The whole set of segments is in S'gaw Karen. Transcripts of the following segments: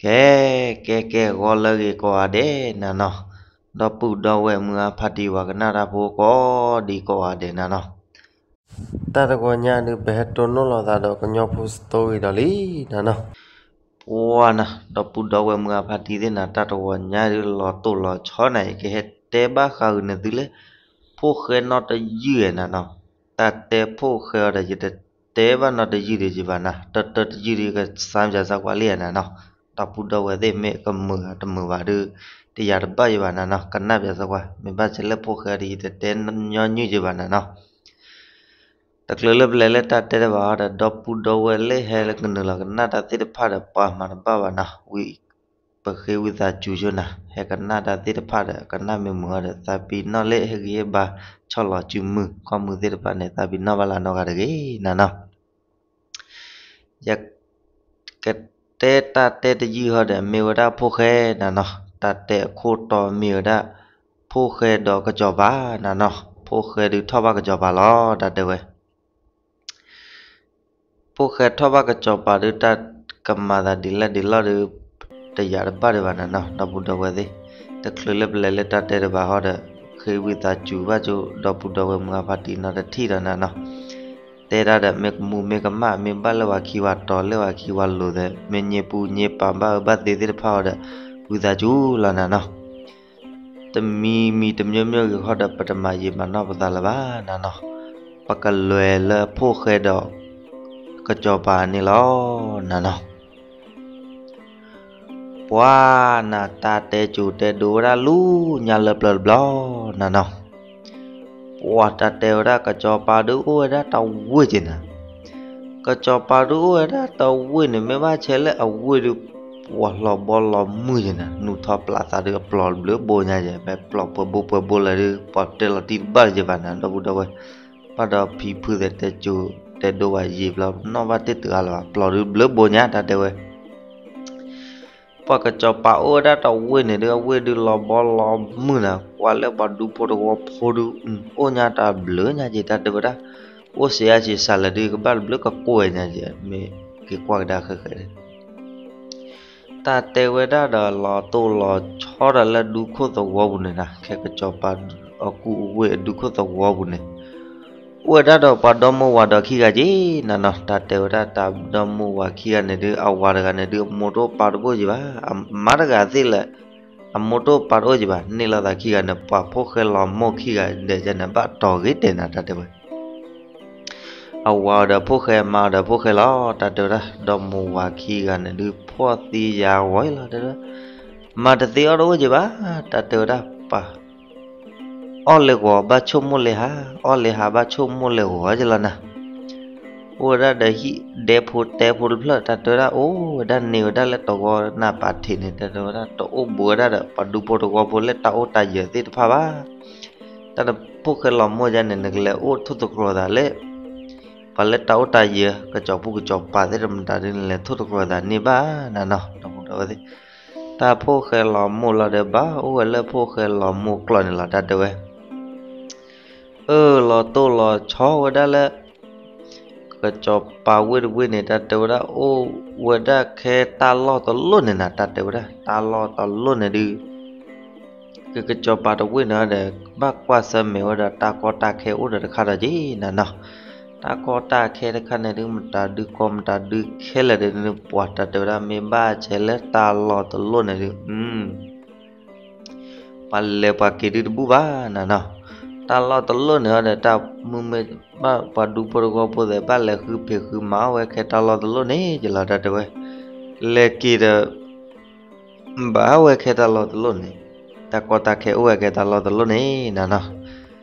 ကဲ ကဲ ကဲ ဂီၤလၢအဂ့ၤကိးဂၤဒဲးနၤနီၤ, ဒီပုၢ်ဒီဝဲၢ်မုၢ်အါဖးတံၢ် ပှၤကနၣ်တၢ်ဖိကိးဒံကိးဂၤဒဲးနၤနီၤ, တၢ်တဂီၤညါဒုး ပဟဲတိၢ်နီၣ်လိာ်သးဒီးကညီဖိ story ဒီးလံနၤနီၤ, ပှၤနၤ ဒီပုၢ်ဒီဝဲၢ်မုၢ်အါဖးတံၢ်သ့ၣ်နၤ တၢ်တဂီၤညါဒုး လီၤတိၢ်လီၤဆီနၤ ယကဟဲတဲဘၣ်ဃးဂုာ်န့ၢ်သုလၢ ဖိၣ်ဃဲနီတယုၢ်ဧါနၤနီၤ, တၢ်တဲဖိၣ်ဃဲအီၤဒီး ယတတဲဘၣ်နီတယုၢ်ဒံးယဘၣ်နၤ, တၢ်တၢ်တယုၢ်ဒံး ကစၢ်ပၠးစၢ်ကွၢ်လံဧါနၤနီၤ, ဒီပုၢ်ဒီဝဲၢ်သ့ၣ် မ့ၢ်ကမုာ်ဧါတမုာ်ဘၣ်ဒုး တယာ်တဘၣ်ယဘၣ်နၤနီၤ, ကနၣ်ပၠးစၢ်ကွၢ်, မ့ၢ်ဘၣ်ဆဲးလၢဖိၣ်ဃဲအီၤဒီး ယတတဲညီနုၢ်ယဘၣ်နၤနီၤ တချုးလၢပလဲၤလၢတၢ်တဲတဘၣ်အီၤဒီး ဒီပုၢ်ဒီဝဲၢ်လၢဟဲလၢကနုာ်လီၤကနၣ်တၢ်သ့ၣ်တဖၣ်ဒီး ပှၤမၤတဘၣ်ဘၣ်နၤ, ဝံၤ ပဃ့ဝံသးစူၤဆိနၤ, ဟဲကနၣ်တၢ်သ့ၣ်တဖၣ်ဒီး ကနၣ်မ့ၢ်မုာ်အီၤဒီး သးပ့ၤနီၣ်လၢဟ့ၣ်ဂံၢ်ဟ့ၣ်ဘါ ဆီၣ်လီၤစုမုၢ် ခီမုၢ်သ့ၣ်တဖၣ်န့ၣ် သးပ့ၤနီၣ်ဘၣ်လၢနီတဂၤတဂ့ၤနၤနီၤ ယကတဲတၢ်တဲတယုၢ်ဟီဒီး မ့ၢ်ဝဲဒၣ်ဖိၣ်ဃဲနၤနီၤ, တၢ်တဲအခိၣ်တီမ့ၢ်ဝဲဒၣ် ဖိၣ်ဃဲဒီးကစီၤပၤနၤနီၤ, ဖိၣ်ဃဲဒုးထီၣ်ဘၣ်ကစီၤပၤလီၤ တၢ်တဲဝဲ. ဖိၣ်ဃဲထီၣ်ဘၣ်ကစီၤပၤဒုး တၢ်ကမၤသးဒ်လဲၣ်ဒ်လဲၣ်ဒီး တယာ်တဘၣ်ဒံးဘၣ်နၤနီၤ ဒီပုၢ်ဒီဝဲၢ်သ့ၣ်, တချုးလၢပလဲၤလၢတၢ်တဲတဘၣ်ဟီဒီး ဃ့ဝံသးစူၤဘၣ်ကၠိ ဒီပုၢ်ဒီဝဲၢ်မုၢ်အါဖးတံၢ်နီတထံၣ်ဒီးနၤနီၤ, တဲတၢ်ဒီး မ့ၢ်ကမူၣ်မ့ၢ်ကမၣ် မ့ၢ်ဘၣ်လၢပှၤခံပှၤတီၤ လၢပှၤခံပှၤလိၤသဲး မ့ၢ်ညံပူညံပာ်ဘၣ်အၢဘၣ်သီသ့ၣ်တဖၣ်ဟီဒီး ဝံသးစူၤလီၤနၤနီၤ တမံၤမံၤတမံၤမံၤဂ့ၤဃီဒီး ပတမၤယံာ်မၤနီၢ်ပသးလၢၤဘၣ်နၤနီၤ, ပကလဲၤလၢဖိၣ်ဃဲဒီး ကစီၤပၤန့ၣ်လီၤနၤနီၤ. ပှၤနၤ တၢ်တဲကၠိတဲဒိဝဲဒၣ်လၢညါလၢပျၢၤတဘျီနၤနီၤ, ပှၤတၢ်တဲဝဲဒၣ် ကစီၤပၤဒုးအိၣ်ဝဲဒၣ်တဝ့ၢ်က့နၤ, ကစီၤပၤဒုးအိၣ်ဝဲဒၣ်တဝ့ၢ်န့ၣ် မ့ၢ်ဘၣ်ဆဲးလၢအဝ့ၢ်ဒုး ပှၤလီၤဘီလီၤမုၢ်က့နၤ, နူၢ်ထီၣ်ပျးသးဒုး အပျီၢ်ဘျၢဘိညါက့ မ့ၢ်ပျီၢ်ပှဲၤဘိပှဲၤဘိလၢဒုး ပှၤတဲလီၤတံၢ်တဘၣ်လၢၤက့ဘၣ်နၤ ဒီပုၢ်ဒီဝဲၢ်, ဘၣ်ဒီးဖံဖုသဲးတဲကၠိတဲဒိဝဲယံာ်ဘျီ နီၣ်ဘၣ်တ့ၢ်တဂၤလၢၤဘၣ် ပျီၢ်ဒုးဘျၢဘိညါ တၢ်တဲဝဲ ပှၤကစီၤပၤအိၣ်ဝဲဒၣ်တဝ့ၢ်န့ၣ်ဒုး အဝ့ၢ်ဒုးလီၤဘီလီၤမုၢ်နၤ, ကွၢ်လၢပှၤဒူဖိတဝီဖိဒုး အိၣ်ညါတၢ်ဘျၢညါက့ တၢ်တဲဝဲဒၣ်, အိၣ်စံးအါစံးစှၤလၢာ်ဒုး ကဘၣ်တဘျုးကကိးဝဲညါက့ မ့ၢ်က့ၤကွၢ်ကဒါဃဲဃဲန့ၣ် တၢ်တဲဝဲဒၣ်ဒီး လီၤတိၢ်လီၤဆီဒီးလၢဒူခိၣ်သဝီပူၤန့ၣ်နၤ, ခဲကစီၤပၤအကူအဝ့ၢ်အဒူခိၣ်သဝီပူၤန့ၣ် အိၣ်ဝဲဒၣ်ဒီးပှၤဒီမါဝၤဒီးခံဂၤက့နၤနီၤ, တၢ်တဲဝဲဒၣ်တၢ်ဒီမါဝၤခံဂၤန့ၣ်ဒုး အဝၤတဂၤန့ၣ်ဒုး အမိၢ်တအိၣ်ပၢ်တအိၣ်က့ဘၣ်, အမါတဂၤသ့ၣ်လၢ အမိၢ်တအိၣ်ပၢ်တအိၣ်က့ဘၣ်, န့ၢ်လိာ်သးခံဂၤန့ၣ် ပှၤဖိၣ်ဃဲလီၤမိၢ်ခံဂၤဒဲးန့ၣ် ဘၣ်တီၢ်ဂ့ၤတဲနၤ တၢ်တဲဝဲ အဝၤအီၤဒီးဖိၣ်ဃဲ အမါအီၤဒီးဖိၣ်ဃဲလီၤ, တၢ်တဲဝဲဒၣ် ဒီမါဝၤခံဂၤန့ၣ်ဒုး ဖှီၣ်သံယာ်ဝဲလီၤ, တဲဝဲဒၣ် မၤတသ့အီၣ်တအိၣ်က့ဘၣ်, တၢ်တဲဝဲဒၣ်ပှၤ အီၣ်လၢဂီၤဘၣ်ဆိကမိၣ်လၢဟါ, အီၣ်လၢဟါဘၣ်ဆိကမိၣ်လၢဂီၤက့လီၤနၤ, အိၣ်ဝဲဒၣ်ဒီးဟံၣ်ဒဲဖိတဲဖိတဖျၢၣ်, တၢ်တဲဝဲဒၣ် အိၣ်ဝဲဒၣ်န့ၢ်ဝဲဒၣ်လၢတဝီနၢ်ပာ်ထံးန့ၣ်, တၢ်တဲဝဲဒၣ် တအိၣ်ဘူးဝဲဒၣ်ဒီး ပှၤဒူဖိတဝီဖိလၢတၢ်အိၣ်တၢ်ယၢၤသ့ၣ်တဖၣ်ဘၣ် တၢ်တဖိၣ်ဃဲလီၤမိၢ်ယါန့ၣ် နကလဲၤအိၣ်ထိၣ်သတြီၤသးလၢ ပှၤလၢတၢ်အိၣ်တၢ်ယၢၤ ကစီၤပူၤကစီၤပၤသ့ၣ်တမတၤဒုး နလဲၤထိၣ်သတြီၤသးန့ၢ်ဘၣ်နၤနီၤ, ဒီပုၢ်ဒီဝဲၢ်သ့ၣ်, တၢ်ဖိၣ်ဃဲလီၤမိၢ်လီၤဒီး ဘၣ်အိၣ်ဝဲလၢဖိၣ်ဃဲလီၤမိၢ်ကျီၢ်န့ၣ်လီၤ, တၢ်တဲဝဲ အၢ လီၤတိၢ်လီၤဆီဝဲဒၣ်လၢ ကစီၤပၤဝ့ၢ်တဝ့ၢ်န့ၣ် တၢ်တဲဝဲဒၣ် အိၣ်ဝဲဒၣ်ခဲတၢ်လီၢ်တလီၢ်န့ၣ်နၤ, တၢ်တဲဝဲဒၣ် တၢ်လီၢ်တလီၢ်န့ၣ်ဒုး ကကစီၤပၤတဝ့ၢ်န့ၣ်ဒီး ဘၣ်ကွၢ်ဆၢၣ်မဲာ်ဝဲဒီး တၢ်ကီတၢ်ခဲအိၣ်ဒီးတခါဒီးက့နၤနီၤ, တၢ်ကီတၢ်ခဲတခါန့ၣ်ဒုး မတၤဒုးကီမတၤဒုးခဲလၢာ်ဒီး ပှၤတၢ်တဲဝဲဒၣ် မ့ၢ်ဘၣ်ဆဲးလၢတၢ်လီၢ်တလီၢ်န့ၣ်ဒုး ပှၤလဲၤပှၤက့ၤဒုးတဘူၣ်ဘၣ်နၤနီၤ, တၢ်လီၢ်တလီၢ်န့ၣ်ဒီး တၢ်မုၢ်မ့ၢ်ဘၣ်ပှၤဒူဖိတဝီဖိသ့ၣ် ဘၣ်လဲၤဃုဖံးဃုမၤအိၣ်ဝဲခဲတၢ်လီၢ်တလီၢ်န့ၣ်က့လီၤ, တၢ်တဲဝဲ လဲၤက့ၤဒီး ဘၣ်ဝဲခဲတၢ်လီၢ်တလီၢ်န့ၣ်, တၢ်ကီတၢ်ခဲအိၣ်ဝဲခဲတၢ်လီၢ်တလီၢ်န့ၣ်နၤနီၤ,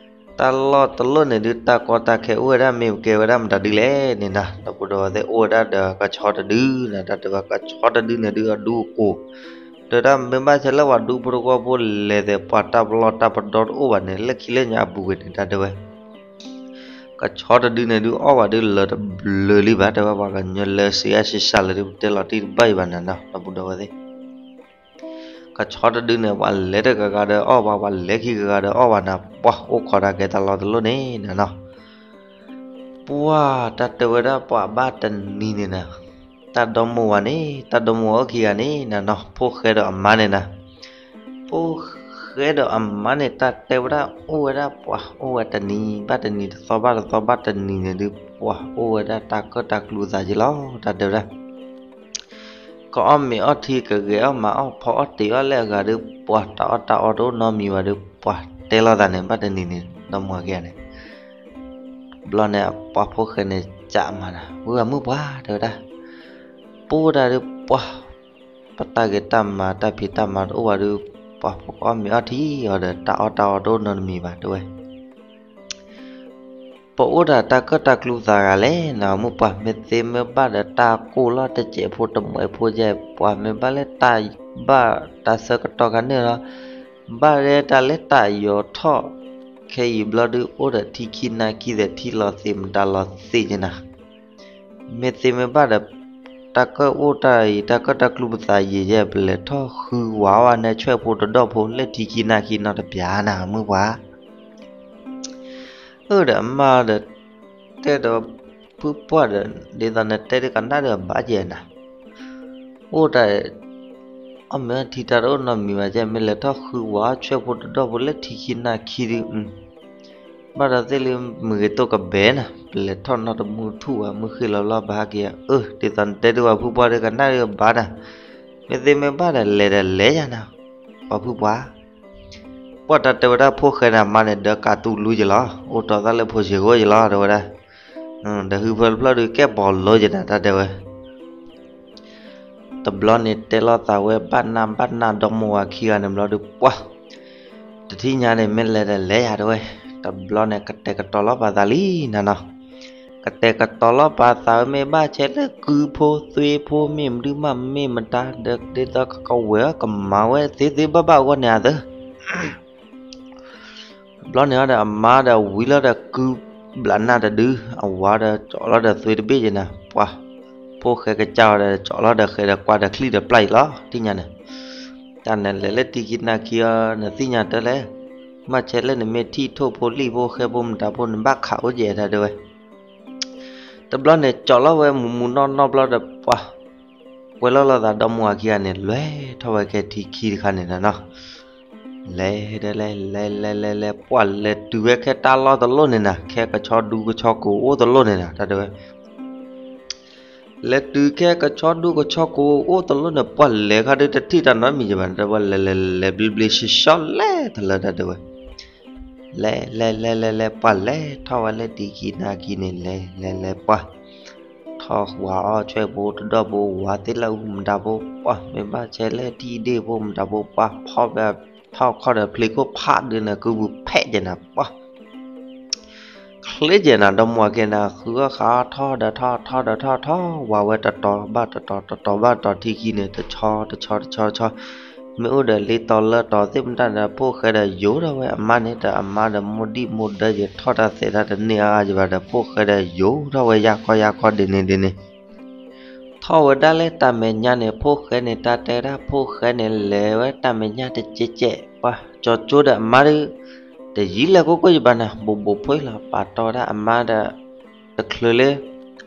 တၢ်လီၢ်တလီၢ်န့ၣ်ဒုး တၢ်ကီတၢ်ခဲအိၣ်ဝဲဒၣ် မ့ၢ်ကဲဝဲဒၣ်မတၤဒုးလဲၣ်န့ၣ်နၤ, ဒီပုၢ်ဒီဝဲၢ်သ့ၣ် အိၣ်ဝဲဒၣ်ဒီးကဆီတဒုနၤ, တၢ်တဲဝဲ ကဆီတဒုန့ၣ်ဒုး အဒူအကိၢ်, တဲဝဲဒၣ်မ့ၢ်ဘၣ်ဆဲးလၢပှၤဒူဖိတဝီဖိလဲၤသဲး ပှၤတၢ်ပလီၢ်တၢ်ပဒီတအိၣ်ဘၣ်န့ၣ် လၢခံလၢညါအပူၤကွံာ်န့ၣ် တၢ်တဲဝဲ ကဆီတဒုန့ၣ်ဒုး အီၣ်ဘၣ်ဒုးလၢာ်တဘျုးလံဘၣ်, တဲဝဲ ပှၤကညီလၢာ်စံးအါစံးစှၤလၢာ်ဒုး ပတဲလီၤတံၢ်တဘၣ်အံၤဘၣ်နၤနီၤ, ဒီပုၢ်ဒီဝဲၢ်သ့ၣ်, ကဆီတဒုန့ၣ် ပှၤလဲၤတဂၤဂၤဒီးအီၣ်ဘၣ်, ပှၤလဲၤခံဂၤဂၤဒီးအီၣ်ဘၣ်နၤ, ပှၤအိၣ်ခိးတၢ်ကဲတၢ်လီၢ်တလီၢ်န့ၣ်နၤနီၤ, ပှၤတၢ်တဲဝဲဒၣ် ပှၤဘၣ်တနံၤန့ၣ်နၤ တၢ်ဒီမိၢ်ဝၤန့ၣ် တၢ်ဒီမိၢ်ဝၤအိၣ်ခံဂၤန့ၣ်နၤနီၤ ဖိၣ်ဃဲဒီးအမါန့ၣ်နၤ, ဖိၣ်ဃဲဒီးအမါန့ၣ် တၢ်တဲဝဲဒၣ်အိၣ်ဝဲဒၣ်ပှၤ အိၣ်ဝဲတနံၤဘၣ်တနံၤ တသီဘၣ်တသီဘၣ်တနံၤန့ၣ်ဒုး ပှၤအိၣ်ဝဲဒၣ်တၢ်ကၢၣ်တၢ်ကျူသးက့လီၤ တၢ်တဲဝဲဒၣ် ကအီၣ်မ့ၤအီၣ်ထံ ကဂဲၤအီၣ်မၤအီၣ် ဖီအီၣ်တ့ၤအီၣ်လၢအဂၤဒုး ပှၤတၢ်အီၣ်တၢ်အီတအိၣ်နီတမံၤဘၣ်ဒုး ပှၤတဲလိာ်သးန့ၣ် ဘၣ်တနံၤန့ၣ် ဒီမိၢ်ဝၤခံဂၤန့ၣ် ဘျီန့ၣ် ပှၤဖိၣ်ဃဲန့ၣ် ကးမၤနၤ ဝံၤအမုၢ်ပှၢ် တဲဝဲဒၣ်, ပအိၣ်ဒၣ်ဒုးပှၤ ပတၢ်ဂ့ၤတၢ်မၤတၢ်ဖံးတၢ်မၤတအိၣ်ဘၣ်ဒုး ပှၤဖိကအီၣ်မ့ၤအီၣ်ထံအီၤဒီး တၢ်အီၣ်တၢ်အီတအိၣ်နီတမံၤဘၣ် တဲဝဲ ပအိၣ်ဒၣ်တၢ်ကၢၣ်တၢ်ကျူသးဂၤလဲၣ် နမုၢ်ပှၢ် မ့ၢ်သ့မ့ၢ်ဘၣ်ဒီးတၢ်ကိၢ်လီၤတစဲးဖိတမှဲးဖိယဲၢ် ပှၤမ့ၢ်ဘၣ်လၢတၢ်ဘၣ်တၢ်ဆၢကတီၢ်ခါန့ၣ်လီၤ, ဘၣ်လၢတၢ်လၢတၢ်ယီၤထီၣ် ခဲအံၤဘျီဒုး အိၣ်ဒီးထံခံနၢ်ခံသဲး ထံလီၤသ့းမတၤလီၤသ့းက့နၤ မ့ၢ်သ့မ့ၢ်ဘၣ်ဒီး တၢ်ကၢၣ်အိၣ်တၢ်အံၤ တၢ်ကၢၣ်တၢ်ကျူပသးယံာ်ယဲၢ် ပလဲၤထီၣ်ဃုဝၤအီၣ်န့ၣ် ဆွဲၣ်ဖိတဒီၣ်ဖိလၢထံခံနၢ်ခံနီတပျၢ်နၤ မုၢ်ပှၢ် အၢၣ်ဒီးအမါဒီး တဲဒီးဖုပှၢ်ဒီး ဒ်သိးနတဲဒုးကနၣ်ဒုးအဘၣ်ယဲၢ်နၤ အိၣ်တၢ် အီၣ်မ့ၤအီၣ်ထံတၢ်တအိၣ်နီတမံၤဘၣ်ယဲၢ် မ့ၢ်လဲၤထီၣ်ဃုဝၤအီၣ်ဆွဲၣ်ဖိတဒီၣ်ဖိလၢထံခံနၢ်ခံဒုး ဘၣ်ဒီးသ့ၣ်လၢမုၢ်ဂ့ၤတိၢ်ကဘဲနၤ ပလဲၤထီၣ်နီၢ်တမုၢ်ထူၣ်ဝဲ မုၢ်ဃ့ၢ်လီၤလီၤဘၣ်ဟဲက့ၤ အၢ ဒ်သိးနတဲဒုးပှၤဖုပှၢ်ဒုးကနၣ်ဒုးအဘၣ်နၤ မ့ၢ်သ့မ့ၢ်ဘၣ်ဒီးလဲၤဒီးလဲၤယၤနၤ ပှၤဖုပှၢ် ပှၤတၢ်တဲဝဲဒၣ်ဖိၣ်ဃဲန့ၣ် အမါန့ၣ် ဒၢကးတူၢ်လူက့ၤလီၤ အိၣ်တီသးလၢဖိဆံးဃိက့ၤလီၤ တဲဝဲဒၣ် ဒီးဟုဖၢတဖျၢၣ်ဒုးကဲပီၤလိက့ၤနၤ တၢ်တဲဝဲ တဘျီန့ၣ်တဲလိာ်သးဝဲ ဘၣ်နၢ်ဘၣ်နၢ်ဒီမိၢ်ဝၤခံဂၤန့ၣ်ဘျီဒုး ပှၤ တထံၣ်ညါန့ၣ် မ့ၢ်လဲၤဒီးလဲၤယၤတဲဝဲ တဘျီန့ၣ် ကတဲာ်ကတီၤလီၤပာ်သးလံနၤနီၤ ကတဲာ်ကတီၤလီၤပာ်သးဝဲ မ့ၢ်ဘၣ်ဆဲးလၢကုဖိသွ့ဖိ မ့ၢ်မနုၤမးမ့ၢ်မတၤဒီး ဒ်သိးကကဝဲၤအီၤကမၤဝဲသ့သ့ဘၣ်ဘၣ်အဂီၢ်န့ၣ်အသၢ ဘျီန့ၣ်အီၤဒီးအမါဒီးဝံၤလီၤဒီးကုဘျးနၢ်တဒု အဝၤဒီးကၠီလီၤဒီးသွ့တဘ့ၣ်က့နၤ ပှၤ ဖိၣ်ဃဲကစၢ်အီၤဒီးကၠီလီၤဒီးဃဲၤဒီးကွၢ်ဒီးချံၣ်ဒီးပျၢ်အံၤလီၤ တထံၣ်ညါန့ၣ် တၢ်န့ၣ်လဲၤလၢထံခံနၢ်ခံအီၤ နသ့ၣ်ညါတၢ်လဲၣ် ဘၣ်ဆဲးလၢနမ့ၢ်ထံၣ်ထိၣ်ဖိလံၣ်ဖိဃဲဖိမတၤဖိ နဘၣ်ခးအိၣ်ယဲၢ်တၢ်တဲဝဲ တဘျီန့ၣ် ကၠီလီၤဝဲမူးမူးနီၢ်နီၢ်ဘျီဒီး ပှၤ ကွဲးလီၤလိာ်သးဒီမိၢ်ဝၤခံဂၤန့ၣ် လဲၤထီၣ်ဝဲခဲထံခံတခါန့ၣ်နၤနီၤ လဲၤဒီးလဲၤ လဲၤလဲၤလဲၤလဲၤ ပှၤလဲၤတုၤဝဲခဲတၢ်လီၢ်တလိၣ်န့ၣ်နၤ ခဲကဆီဒူကဆီကိးအိၣ်တလိၣ်န့ၣ်နၤ တၢ်တဲဝဲ လဲၤတုၤခဲကဆီဒူကဆီကိးအိၣ်တလိၣ်န့ၣ် ပှၤလဲၤခါဒုးတထံၣ်တၢ်နီတမံၤယဘၣ် တၢ်တဲဝဲလဲၤလဲၤလဲၤဘျ့ဘျ့ဆှီဆှီလဲၤတၢ်တဲဝဲ လဲၤလဲၤလဲၤလဲၤလဲၤ ပှၤလဲၤထီၣ်ဝဲလၢထံခံနၢ်ခံန့ၣ် လဲၤလဲၤလဲၤပှၤ ထီၣ်ဝၤအီၣ်ဆွဲၣ်ဖိတဒီၣ်ဖိ ဝၤသ့ၣ်လၢအူမတၤဖိ ပှၤမ့ၢ်ဘၣ်ဆဲးလၢထံၣ်ဒ့ၣ်ဖိမတၤဖိ ပှၤဖီၣ်ဝဲထီၣ်ခီၣ်ဒီးဖျ့ခိၣ်ဖးဒုးန့ၣ် ကုပူၤဖဲးက့နၤ ပှၤ ချ့က့နၤ ဒီမိၢ်ဝၤခံဂၤန့ၣ် ဃုအီၣ်ဃးအီၣ်ထီၣ်ဒီးထီၣ်ထီၣ်ဒီးထီၣ်ထီၣ် ဝၤဝဲတတီၤဘၣ်တတီၤ တတီၤဘၣ်တတီၤ ထံခံန့ၣ် တဆီတဆီတဆီတဆီ မ့ၢ်အိၣ်ဒီးလ့တီၤလၢတီၤသ့ၣ်မတၤဒီး ဖိၣ်ဃဲဒီးယိၤထီၣ်ဝဲ အမါန့ၣ်ဒီးအမါဒီးမိၢ်ဒံၣ်မိၢ်ဒၢယဲၤထီၣ်တၢ်သဲးတၢ်တန့ၢ်အါအါယဘၣ်ဒီး ဖိၣ်ဃဲဒီးယိၤထီၣ်ဝဲယၢ်ခီယၢ်ခီဒ်န့ၣ်ဒ်န့ၣ် ထီၣ်ဝဲဒၣ်လၢတၢ်မဲာ်ညါန့ၣ် ဖိၣ်ဃဲန့ၣ် တၢ်တဲဒၣ်ဖိၣ်ဃဲန့ၣ် လဲၤဝဲတၢ်မဲာ်ညါတကဲးကဲး ပှၤကၠီကၠိဒီးအမါဒုး တယံာ်လဲၤကိးကိးယဘၣ်နၤ ဘူးဘူးဖိအံၤလီၤ ပာ်တီဝဲဒၣ်အမါဒီး တချုးလၢ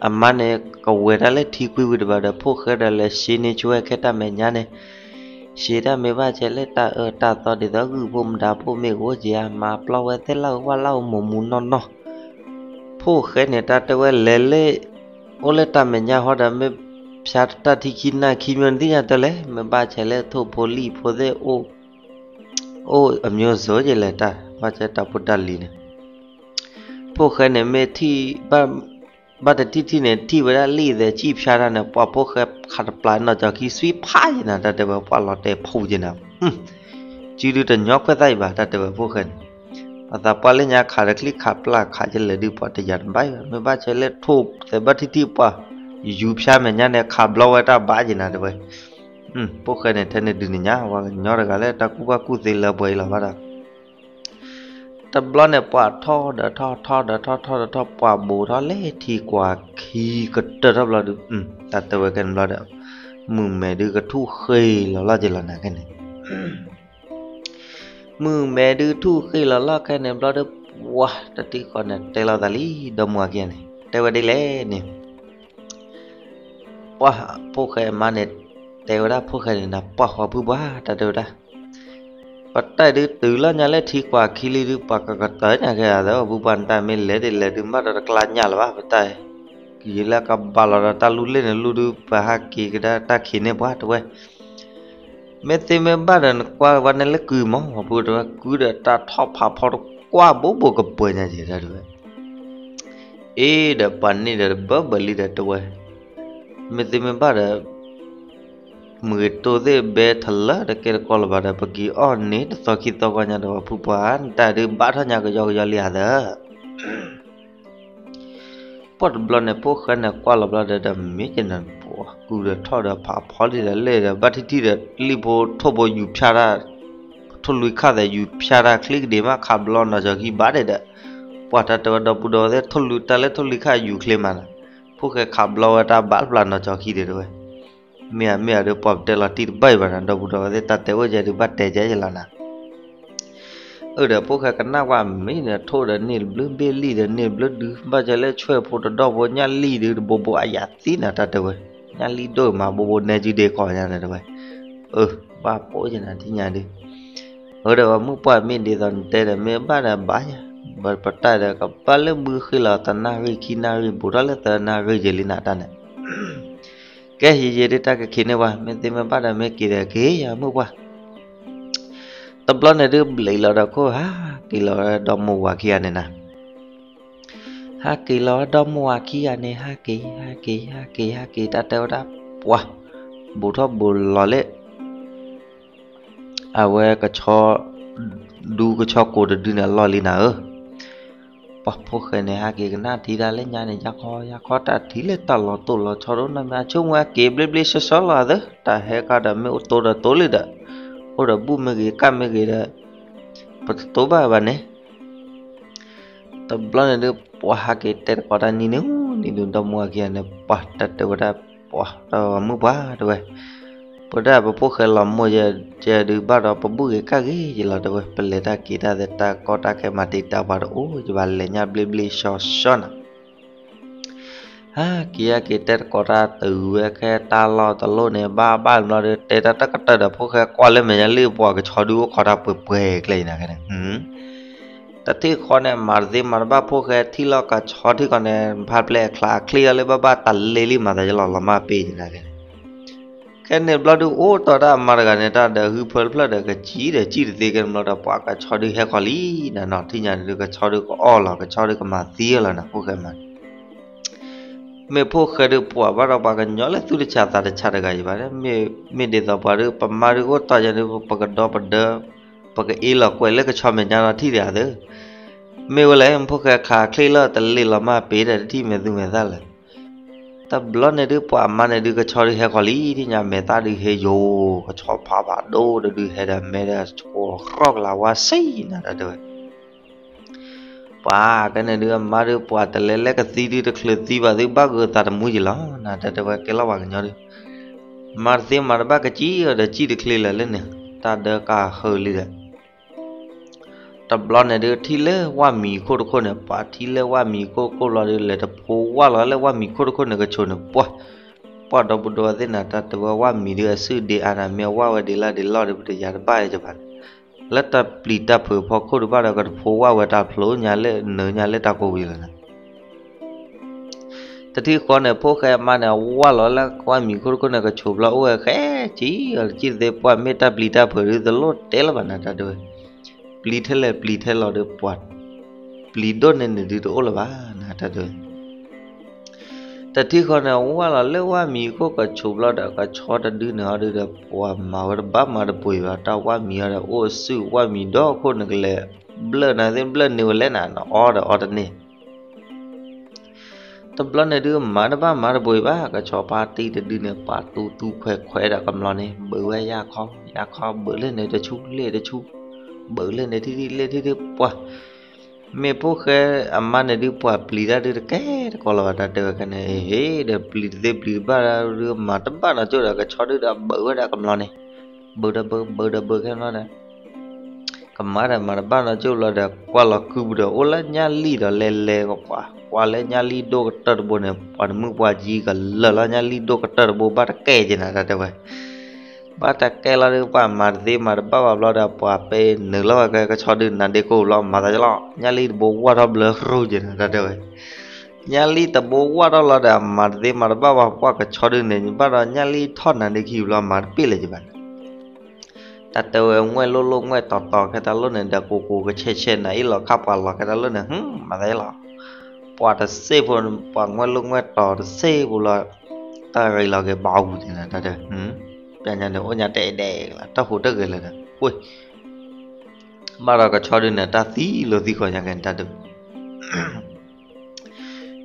အမါန့ၣ် ကဝဲၤတၢ်လၢထံကွံဝံၤတဘၣ်ဒီး ဖိၣ်ဃဲဒီးလဲၤရှဲန့ၢ်ဆိဝဲခဲတၢ်မဲာ်ညါန့ၣ် ရှဲတၢ်မ့ၢ်ဘၣ်ဆဲးလၢတၢ်အၢတၢ်သီဒ်သိးဂုၢ်ဖိမတၤဖိမ့ၢ်အိၣ်က့ၤဧါ မၤပျီဝဲသ့ၣ်လၢအဝၣ်လၢအမူးမူးနီၢ်နီၢ် ဖိၣ်ဃဲန့ၣ် တၢ်တဲဝဲလဲၤလၢ အိၣ်လၢတၢ်မဲာ်ညါဟီဒီး မ့ၢ်ဖၠါတၢ်ထံခံနၢ်ခံမ့ၢ်နသ့ၣ်ညါတၢ်လဲၣ် မ့ၢ်ဘၣ်ဆဲးလၢထိၣ်ဖိလံၣ်ဖိသ့ၣ် အိၣ်အမျိုးစုံက့လဲၣ် တၢ်ဘၣ်ဆဲးတၢ်ဖိတၢ်လံၤန့ၣ် ဖိၣ်ဃဲန့ၣ်မ့ၢ်ထံၣ် ဘၣ်တထံၣ်ထံၣ်န့ၣ် ထံၣ်ဝဲဒၣ်လံၣ်သဲးစံၣ်ဖၠါတၢ်န့ၣ် ပှၤဖိၣ်ဃဲခးတပျၢ်နီၢ်ကၠီခံ ဆွံဖးယဲနၤ တၢ်တဲဝဲပှၤလီၤတဲာ်ဖူးယဲနၤ စုဒုတညီခွဲးသၣ်အံၤဘၣ် တၢ်တဲဝဲဖိၣ်ဃဲန့ၣ် အသးပှၢ်လၢညါခးတချံၣ်ခးပျၢ်ခးယလဲၣ်ဒုး ပှၤတယၤတဘၣ်အံၤဘၣ် မ့ၢ်ဘၣ်ဆဲးလၢထိၣ်သဲးဘၣ်ထံၣ်ထံၣ်ပှၤ ယူၤဖၠါမဲာ်ညါန့ၣ် ခးဘျီဝဲတၢ်ဘၣ်ယဲနၤတဲဝဲ ဖိၣ်ဃဲန့ၣ် ထဲန့ၣ်ဒုးန့ၣ်ညါ ပှၤကညီတဂၤလၢတၢ်ကူၣ်ဘၣ်ကူၣ်သ့လၢပှဲၤအံၤလီၤဘၣ်ဒီး တဘျီန့ၣ်ပှၤထီၣ်ဒီးထီၣ်ထီၣ်ဒီးထီၣ်ထီၣ်ထီၣ် ပှၤဘူးထီၣ်လၢထံကွၢ်ခံကတၢၢ်ထီၣ်ဘျီဒုး တၢ်တဲဝဲခဲန့ၣ်ဘျီဒီး မုၢ်မဲာ်ဒုးကထူၣ်ဃ့လီၤလီၤက့ၤလီၤနၤခဲန့ၣ် မုၢ်မဲာ်ဒုးထူၣ်ဃ့လီၤလီၤခဲန့ၣ်ဘျီဒီး ပှၤတထံၣ်ဃီန့ၣ် တဲလိာ်သးလံ ဒီမါဝၤခံဂၤန့ၣ် တဲဝဲဒ်လဲၣ်န့ၣ် ပှၢ်ဖိၣ်ဃဲအမါန့ၣ် တဲဝဲဒၣ်ဖိၣ်ဃဲန့ၣ်နၤ ပှၢ်ဃီဖုပှၢ် တၢ်တဲဝဲဒၣ်, ပတၢ်ဒုးတုၤလီၤညါလၢထံကွၢ်ခံလံဒုး ပှၤကကတၢၢ်ညါကဲဧါသၢ ပှၢ်ဖုပှၢ် နတၢ်မ့ၢ်လဲၤဒ်လဲၤဒုး မၣ်ဒီးတကျါညၣ်လၢၤဘၣ် ပတၢ် ကယံာ်လၢကဘၣ်လီၤဒီးတၢ်လူၢ်လ့ၣ်န့ၣ်လူၢ်ဒုး ပဟးက့ၤကဒါတၢ်ခံးန့ၢ်ပှၤတဝဲ မ့ၢ်သ့မ့ၢ်ဘၣ်ဒီး နကွၢ်ဝဲန့ၣ်လၢကုမး ပှၢ်ဖုတဝဲ ကုဒီးတၢ်ထီၣ်ဖးဖီတကွၢ်ဘိဘိကပၢၤညါကဲတၢ်တဝဲ အ့ဒီးပှၤန့ၣ်ဒီးတဘၢဘၢလံဒီးတဝဲ, မ့ၢ်သ့မ့ၢ်ဘၣ်ဒီး မုၢ်ဂ့ၤတိၢ်သ့ၣ်ဘဲထလၢတကဲတကီလၢၤဘၣ်ဒီး ပက့ၤအီၣ်န့ၣ်တသီခံသီဂီၢ်ညါဒီး ပှၢ်ဖုပှၢ် နတၢ်ဒုးဘၣ်ထီၣ်ညါကယီကယီလံဧါသၢ ပှၢ်တဘျီန့ၣ် ဖိၣ်ဃဲန့ၣ်ကွၢ်လီၤဘျီဒီး ဒီးမ့ၢ်ကဲန့ၣ် ပှၢ်ကုဒီးထီၣ်ဒီးဖးဖီလံဒီးလဲၣ်ဒီး ဘၣ်ထံၣ်ထံၣ်ဒီး လံၣ်ဖိထိၣ်ဖိယူၤဖၠၣ်တၢ် ထိၣ်လွံၢ်ခၣ်သဲးယူၤဖၠၣ်တၢ်ချံကဒ့မး ခးဘျီနီၢ်ကၠီခံဘၣ်ဒဲးဒီး ပှၢ်တၢ်တဲဝဲဒီပုၢ်ဒီဝဲၢ်သ့ၣ် ထိၣ်လွံၢ်တၢ်လၢထိၣ်လွံၢ်ခၣ်ယူၤချ့မးနီၤ ဖိၣ်ဃဲခးဘျီဝဲတၢ်ဘၣ်တပျၢ်နီၢ်ကၠီခံဒဲးတဝဲ မ့ၢ်ဧါမ့ၢ်ဧါဒီး ပှၢ်ပတဲလီၤတံၢ်တဘၣ်အံၤဘၣ်နီၤ ဒီပုၢ်ဒီဝဲၢ်သ့ၣ် တၢ်တဲအိၣ်ကဲဒုးဘၣ်တဲကဲယလီၤနီၤ အၢဒီးဖိၣ်ဃဲကနၣ်ကွၢ်မ့ၢ်ဒီး ထိၣ်ဒီးန့ၢ်ဘျုးဘ့ၣ်လံဒီးန့ၢ်ဘျုးဒုး ဘၣ်ကဲလၢဆွဲၣ်ဖိတဒီၣ်ဖိညၣ်လံၣ်ဒုး တဘိဘိအယၤသံနီၤ တၢ်တဲဝဲ ညၣ်လံၣ်ဒိၣ်မး ဘိဘိနဲကၠုဒ့ကီးညါန့ၣ်တဝဲ အၢ ဘၣ်ပိာ်ယနၤထံၣ်ညါဒုး အၢဒီးပှၢ်မုၣ်ပှၢ်မ့ၢ်ဒ်သိးနတဲဒီး မ့ၢ်ဘၣ်ဒီးဘၣ်ယၤ ပတၢ်ဒီးကဘၣ်လၢဘုဃ့လီၤ တနၣ်ရံၣ်ခံနၣ်ရံၣ် ဘူးထီၣ်လၢသၢနၣ်ရံၣ်က့ၤလံနီၤ တၢ်န့ၣ် ကဲယံာ်ယံာ်ဒုး တၢ်ကခံးန့ၢ်ပှၤ မ့ၢ်သ့မ့ၢ်ဘၣ်ဒီး မ့ၢ်က့ၤဒီးက့ၤယၤမုၣ်ပှၢ် တဘျီန့ၣ်ဒုး ဘျံးလီၤဒီးခိၣ် ဟးက့ၤလီၤဝဲဒီမါဝၤခံဂၤန့ၣ်နီၤ ဟးက့ၤလီၤဝဲဒီမါဝၤခံဂၤန့ၣ် ဟးက့ၤ ဟးက့ၤ ဟးက့ၤ ဟးက့ၤ တၢ်တဲဝဲဒၣ် ပှၢ် ဘူးထီၣ်ဘူးလီၤလၢ အဝဲကဆီ ဒူကဆီကိးတဒုန့ၣ် အလီၢ်လံနၤဧၢ ပှၢ်ဖိၣ်ဃဲန့ၣ် ဟးက့ၤကနၣ်ထံတၢ်လၢညါန့ၣ် ယါခီ ယါခီ တၢ်ထံၣ်လၢတၢ်လီၤတိၢ်လီၤဆီဒိၣ် နီၢ်မ့ၢ်ဆိကမိၣ်ဝဲက့ၤဘျ့ဘျ့ဆှီဆှီလီၤသၢ တၢ်ဟဲခါဒီး မ့ၢ်အိၣ်တိဒီးတိၢ်လံဒီး အိၣ်ဒီးဘူၣ်မ့ၢ်ဂ့ၤ ကၣ်မ့ၢ်ဂ့ၤဒီး ပတတိၢ်ဘၣ်ဘၣ်န့ၣ် တဘျီန့ၣ်ဒုး ပှၢ်ဟးက့ၤတဲတကိးတၢ်နံၤန့ၣ် နံၤဒုး ဒီမါဝၤခံဂၤန့ၣ် ပှၢ်တၢ်တဲဝဲဒၣ် ပှၢ်ဒီးမုၣ်ပှၢ်တဝဲ ပဝဲဒၣ်ပဖိၣ်ဃဲလီၤမိၢ်ယဲ ယဲဒုးဘၣ်ဒီး ပဘူၣ်ဂ့ၤကၣ်ဂ့ၤယလီၤတဝဲ ပလဲၤတၢ်က့ၤတၢ်သဲး တၢ်ကီတၢ်ခဲမၤတံာ်တာ်ပှၤတအိၣ် ယဘၣ်လဲၤညါဘျ့ဘျ့ဆှီဆှီနီၤ ဟးက့ၤဟဲက့ၤတဲတကိးတၢ် တုၤဝဲခဲတၢ်လီၢ်တလီၢ်န့ၣ် ဘၣ်ဘၣ်ဘျီဒီး တဲတၢ်တကတၢၢ်ဒီး ဖိၣ်ဃဲကွၢ်လၢမဲာ်ညါလံ ပှၢ်ကဆီဒုးအိၣ်ခိးတၢ်ပှဲၤပှဲၤကျဲအံၤနၤခဲန့ၣ် တထံၣ်ဃီန့ၣ် မၤတသ့မၤတဘၣ် ဖိၣ်ဃဲထံၣ်လီၤကဆီထံၣ်ဃီန့ၣ် ဖါပျဲၢ်အချးအချ့အီၤလၢဘၣ်ဘၣ်တၢ်လ့လံ မၤသးယလီၤလီၤမၢ်ပ့ၤနၤခဲန့ၣ် ခဲန့ၣ်ဘျီဒုး အိၣ်တီၢ်တၢ်အမါတဂၤန့ၣ် တၢ်ဒီးဟုဖၢတဖျၢၣ်ဒီး ကစံၣ်ဒီးစံၣ်တသ့ခဲန့ၣ်ဘျီဒီး ပှၢ်ကဆီဒုးဟဲဃီၤလံနၤနီၤ ထံၣ်ညါဒုး ကဆီဒုးကအီၣ်လီၤ ကဆီဒုးကမၤသံလီၤနၤ ဖိၣ်ဃဲမၤ မ့ၢ်ဖိၣ်ဃဲဒုးပှၢ်ဘၣ်ဒီး ပှၤကညီလၢသူၣ်တဆးသးတဆးတဂၤအံၤဘၣ် မ့ၢ်ဒ်သိးပှၤဒုး ပမါဒုးအိၣ်တီၢ်ယၤဒုး ပကဒီပဒၢ ပကအ့လီၤကွဲးလၢကဆီမဲာ်ညါလီၤထံၣ်ဒံးဧါသၢ မ့ၢ်ဝဲလဲၣ် ဖိၣ်ဃဲခးချ့လီၤ တလ့လီၤမၢ်ပ့ၤဒီး တထံၣ်မဲာ်သူမဲာ်သၣ်လၢၤ တဘျီန့ၣ်ဒုး ပှၤအမါန့ၣ်ဒုး ကဆီဒုးဟဲဃီၤလံ ထံၣ်ညါမဲာ်သၣ်ဒုးဟဲယိာ် ကဆီဖးဘၣ်ဒိၣ်တဒုဟဲဒီးမဲာ်ဒီး ဆှီရီၣ်ကလၤဝါဆံးနၤတၢ်တဲဝဲ ပှၤကဲန့ၣ်ဒုး အမါဒုး ပှၤတလဲၤလၢကသံဒုး တချုးသံဘၣ်သု ဘၣ်ဂုာ်သးတမူယံၤလီၤ နတၢ်တဲဝဲ ကဲလီၤပှၤကညီဒုး မၤတသ့မၤတဘၣ် ကစံၣ်အီၤဒီးစံၣ်တချ့လၢာ်လၢန့ၣ် တၢ်ဒၢကးဟုးလံဒီး တဘျီန့ၣ်ဒုး ထံၣ်လၢဝၣ်မံၤခိၣ်တခိၣ်န့ၣ် ပှၤထံၣ်လၢဝၣ်မံၤခိၣ်တခိၣ်ဘျီဒုး လဲၤတဖိဝၣ်လီၤလၢဝၣ်မံၤခိၣ်တခိၣ်န့ၣ် ကဆိးန့ၣ် ပှၢ် ပှၢ်ဒီပုၢ်ဒီဝဲၢ်သ့ၣ်နၤ တၢ်တဲဝဲဝၣ်မံၤဒုး အစုၣ်ဒ့အါနၤ မ့ၢ်အဝၣ်ဝဲဒ်လၢဒ်လီၢ်ဒုး ပတယၤတဘၣ်ယဘၣ်န့ၣ် လၢတၢ်ပျံၤတၢ်ဖုးဖီခိၣ်ဒုးဘၣ်ဒီး ကတဖိဝၣ်ဝဲတၢ်ဖျိညါလၢနၢၤညါလၢတၢ်ကိးဝံၤလီၤန့ၣ် တထံၣ်ဃီန့ၣ် ဖိၣ်ဃဲအမါန့ၣ် ဝၣ်လီၤလၢဝၣ်မံၤခိၣ်တခိၣ်န့ၣ် ကဆိးဘျီအိၣ်ဝဲဃဲကံအီၤ တစံၣ်တသ့ ပှၢ်မ့ၢ်တၢ်ပျံၤတၢ်ဖုးဒုး တလိၣ်တဲလၢၤဘၣ်နၤတၢ်တဲဝဲ ပျံၤထဲလဲၣ်ပျံၤထဲလီၤဒုး ပှၢ် ပျံၤဒိၣ်န့ၢ်န့ၣ်ဒုးတအိၣ်လၢၤဘၣ်နၤတၢ်တဲဝဲ တထံၣ်ဃီန့ၣ် ဝၣ်လီၤလၢဝၣ်မံၤခိၣ်ကဆိးဘျီဒီး ကဆီတဒုန့ၣ်ဟီဒုးဒီး ပှၢ်မၤဝဲတဘၣ်မၤတပှ့ၤဘၣ် တၢ်ဝၣ်မံၤဟီဒီး အိၣ်စုဝၣ်မံၤဒီခိၣ်န့ၣ်ကလဲၤ ဘျၢၣ်နၤသ့ၣ်ဘျၢၣ်န့ၢ်ဝဲလဲၣ်နၤ နအီဒီးအီတန့ၢ် တဘျီန့ၣ်ဒုး မၤတဘၣ်မၤတပှ့ၤဘၣ် ကဆီဖါတံၢ်တဒုန့ၣ် ပှၢ်သူသူခွဲးခွဲးဒီးကမျီန့ၣ် ဘုးဝဲယါခီ ယါခီ ဘုးလၢန့ၣ်တဆူ လ့ၣ်တဆူ ဘုးလၢန့ၣ်ထံၣ်ထံၣ် လ့ၣ်ထံၣ်ထံၣ် ပှၢ် မ့ၢ်ဖိၣ်ဃဲအမါန့ၣ်ဒုး ပှၢ်ပျံၤတၢ်ဒုးတကဲတကိးလၢၤဘၣ် တၢ်တဲဝဲခဲန့ၣ် ဟ့ၣ်ဒီးပျံၤတသ့ပျံၤတဘၣ်ဒုး မၤတဘၣ်နီၢ်ကၠိဒီး ကဆီဒုးဒီးဘုးဝဲဒၣ်ကမျီန့ၣ် ဘုးဒီးဘုး ဘုးဒီးဘုးခဲန့ၣ်လီၤဒီး ကမၤဒီးမၤတဘၣ်နီတကၠိၢ်ဘျီဒီး ကွၢ်လီၤကုၢ်ပူၤဒီး အိၣ်လၢညၣ်လံၣ်ဒီး လဲၤလဲၤကပၤ ကွၢ်လၢညၣ်လံၣ်ဒိၣ်ကတၢၢ်တဘိန့ၣ် ပှၤတမုၣ်ပှၢ်ကံကလၢာ်လီၤ ညၣ်လံၣ်ဒိၣ်ကတၢၢ်တဘိ ဘၣ်တကဲက့ၤနၤ တၢ်တဲဝဲ. ဘၣ်တကဲလီၤဒီး ပှၤမၤတသ့မၤတဘၣ်ဘၣ်ဘျီဒီး ပှၤပဲနုာ်လီၤဝဲကဲကဆီဒုးနၤဒ့ကိၣ်ဘျီ မၤသးကလီၤ ညၣ်လံၣ်တဘိဝၢ်ထီၣ်ဘျၢရိက့ၤနၤ တၢ်တဲဝဲ. ညၣ်လံၣ်တဘိဝၢ်ထီၣ်လီၤဒီး အမၤတသ့မၤတဘၣ်ဘၣ် ပှၤကဆီဒုးန့ၣ် ဘၣ်ဒီးညၣ်လံၣ်ထီၣ်နၤဒ့ခံဘျီ မၤတပ့ၢ်လၢၤကဘၣ်န့ၣ် တၢ်တဲဝဲ ငွဲၣ်လိၣ်လိၣ်ငွဲၣ်တီၤတီၤ ခဲတၢ်လိၣ်န့ၣ်ဒီး ကိးကိးကဆဲးဆဲးနၤအ့ၣ်လီၤခၣ်ပှၤလီၤ ခဲတၢ်လိၣ်န့ၣ် ဟူ မၤသးလီၤ. ပှၤတစ့ဖိ ပှၤငွဲၣ်လိၣ်ငွဲၣ်တီၤတစ့ဖိလီၤ တၢ်ရ့လီၤက့ၤဘၣ်အူန့ၣ် တၢ်တဲ ပျၢ်ညါန့ၣ် အိၣ်ညါတဲဒဲးလီၤ တၢ်ဟူးတဂ့ၤလၢၤဒီး ဝ့ၢ် ဘၣ်ဒီးကဆီဒုးန့ၣ် တၢ်သံလီၤသံဃီညါက့ၤ တၢ်တဲ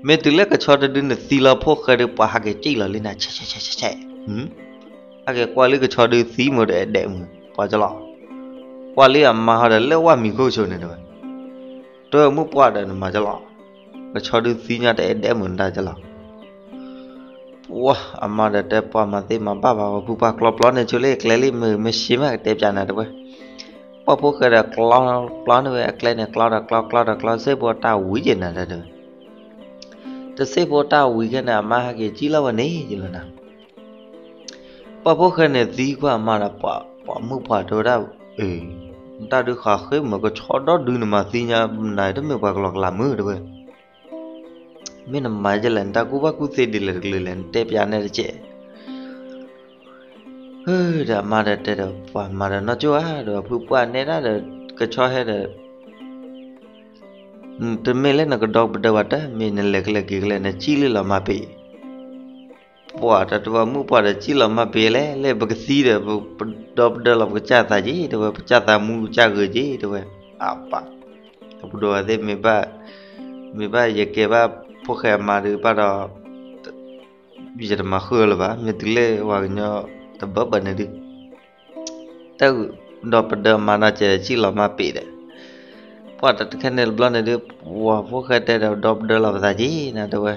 မ့ၢ်တုၤလၢကဆီတဒုန့ၣ်သံလီၤဖိၣ်ဃဲဒီး ပှၤဟးက့ၤစံၣ်လီၤလံနၤ ဆဲးဆဲးဆဲးဆဲးဆဲး ဟဲက့ၤကွၢ်လံကဆီဒုသံမုာ်ဒီးအဲၣ်ဒဲးမုာ် ပှၤကလီၤ ကွၢ်လံအမါဟီဒီးလၢဝၣ်မံၤခိၣ်ဆိးန့ၣ်တဲဝဲ တမုၣ်ပှၢ်ဒီးနမၤကလီၤ ကဆီဒုသံညါတအဲၣ်ဒဲးမုာ်နတၢ်ကလီၤ ပှၤအမါဒီးတဲပှၤမၤသ့မၤဘၣ်ဘၣ် ပှၤဖုပှၢ်ကျီပျီန့ၣ်ဆိလၢအကျဲလံ မ့ၢ်မ့ၢ်ဆ့မးကတဲပျးနၤတဲဝဲ ပှၤဖိၣ်ဃဲဒီးကျီ ကျီန့ၣ်ဝဲအကျဲန့ၣ် ကျီဒီးကျီ ကျီဒီးကျီ စ့ၢ်ဖိတၢ်ဝံၤက့ၤနၤတၢ်တဲဝဲ တစ့ၢ်ဖိတၢ်ဝံၤခဲန့ၣ် အမါဟဲက့ၤစံၣ်လီၤဝဲန့ၣ်ကလီၤနၤ ပှၤဖိၣ်ဃဲန့ၣ်သံကွၢ်အမါဒီး ပှၤမုၣ်ပှၢ်တဲဝဲဒၣ် အ့ နတၢ်ဒုးဃးဃ့မ့ၢ်ကဆီဒီဒုနမၤသံညါ နတမ့ၢ်ပှၤကလီၤကလးမုာ်တဲဝဲ မ့ၢ်နမၤယဲလဲၣ် နတၢ်ကူၣ်ဘၣ်ကူၣ်သ့ဒ်လဲၣ်တကလုာ်လဲၣ် နတဲပျးနဲတကဲး ဒီးအမါဒီးတဲဒီး ပှၤမၤဒီးနီၢ်ကၠိဧါ ဒီးဖုပှၢ်နဲဒၣ်ဒီး ကဆီဟဲဒီး တမ့ၢ်လၢနကဒီပဒၢဘၣ်တၢ် မ့ၢ်နလဲၤကလဲၤက့ၤကလဲၤ နစံၣ်လံလီၤမၤပ့ၤ ပှၤတၢ်တဲဝဲမုၣ်ပှၢ်ဒီးစံၣ်လီၤမၤပ့ၤလဲၣ် လၢပကသံဒီး ပဒီပဒၢလီၤပကစၢ်သးက့ၤ တဲဝဲ ပကစၢ်သးမူကစၢ်ဂ့ၤက့ၤ တဲဝဲ အပၢ် တပူၤဒီးဝဲသ့ၣ် မ့ၢ်ဘၣ်ယကဲဘၣ်ဖိၣ်ဃဲအမါဒုးဘၣ်ဒီး ယတမၤဃုာ်လၢၤဘၣ် မ့ၢ်တုၤလၢပှၤကညီတဘၢဘၢန့ၣ်ဒုး တၢ်ဒီပဒၢမၤနီၢ်ကဲး စံၣ်လီၤမၤပ့ၤဒီး ပှၤတခဲန့ၣ်တဘျီန့ၣ်ဒုး ပှၤဖိၣ်ဃဲတဲဒီးဒီပဒၢလီၤပသးက့ၤ နတဲဝဲ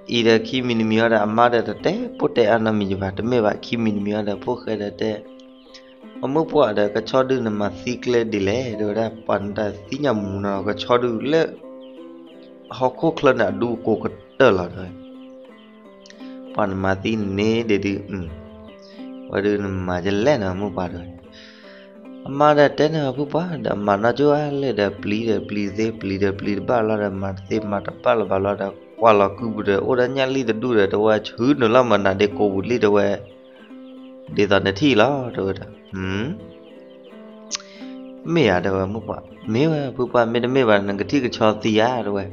အံၤဒီးခံမံၤတမံၤအီၤဒီး အမါဒီးတတဲပိၢ်တဲအါနီတမံၤဘၣ် တမ့ၢ်ဘၣ် ခံမံၤတမံၤအီၤဒီး ဖိၣ်ဃဲဒီးတဲ ပှၤမုၣ်ပှၢ်ဒီး ကဆီဒုးနမၤသံကျဲဒ်လဲၣ် တဲဝဲဒၣ် ပှၤနတၢ်သံညါမူနီၤ ကဆီဒုးလၢ ဟီၣ်ခိၣ်ချၢန့ၣ် အဒူကိးကတၢၢ်လီၤ တဲဝဲ ပှၤနမၤသံန့ၣ်ဒ်ဒုး ဝဲဒုးနမၤယလဲၣ်နီၤ မုၣ်ပှၢ်တဲဝဲ အမါဒီးတဲန့ၣ် ဖုပှၢ်ဒီး မၤနီၢ်ကၠိဧါလဲၣ်ဒီး ပျံၤဒီးပျံၤသ့ ပျံၤဒီးပျံၤတဘၣ်လီၤဒီး မၤတသ့မၤတဘၣ်လၢၤဘၣ်လီၤဒီး ကွၢ်လီၤကုၢ်ပူၤဒီး အိၣ်ဒီးညၣ်လံၣ်တဒူၣ်ဒီး တဲဝဲ ဆူနုာ်လီၤမၤနၤဒ့ကိးပူၤလံ တဲဝဲ ဒ်သိးနထံၣ်လီၤ တဲဝဲဒၣ် မ့ၢ်ဧါ တဲဝဲ မုၣ်ပှၢ် မ့ၢ်ဝဲ ဖုပှၢ် မ့တမ့ၢ်ဘၣ် နကထံၣ်ကဆီသံဧါ တဲဝဲ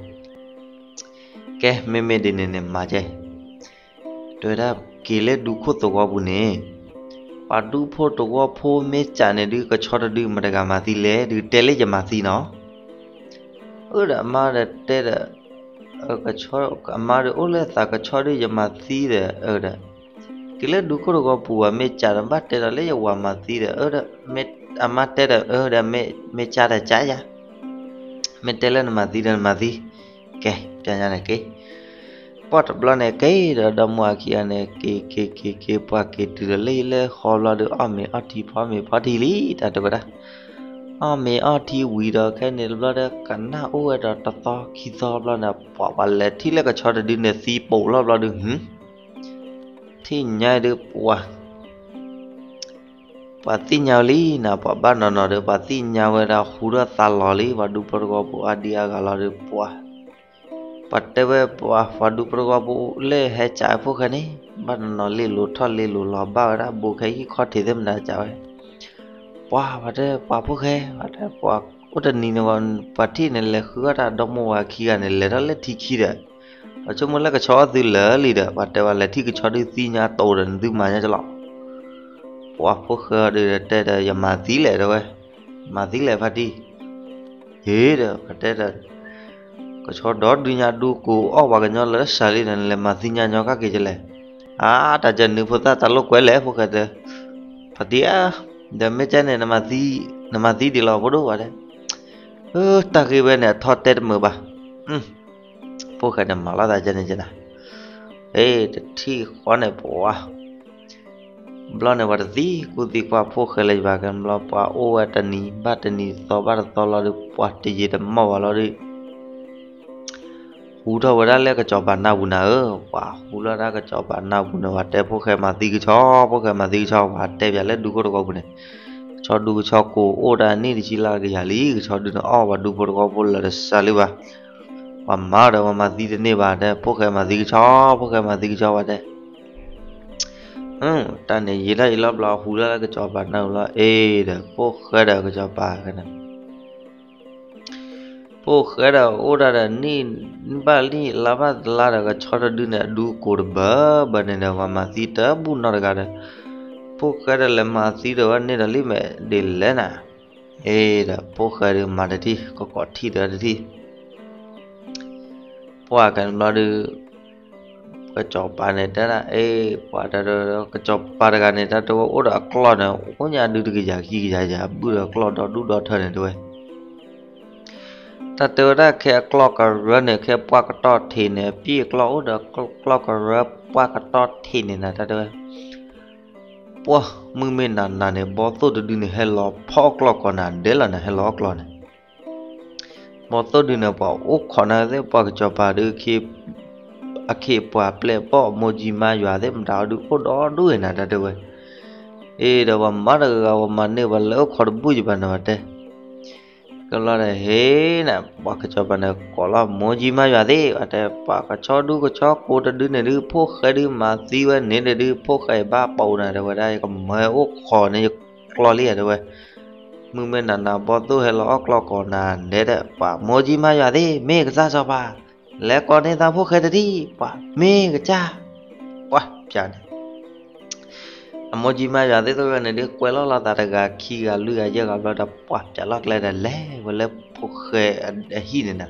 ကဲ မ့မ့ၢ်ဒ်န့ၣ်န့ၣ် မၤကဲ တဲဝဲဒၣ် က့ၤလၢဒူခိၣ်သဝီပူၤန့ၣ် ပှၤဒူဖိတဝီဖိမ့ၢ်စးန့ၣ်ဒုး ကဆီတဒုမတၤတဂၤမၤသံလဲၣ် ဒုးတဲလၢယမၤသံနီၤ အၢဒီးအမါဒီးတဲဒီး အမါဒီးအိၣ်လၢသး ကဆီဒုးယမၤသံဒီး အၢဒီး က့ၤလၢဒူခိၣ်တဝီပူၤ မ့ၢ်စးဒီး ဘၣ်တဲဒီးလၢယဝၤမၤသံဒီး အၢဒီး အမါတဲဒီး အၢဒီး မ့ၢ်စးဒီးစးယၤ မ့ၢ်တဲလၢနမၤသံဒီးနမၤသံ ကဲ ပျၢ်ညါန့ၣ်က့ၤ ပှၤတဘျီန့ၣ်က့ၤဒီး ဒီမိၢ်အခံဂၤန့ၣ် က့ၤက့ၤက့ၤက့ၤ ပှၤက့ၤတုၤဒီးလၢဟံၣ်လၢဃီဘျီဒီး အီၣ်မ့ၤအီထံ ဖီမ့ၤဖီထံလံ တၢ်တဲဝဲဒၣ် အီၣ်မ့ၤအီထံဝံၤဒီး ခဲန့ၣ်တဘျီဒီး ကနၣ်အိၣ်ဝဲဒီးတသီခံသီဘျီန့ၣ် ပှၤပှၤလဲၤထံၣ်လၢကဆီတဒုန့ၣ်သံပိာ်လီၤဘျီဒီး ဟူ ထံၣ်ညါဒုး ပှၤ ပှၤသ့ၣ်ညါဝဲလံနီၤ ပှၤဘၣ်နီၤနီၤဒီး ပှၤသ့ၣ်ညါဝဲဒၣ် ဟူထီၣ်သါလီၤလံ ပှၤဒူဖိတဝီဖိအါဒံအါဂၤလီၤဒီး ပှၤ ပှၤတဲဝဲပှၤ ပှၤဒူဖိတဝီဖိလၢဟဲစးဖိၣ်ဃဲန့ၣ် ဘၣ်နီၤနီၤ လ့လိာ်ထီၣ်လ့လိာ်လီၤ ဘၣ်ဝဲဒၣ် ဘူးခဲဟံၣ်ခီၣ်ထံးသ့ၣ်မတၤစးဝဲ ပှၤ ပှၤတဲ ပှၤဖိၣ်ဃဲ ပှၤတဲ ပှၤအိၣ်တနံၤန့ၣ် ပှၤထံၣ်န့ၣ် လဲၤဃုအီၣ်တၢ်ဒီမိၢ်ဝၤခံဂၤန့ၣ် လဲၤထီၣ်လၢထံခံဒီး ပှၤဆိကမိၣ်လၢကဆီအီၣ်သုလၢာ်လံဒီး ပှၤတဲဝဲ လဲၤထံၣ်ကဆီဒုးသံညါတိၤဒီး နသုမၤညါကလီၤ ပှၤဖိၣ်ဃဲအီၤဒုးတဲဒီး ယမၤသံလဲၣ် တဲဝဲ မၤသံလဲၣ် ဖါတံၢ် ဟ့ၣ်ဒီး ပှၤတဲဒီး ကဆီဒီဒုညါဒူကိးအီၣ်ပှၤကညီလၢစးလံဒီး နလဲၤမၤသံညါညီကၣ်က့ၤကလဲၣ် အါ တၢ်ကနုာ်ဖိသၣ်တၢ်လိာ်ကွဲလဲၣ် ဖိၣ်ဃဲတဲ ဖါတံၢ်ဧၢ ဒီးမ့ၢ်ကဲန့ၣ် နမၤသံဒ်လီၤ ဖိဒိၣ်ဝဲတဲ တၢ်ဂ့ၢ်ဝဲန့ၣ် အထီတဲတမုာ်ဘၣ် ဖိၣ်ဃဲန့ၣ် မၤလိာ်သးကဲန့ၣ်ကဲနၤ အ့ တထံၣ်ဃီန့ၣ် ပှၤ ဘျီန့ၣ် ပှၤတသံကွၢ်သံကွၢ်ဖိၣ်ဃဲလၢၤဘၣ်ကဲဘျီ ပှၤအိၣ်ဝဲတနံၤဘၣ်တနံၤ သီဘၣ်တသီလီၤဒီး ပှၤတယံာ်တမီၢ်ဘၣ်လီၤဒီး ဟူထီၣ်ဝဲဒၣ်လၢကစီၤပၤနၢ်ပူၤနၤဧၢ, ပှၤဟူလီၤဒၣ်ကစီၤပၤနၢ်ပူၤန့ၣ် ပှၤတဲဖိၣ်ဃဲမၤသံကဆီ, ဖိၣ်ဃဲမၤသံကဆီ, ပှၤတဲပၠးလၢဒူခိၣ်တဝီပူၤန့ၣ်, ကဆီဒူကဆီကိးအိၣ်တၢ်နံၣ်တဆံလၢ် ကယၤလံ, ကဆီဒူန့ၣ်အီၣ်ပှၤဒူဖိတဝီဖိလၢာ်တစှၤလံဘၣ်, ပှၤမၤဒီးပှၤမၤသံတန့ၢ်ဘၣ်, တဲဖိၣ်ဃဲမၤသံကဆီ, ဖိၣ်ဃဲမၤသံကဆီ ပှၤတဲ တၢ်န့ၣ်ယံာ်ထီၣ်ယံာ်လီၤဘျီ ဟူလၢကစီၤပၤနၢ်ပူၤလီၤ, အ့ဒီး ဖိၣ်ဃဲဒီးကစီၤပၤ ဖိၣ်ဃဲဒီးအိၣ်ဒၣ်ဒီးနံၣ်ဘၣ်လံၣ်လါဘၣ်လါဒီး ကဆီတဒုန့ၣ် အဒူကိးတဘၢဘၢန့ၣ်ဒီး ပှၤမၤသံတဘူၣ်နီတဂၤဒီး ဖိၣ်ဃဲဒီးလဲၤမၤသံဒီးဝဲန့ၣ်ဒီးလံ မ့ၢ်ဒ်လဲၣ်နၤ, အ့ဒီး ဖိၣ်ဃဲဒီးမၤတထံၣ် ကကိးထံၣ်ဒီးတထံၣ် ပှၤကဲဘျီဒီး ကစီၤပၤန့ၣ်တဲဒၣ် အ့ ပှၤတ ကစီၤပၤတဂၤန့ၣ် တၢ်တဲဝဲအိၣ်ဒီးအကျီၣ်န့ၣ် အိၣ်ညါဒုတကယၤခံကယၤယၤ ဘုၣ်ဒီးကျီၣ်ဒီဒူၣ်ဒီထၢန့ၣ်တဲဝဲ တၢ်တဲဝဲဒၣ်ခဲအကျီၣ်ကရၢန့ၣ် ခဲပှၢ်ကတီၢ်ထံးန့ၣ် ပှၢ်ကျီၣ်အိၣ်ဒီးကျီၣ်ကရၢပှၢ်ကတီၢ်ထံးန့ၣ်နၤ တၢ်တဲဝဲ ပှၢ်မုၢ်မ့ၢ်နၤနၤန့ၣ် ဘီသိၣ်တဒုန့ၣ် ဟဲလီၤဖီၣ်အကျီၣ်ကိးနၤဒဲးလီၤနၤ ဟဲလီၤအကျီၣ်န့ၣ် ဘီသိၣ်ဒုန့ၣ် ပှၤအိၣ်ခိးနၤသ့ၣ် ပှၤကစီၤပၤဒု အခ့အပှၤပျဲၢ်ဘီၣ် မိၢ်ကၠံမါယွၤသ့ၣ် မတၤအီၤဒု အိၣ်ဒီဒူၣ်အံၤနၤ တၢ်တဲဝဲ အ့ဒီးပှၤမၤတဂၤဂၤ ပှၤမၤန့ၢ် ပှၤလဲၤအိၣ်ခိးတဘူၣ်ယဘၣ်နၤ ပှၤတဲ ကလီၤဒီးဟ့ၣ်နၤ ပှၤကစီၤပၤန့ၣ် ကိးလီၤမိၢ်ကၠံမါယွၤသ့ၣ် ပှၤတဲ ပှၤကဆီဒူကဆီကိးတဒုန့ၣ်ဒု ဖိၣ်ဃဲဒုမၤသံဝဲန့ၣ်ဒီးဒု ဖိၣ်ဃဲအံၤဘၣ်ပိာ်နၤ တဲဝဲဒၣ် ယကမၤအိၣ်ခိးန့ၢ်ယကျီၣ်လံ တဲဝဲ မုၢ်မ့ၢ်နၤနၤ ဘီသိၣ်ဟဲလီၤအီၣ်ကျီၣ်ကိးနၤဒဲးဒီး ပှၤမိၢ်ကၠံမါယွၤသ့ၣ် မ့ၢ်ကစၢ်စီၤပၤ လဲၤကိးန့ၢ်သးဖိၣ်ဃဲတထံၣ် ပှၤမ့ၢ်ကစၢ် ပှၤပၠးန့ၣ် အမိၢ်ကၠံမါယွၤသ့ၣ်သိးဝဲန့ၣ်ဒု ကွဲလီၤလိာ်သးတဂၤခံဂၤလွံၢ်ဂၤယဲၢ်ဂၤဘျီဒီး ပှၤပၠးလီၤကျဲဒီး လဲၤဝဲလၢဖိၣ်ဃဲအဟံၣ်န့ၣ်နၤ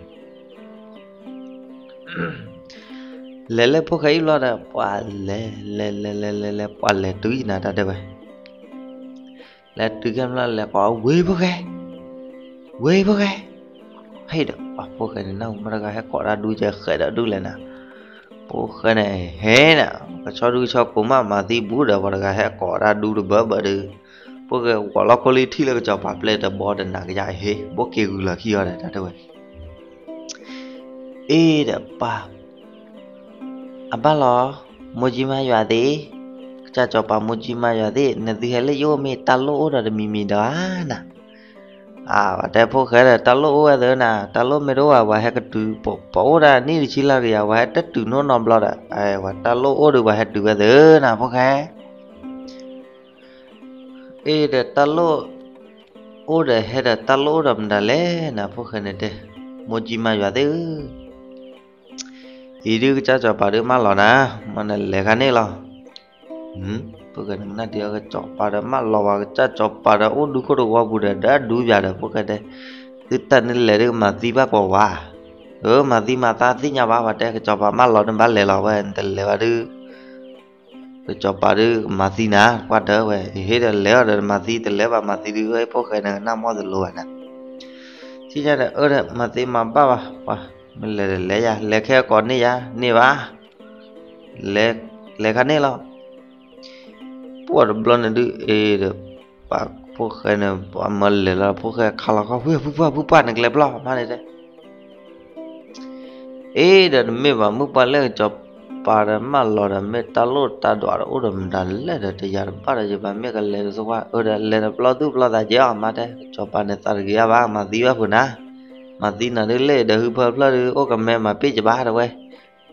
လဲၤလၢဖိၣ်ဃဲအံၤဘျီဒီး ပှၤလဲၤ လဲၤ လဲၤ လဲၤ လဲၤ လဲၤ ပှၤလဲၤတုၤယနၤ တၢ်တဲဝဲ လဲၤတုၤခဲဘျီ လဲၤကိး ဝ့ၢ်ဖိၣ်ဃဲ ဝ့ၢ်ဖိၣ်ဃဲ ဟ့ၣ်ဒီး ပှၤဖိၣ်ဃဲန့ၣ် နၢ်ဟူမါတဂၤဟဲကိးတၢ်ဒူကဲဃဲးဒီးဒူလဲၣ်နၤ ဖိၣ်ဃဲန့ၣ် ဟ့ၣ်နၤ ကဆီဒူကဆီကိးမး မၤသံဘူးဒီး ပှၤတဂၤဟဲကိးတၢ်ဒူတဘၢဘၢဒီး ဖိၣ်ဃဲဝီၤလီၤခိလံထံၣ်လၢကစီၤပၤပျဲၢ်တဘီတနၤကယၤ ဟ့ၣ် ဘိၣ်က့ၤဂုၤလီၤခံအီၤဒီး တၢ်တဲဝဲ အ့ဒီးပၢ် အဘၣ်လီၤ မိၢ်ကၠံမါယွၤသ့ၣ်, ကစၢ်စီၤပၤမိၢ်ကၠံမါယွၤသ့ၣ်, နသုဟဲလၢယအိၣ်မ့ၢ်တၢ်လိၣ်အိၣ်ဒီးတမံၤမံၤဒီးဧါနၤ. အဝဲတဲဖိၣ်ဃဲဒီး တၢ်လိၣ်အိၣ်ဝဲသ့နၤ, တၢ်လိၣ်မ့ၢ်တအိၣ်ဘၣ် ပှၤဟဲကတုၤ, ပအိၣ်ဒၣ်နံၣ်တဆံလၢ်ကယၤ ပှၤဟဲတတုၤနီၢ်နီတဘျီဒီး, ပှၤတၢ်လိၣ်အိၣ်ဒီးပှၤဟဲတုၤဝဲသ့နၤ ဖိၣ်ဃဲ အ့ဒီးတၢ်လိၣ်အိၣ်ဒီးဟဲဒီး တၢ်လိၣ်အိၣ်ဒီးမတၤလဲၣ်နၤ ဖိၣ်ဃဲန့ၣ်တဲ, မိၢ်ကၠံမါယွၤသ့ၣ်ဧၢ, အံၤဒုးကစၢ်စီၤပၤဒုးမၢလီၤနၤ, မ့ၢ်နလဲၤခါန့ၣ်လီၤ. ဖိၣ်ဃဲန့ၣ်မနုၤဒုး ကစၢ်စီၤပၤဒီးမၢလီၤဝဲ, ကစၢ်စီၤပၤဒီးအိၣ်ဒူခိၣ်တဝီပူၤဒီး ဒၣ်ဒူယၤဒီးဖိၣ်ဃဲတဲ, သုတၢ်န့ၣ်လဲၤဒုးကမၤသံဘၣ်ကိးဝါ, အၢ မၤသံမၤသးသ့ၣ်ညါဘၣ် ပှၤတဲ ကစၢ်စီၤပၤမၢလီၤန့ၣ်ဘၣ်လဲၤလီၤဝဲ နတလဲၤဘၣ်ဒုး ကစၢ်စီၤပၤဒုးမၤသံနၤ ပှၤတဲဝဲ, ဟ့ၣ်ဒီးလဲၤအီၤဒီးမၤသံ တလဲၤဘၣ်မၤသံဒုး ဖိၣ်ဃဲန့ၣ် နၢ်မီၢ်တလိၤဘၣ်နၤ, ထံၣ်ညါဒီး အၢဒီး မၤသံမၤဘၣ်ဘၣ် ပှၤမ့ၢ်လဲၤဒီးလဲၤယၤ လဲၤခဲကိးန့ၢ်ယၤန့ၢ်ဘၣ်, လဲၤခါန့ၣ်လီၤ. ပှၤတဘျီန့ၣ်ဒုး အ့ဒီး ပှၤဖိၣ်ဃဲန့ၣ် ပှၤမၢလဲၤလီၤ ဖိၣ်ဃဲခါလီၤခီ ဖုပှၢ်ဖုပှၢ် နကလဲၤဘျီမးန့ၣ်တဲ အ့ဒီးတမ့ၢ်ဘၣ် မုၢ်ပှၢ်လၢကစၢ်စီၤပၤဒီးမၢလီၤဒီး မ့ၢ်တၢ်လိၣ်တၢ်ဒွးဒီးအိၣ်ဒီးမတၤလဲၣ်ဒီး တယၤတဘၣ်ဒီးယဘၣ် မ့ၢ်ကလဲၤတသဝါ အၢဒီးလဲၤတဘျီသူၣ်ဘျီသးကဲအီၤ မါတဲ ကစၢ်စီၤပၤန့ၣ်သးတဂ့ၤအါဘၣ် မၤသံဘၣ်ဖုးနၤ, မၤသံနၤဒုးလဲၣ်ဒီး ဟုဖၢဖျၢၣ်ဒုး အိၣ်ကမဲမၤပ့ၢ်ကဘၣ်တဝဲ,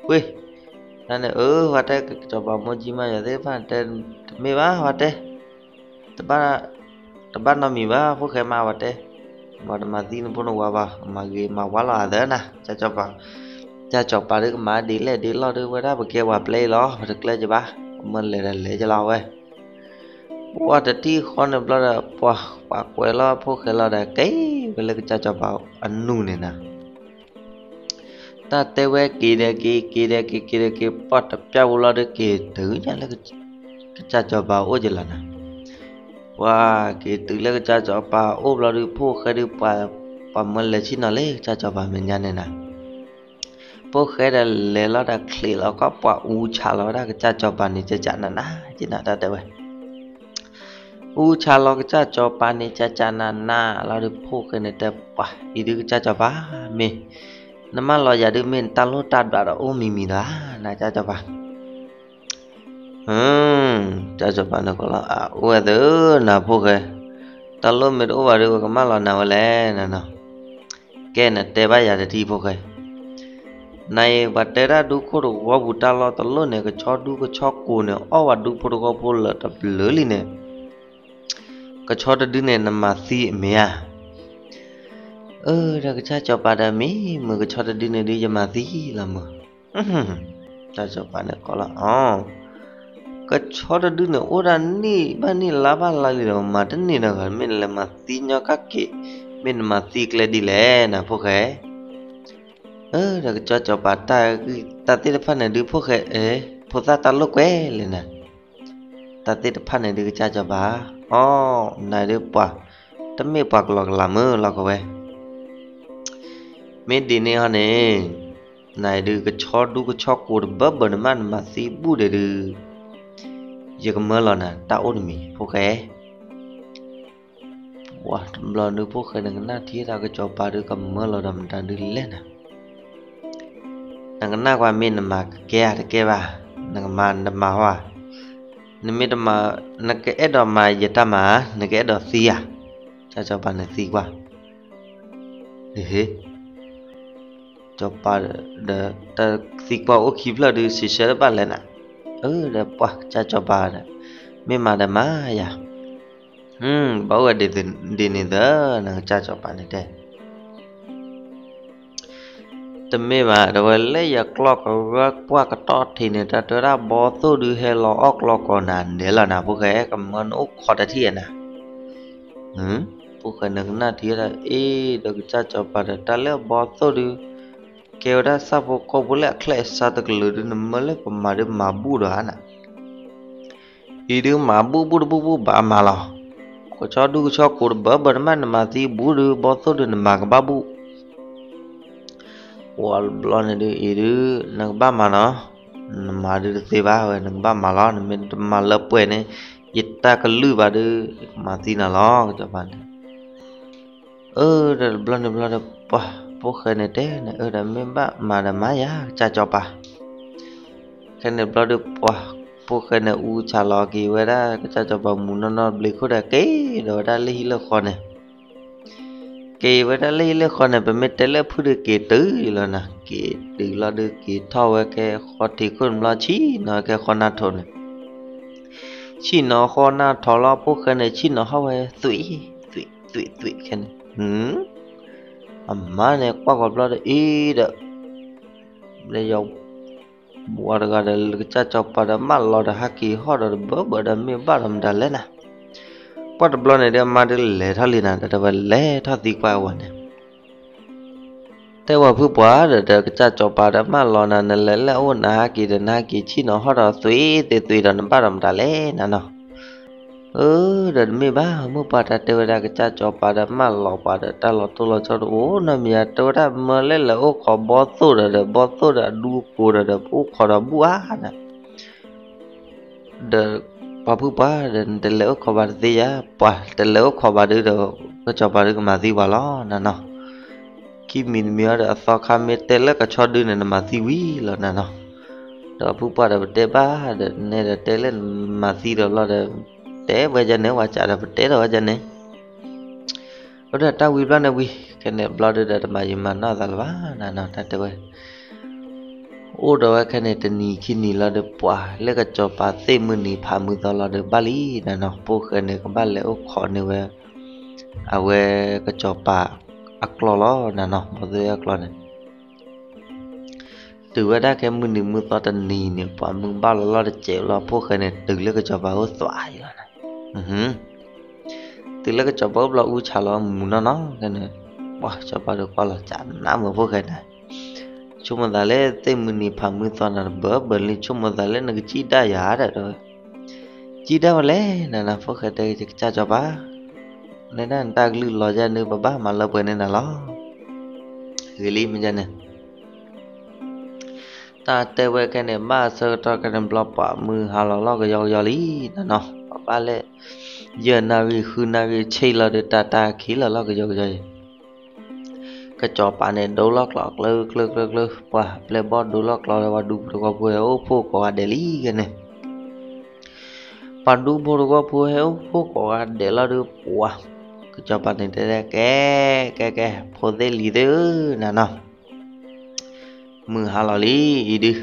ဝ့ၢ် တၢ်န့ၣ် အၢ ပှၤတဲ ကစၢ်စီၤပၤမိၢ်ကၠံမါယွၤသ့ၣ်တဖၣ်တဲ တမ့ၢ်ဘၣ် ပှၤတဲ တဘၣ်နီတမံၤဘၣ် ဖိၣ်ဃဲမါ ပှၤတဲ, ပှၤတမၤသံနဖိနဝၤဘၣ် မၤဂ့ၤမၤဝါလီၤအသးနၤ, ကစၢ်စီၤပၤဒုးကမၤဒ်လဲၣ်ဒ်လဲၣ်ဒုး ဝဲဒၣ်ပကဲပှၤပျဲအံၤလီၤ ပတကျဲကဘၣ်, ပမၢလဲၤဒီးလဲၤကလီၤဝဲ, ပှၤတထံၣ်ဃီန့ၣ်ဘျီဒီး ပှၤကွဲးလီၤဖိၣ်ဃဲလီၤဒီး က့ၤဝဲလၢကစၢ်စီၤပၤအနူၢ်န့ၣ်နၤ တၢ်တဲဝဲက့ၤဒီးက့ၤ က့ၤဒီးက့ၤ က့ၤဒီးက့ၤ ပှၢ်တပျၢ်ဝံၤလီၤဒီး က့ၤတုၤညါလၢ ကစၢ်စီၤပၤအိၣ်ကလီၤနၤ, ပှၤက့ၤတုၤလၢကစၢ်စီၤပၤအိၣ်ဘျီဒုး ဖိၣ်ဃဲဒုး ပှၤမၢလဲၤဆ့ၣ်နီၤလၢကစၢ်စီၤပၤမဲာ်ညါန့ၣ်နၤ, ဖိၣ်ဃဲဒီးလဲၤလီၤဒီးချံးလီၤကီၢ် ပှၤအူဆးလီၤဝဲဒၣ်ကစၢ်စီၤပၤန့ၣ် ကကနနၤ ကနတၢ်တဲဝဲ အူဆါလီၤကစၢ်စီၤပၤန့ၣ် ကၠၢ်ကၠၢ်နးနးလီၤဒီး ဖိၣ်ဃဲန့ၣ်တဲပှၤ အံၤဒုးကစၢ်စီၤပၤ မ့ၢ် နမၢလီၤယၤဒုး မ့ၢ်နတၢ်လိၣ်တၢ်ဒွးဒီးအိၣ်မံၤမံၤလီၤ နကစၢ်စီၤပၤ ကစၢ်စီၤပၤန့ၣ်ကီးလီၤ အအိၣ်ဝဲသ့ၣ်ဧၢ နၤဖိၣ်ဃဲ တၢ်လိၣ်မ့ၢ်တအိၣ်ဘၣ်ဒီး ပကမၢလီၤနၤဝဲလဲၣ်နနီၤ ကဲနတဲဘၣ်ယၤတထံၣ်ဖိၣ်ဃဲ နၤအံၤ ပှၤတဲတၢ်ဒူခိၣ်တဝီပူၤတၢ်လီၢ်တလိၣ်န့ၣ် ကဆီဒူကဆီကိးန့ၣ် အီၣ်ဝဲဒူဖိတဝီဖိလၢာ်တဘျုးလံန့ၣ် ကဆီတဒုန့ၣ် နမၤသံအမ့ၢ်ဧါ အၢ ဒီးကစၢ်စီၤပၤဒီး မ့ၢ်မုၢ်ကဆီတဒုန့ၣ်ဒုး ယမၤသံလီၤမုၢ် ကစၢ်စီၤပၤန့ၣ်ကီးလီၤ အီ ကဆီတဒုန့ၣ် အိၣ်ဒၣ်နံၣ်ဘၣ်နံၣ်လါဘၣ်လါလံဒီး မၤတန့ၢ်ဒီးဂၤ မ့ၢ်နလဲၤမၤသံညီကၣ်က့ၤ မ့ၢ်နမၤသံကျဲဒ်လဲၣ် နၤဖိၣ်ဃဲ အၢ ဒီးကစၢ်စီၤပၤ တၢ်သ့ၣ်တဖၣ်န့ၣ်ဒုးဖိၣ်ဃဲ အၢ ဖိသၣ်တၢ်လိၣ်ကွဲလဲၣ်နၤ တၢ်သ့ၣ်တဖၣ်န့ၣ်ဒုးကစၢ်စီၤပၤ အီ နၤဒုးပှၤ တမ့ၢ်ပှၤကလီကလီမုၢ်လီၤကဝဲ မ့ၢ်ဒ်န့ၣ်ဟီန့ၣ် နၤဒုးကဆီဒူကဆီကိးတဘၢဘၢနမး နမၤသံဘူၣ်ဒီးဒုး ယကမၢလီၤနၤ တၢ်အိၣ်တမံၤ ဖိၣ်ဃဲ ပှၤတဘျီဒုး ဖိၣ်ဃဲန့ၣ် ကနၣ်ထံၣ်တၢ်ကစီၤပၤဒုး ကမၢလီၤဒီးမတၤဒုးလဲၣ်နၤ နကနၣ်ကွၢ် မ့ၢ်နမၤကကဲဧါတကဲဘၣ် နကမၤနတမၤဟီဧါ နမ့ၢ်တမၤ နကအဲၣ်ဒိးမၤယတၢ်မၤ နကအဲၣ်ဒိးသံဧါ ကစၢ်စီၤပၤန့ၣ်သံကွၢ် ဟ့ စီၤပၤဒီး တၢ်သံကွၢ်အိၣ်ခံဖျၢၣ်ဒုး စံးဆၢတဘၣ်လဲၣ်နၤ အၢ ဒီးပှၤကစၢ်စီၤပၤဒီး မ့ၢ်မၤဒီးမၤယၤ ဘၣ်အိၣ်ဝဲဒ်န့ၣ်သၢ နကစၢ်စီၤပၤန့ၣ်တဲ တမ့ၢ်ဘၣ် တဲဝဲလၢယကျီၢ်ကရၢၢ်ပှၢ်ကတီၢ်ထံးန့ၣ် တၢ်တဲဝဲဒၣ်ဘီသိၣ်ဒုးဟဲလီၤအီၣ်ကျီၢ်ကိးနၤဒဲးလီၤနၤ ဖိၣ်ဃဲ ကမၢနအိၣ်ခိးတထံၣ်နၤ ဖိၣ်ဃဲန့ၣ်ကနၣ်ထံၣ်ဝဲဒၣ် အ့ ဒီးကစၢ်စီၤပၤဒီး တၢ်လၢအဘီသိၣ်ဒုး ကဲဝဲဒၣ်ဆၣ်ဖိကီၢ်ဖိလၢအချဲးအစးတကလုာ်ဒုး နမၢလၢပမၤဒုးမၤဘူၣ်ဒီးဧါနၤ အံၤဒုးမၤဘူၣ်ဘူၣ်တဘူၣ်ဘူၣ်ဘၣ်မၤလီၤ. ကဆီဒူကဆီကိးတဘၢဘၢနမး နမၤသံဘူၣ်ဒုး ဘီသိၣ်ဒုးနမၤကဘၣ်ဘူၣ် ပှၤတဘျီန့ၣ်ဒုး အံၤဒုး နကဘၣ်မၤနီၤ, နမၤဒုးတသ့ဘၣ်ဝဲ နကဘၣ်မၤလီၤ. နမ့ၢ်တမၤလၢပှဲၤန့ၣ် ယတၢ်ကလုၢ်ဘၣ်ဒုး ယကမၤသံနၤလီၤ ကစီၤပၤန့ၣ် အၢ ဒီးတဘျီန့ၣ်ဘျီဒီး ပှၤဖိၣ်ဃဲန့ၣ်တဲန့ၣ် အၢ ဒီးမ့ၢ်ဘၣ်မၤဒီးမၤယၤ ကစၢ်စီၤပၤ ခဲန့ၣ်ဘျီဒီး ပှၤဖိၣ်ဃဲန့ၣ် အူဆါလီၤက့ၤဝဲဒၣ် ကစၢ်စီၤပၤမူးနီၢ်နီၢ်ဘျ့ခိၣ်ဒီး က့ၤဒီးဝဲဒၣ်လၢဟံၣ်လၢဃီန့ၣ်, က့ၤဝဲဒၣ်လၢဟံၣ်လၢဃီန့ၣ် ပမ့ၢ်တဲလၢဖုၣ်ဒီးက့ၤတုၤလီၤနၤ, က့ၤတုၤလီၤဒီး က့ၤထီၣ်ဝဲကဲဃီထံးခိၣ်န့ၣ်ဘျီ ဆံၣ်နီၤကဲဃီနၢ်ထိးန့ၣ်, ဆံၣ်နီၤဃီနၢ်ထိးလီၤ ဖိၣ်ဃဲန့ၣ် ဆံၣ်နီၤဟီၣ်ဝဲ သွံၣ် သွံၣ် သွံၣ် သွံၣ် ခဲန့ၣ် အမါန့ၣ် ကွၢ်ကီဘျီဒီး အ့ဒီး လၢယ ဝၤတဂၤဒီး လၢကစၢ်စီၤပၤဒီး မၢလီၤဒီး ဟဲက့ၤဟီၣ်ဒီးတဘၢဘၢဒီး မ့ၢ်ဘၣ်ဒီးမတၤလဲၣ်နၤ, ပှၢ်တဘျီန့ၣ်ဒီး အမါဒုးလဲၤထီၣ်လံနၤ ဒီးတဲဝဲ လဲၤထီၣ်သံကွၢ်အဝၤန့ၣ် တဲဝဲဖုပှၢ်ဒီး ဒီးကစၢ်စီၤပၤဒီး မၢလီၤနၤ နလဲၤလၢအအိၣ် နဟဲက့ၤဒီး နဟဲက့ၤဆံၣ်နီၤဟီၣ်ဒီး သွံၣ်သ့သွံၣ်ဒီး နဘၣ်ဒီးမတၤလဲၣ်နၤနီၤ အၢ ဒီးတမ့ၢ်ဘၣ် မုၢ်ပှၢ်တၢ်တဲဝဲဒၣ် ကစၢ်စီၤပၤဒီး မၢလီၤပှၤဒီး တၢ်လီၤတိၢ်လီၤဆီတအိၣ်နီတမံၤ တဲဝဲဒၣ် မၢလဲၤလၢအိၣ်ခိးဘီသိၣ်ဒီး ဒီးဘီသိၣ်ဒီး အဒူအကိးဒီး ဒီး အိၣ်ခိးဒီးဘူၣ်ဧါနၤ ဒီးပှၤဖုပှၢ်ဒီး နတလဲၤအိၣ်ခိးဘၣ်တသ့ယၤ ပှၤတလဲၤအိၣ်ခိးဘၣ်ဒုးဒီး ကစၢ်စီၤပၤဒုးကမၤသံပှၤလီၤနၤနီၤ ခံမံၤတမံၤအံၤဒီး အသီခါမ့ၢ်တဲလၢကဆီဒုးန့ၣ် နမၤသံဝံၤလီၤနၤနီၤ ဒီးဖုပှၢ်ဒီးပတဲဘၣ်ဒီး နဲဒီးတဲလၢနမၤသံဒီးလီၤဒီး တဲဝဲဒ်န့ၣ် ဝဲစးဒီးပတဲဒီးဝဲဒ်န့ၣ် အဒီးတၢ်ဝံၤဘျီန့ၣ်ဝံၤ ခဲန့ၣ်ဘျီဒုးဒီး တမၤယံာ်မၤနီၢ်သးလၢၤဘၣ်နၤနီၤ တၢ်တဲဝဲ အိၣ်ဒီးဝဲခဲန့ၣ် တနံၤခံနံၤလီၤဒီး ပှၤလၢကစီၤပၤသ့ၣ်မုၢ်နံၤဖးမုၢ်သီလီၤဒီး ဘၣ်လံနၤနီၤ ဖိၣ်ဃဲန့ၣ် ကဘၣ်လဲၤအိၣ်ခိးန့ၢ်ဝဲ အဝဲကစီၤပၤအကျီၢ်လီၤနၤနီၤ ဘီသိၣ်အကျီၢ်န့ၣ် တုၤဝဲဒၣ်ခဲမုၢ်နံၤမုၢ်သီတနံၤန့ၣ် ပှၤမုၢ်ဘၣ်လီၤလီၤတစဲးလီၤ ဖိၣ်ဃဲန့ၣ် တုၤလၢကစီၤပၤအိၣ်သွးအံၤလီၤနၤ တုၤလၢကစီၤပၤအိၣ်ဘျီ အူဆါလီၤမူးနီၢ်နီၢ် ခဲန့ၣ် ပှၤစီၤပၤဒီးကွၢ်လီၤ ကနၣ်မုာ်ဖိၣ်ဃဲန့ၣ် ဆိကမိၣ်သးလၢသ့ၣ်မုၢ်နံၤဖးမုၢ်သီနၤ တဘၢဘၢလံ ဆိကမိၣ်သးလၢနကစံၣ်ဒၣ်ယၤဒီး တဲဝဲ စံၣ်ဒၣ်ဝဲလဲၣ်နၤနီၤ ဖိၣ်ဃဲတဲ ကစၢ်စီၤပၤ နဲဒၣ်နတၢ်ကလုၢ်လီၤယဲန့ၣ် ပဘၣ်မၤလၢပှဲၤန့ၢ်နၤလီၤ ဂ့ၤလံမ့ၢ်န့ၣ် တၢ်တဲဝဲခဲန့ၣ် ဘၣ်အဆၢကတီၢ်ခဲန့ၣ် ဘျီပှၤမုၢ်ဟါလီၤလီၤကယီကယီလံနၤနီၤ ပဘၣ်လဲၤ ယဲၢ်နၣ်ရံၣ်ဃုနၣ်ရံၣ်ဆ့ၣ်လီၤဒီး တၢ်တၢ်ခံးလီၤလီၤကယီကယီအံၤ, ကစီၤပၤန့ၣ်ဒိလီၤကျိးကျၢကျၢကျၢကျၢ ပှၤပျဲၢ်ဘီၣ်ဒိလီၤကျိးဒီးပှၤဒူဖိတဝီဖိဟဲအိၣ်ဖှိၣ်ကိးဂၤဒဲးလံကဲန့ၣ်, ပှၤဒူဖိတဝီဖိဟဲအိၣ်ဖှိၣ်ကိးဂၤဒဲးလီၤဒီး ပှၤ ကစီၤပၤန့ၣ်တဲဒၣ် ကဲ ကဲ ကဲ ဖိသ့ၣ်လံၤသ့ၣ်ဧၢ နၤနီၤ မုၢ်ဟါလီၤလံအံၤဒုး,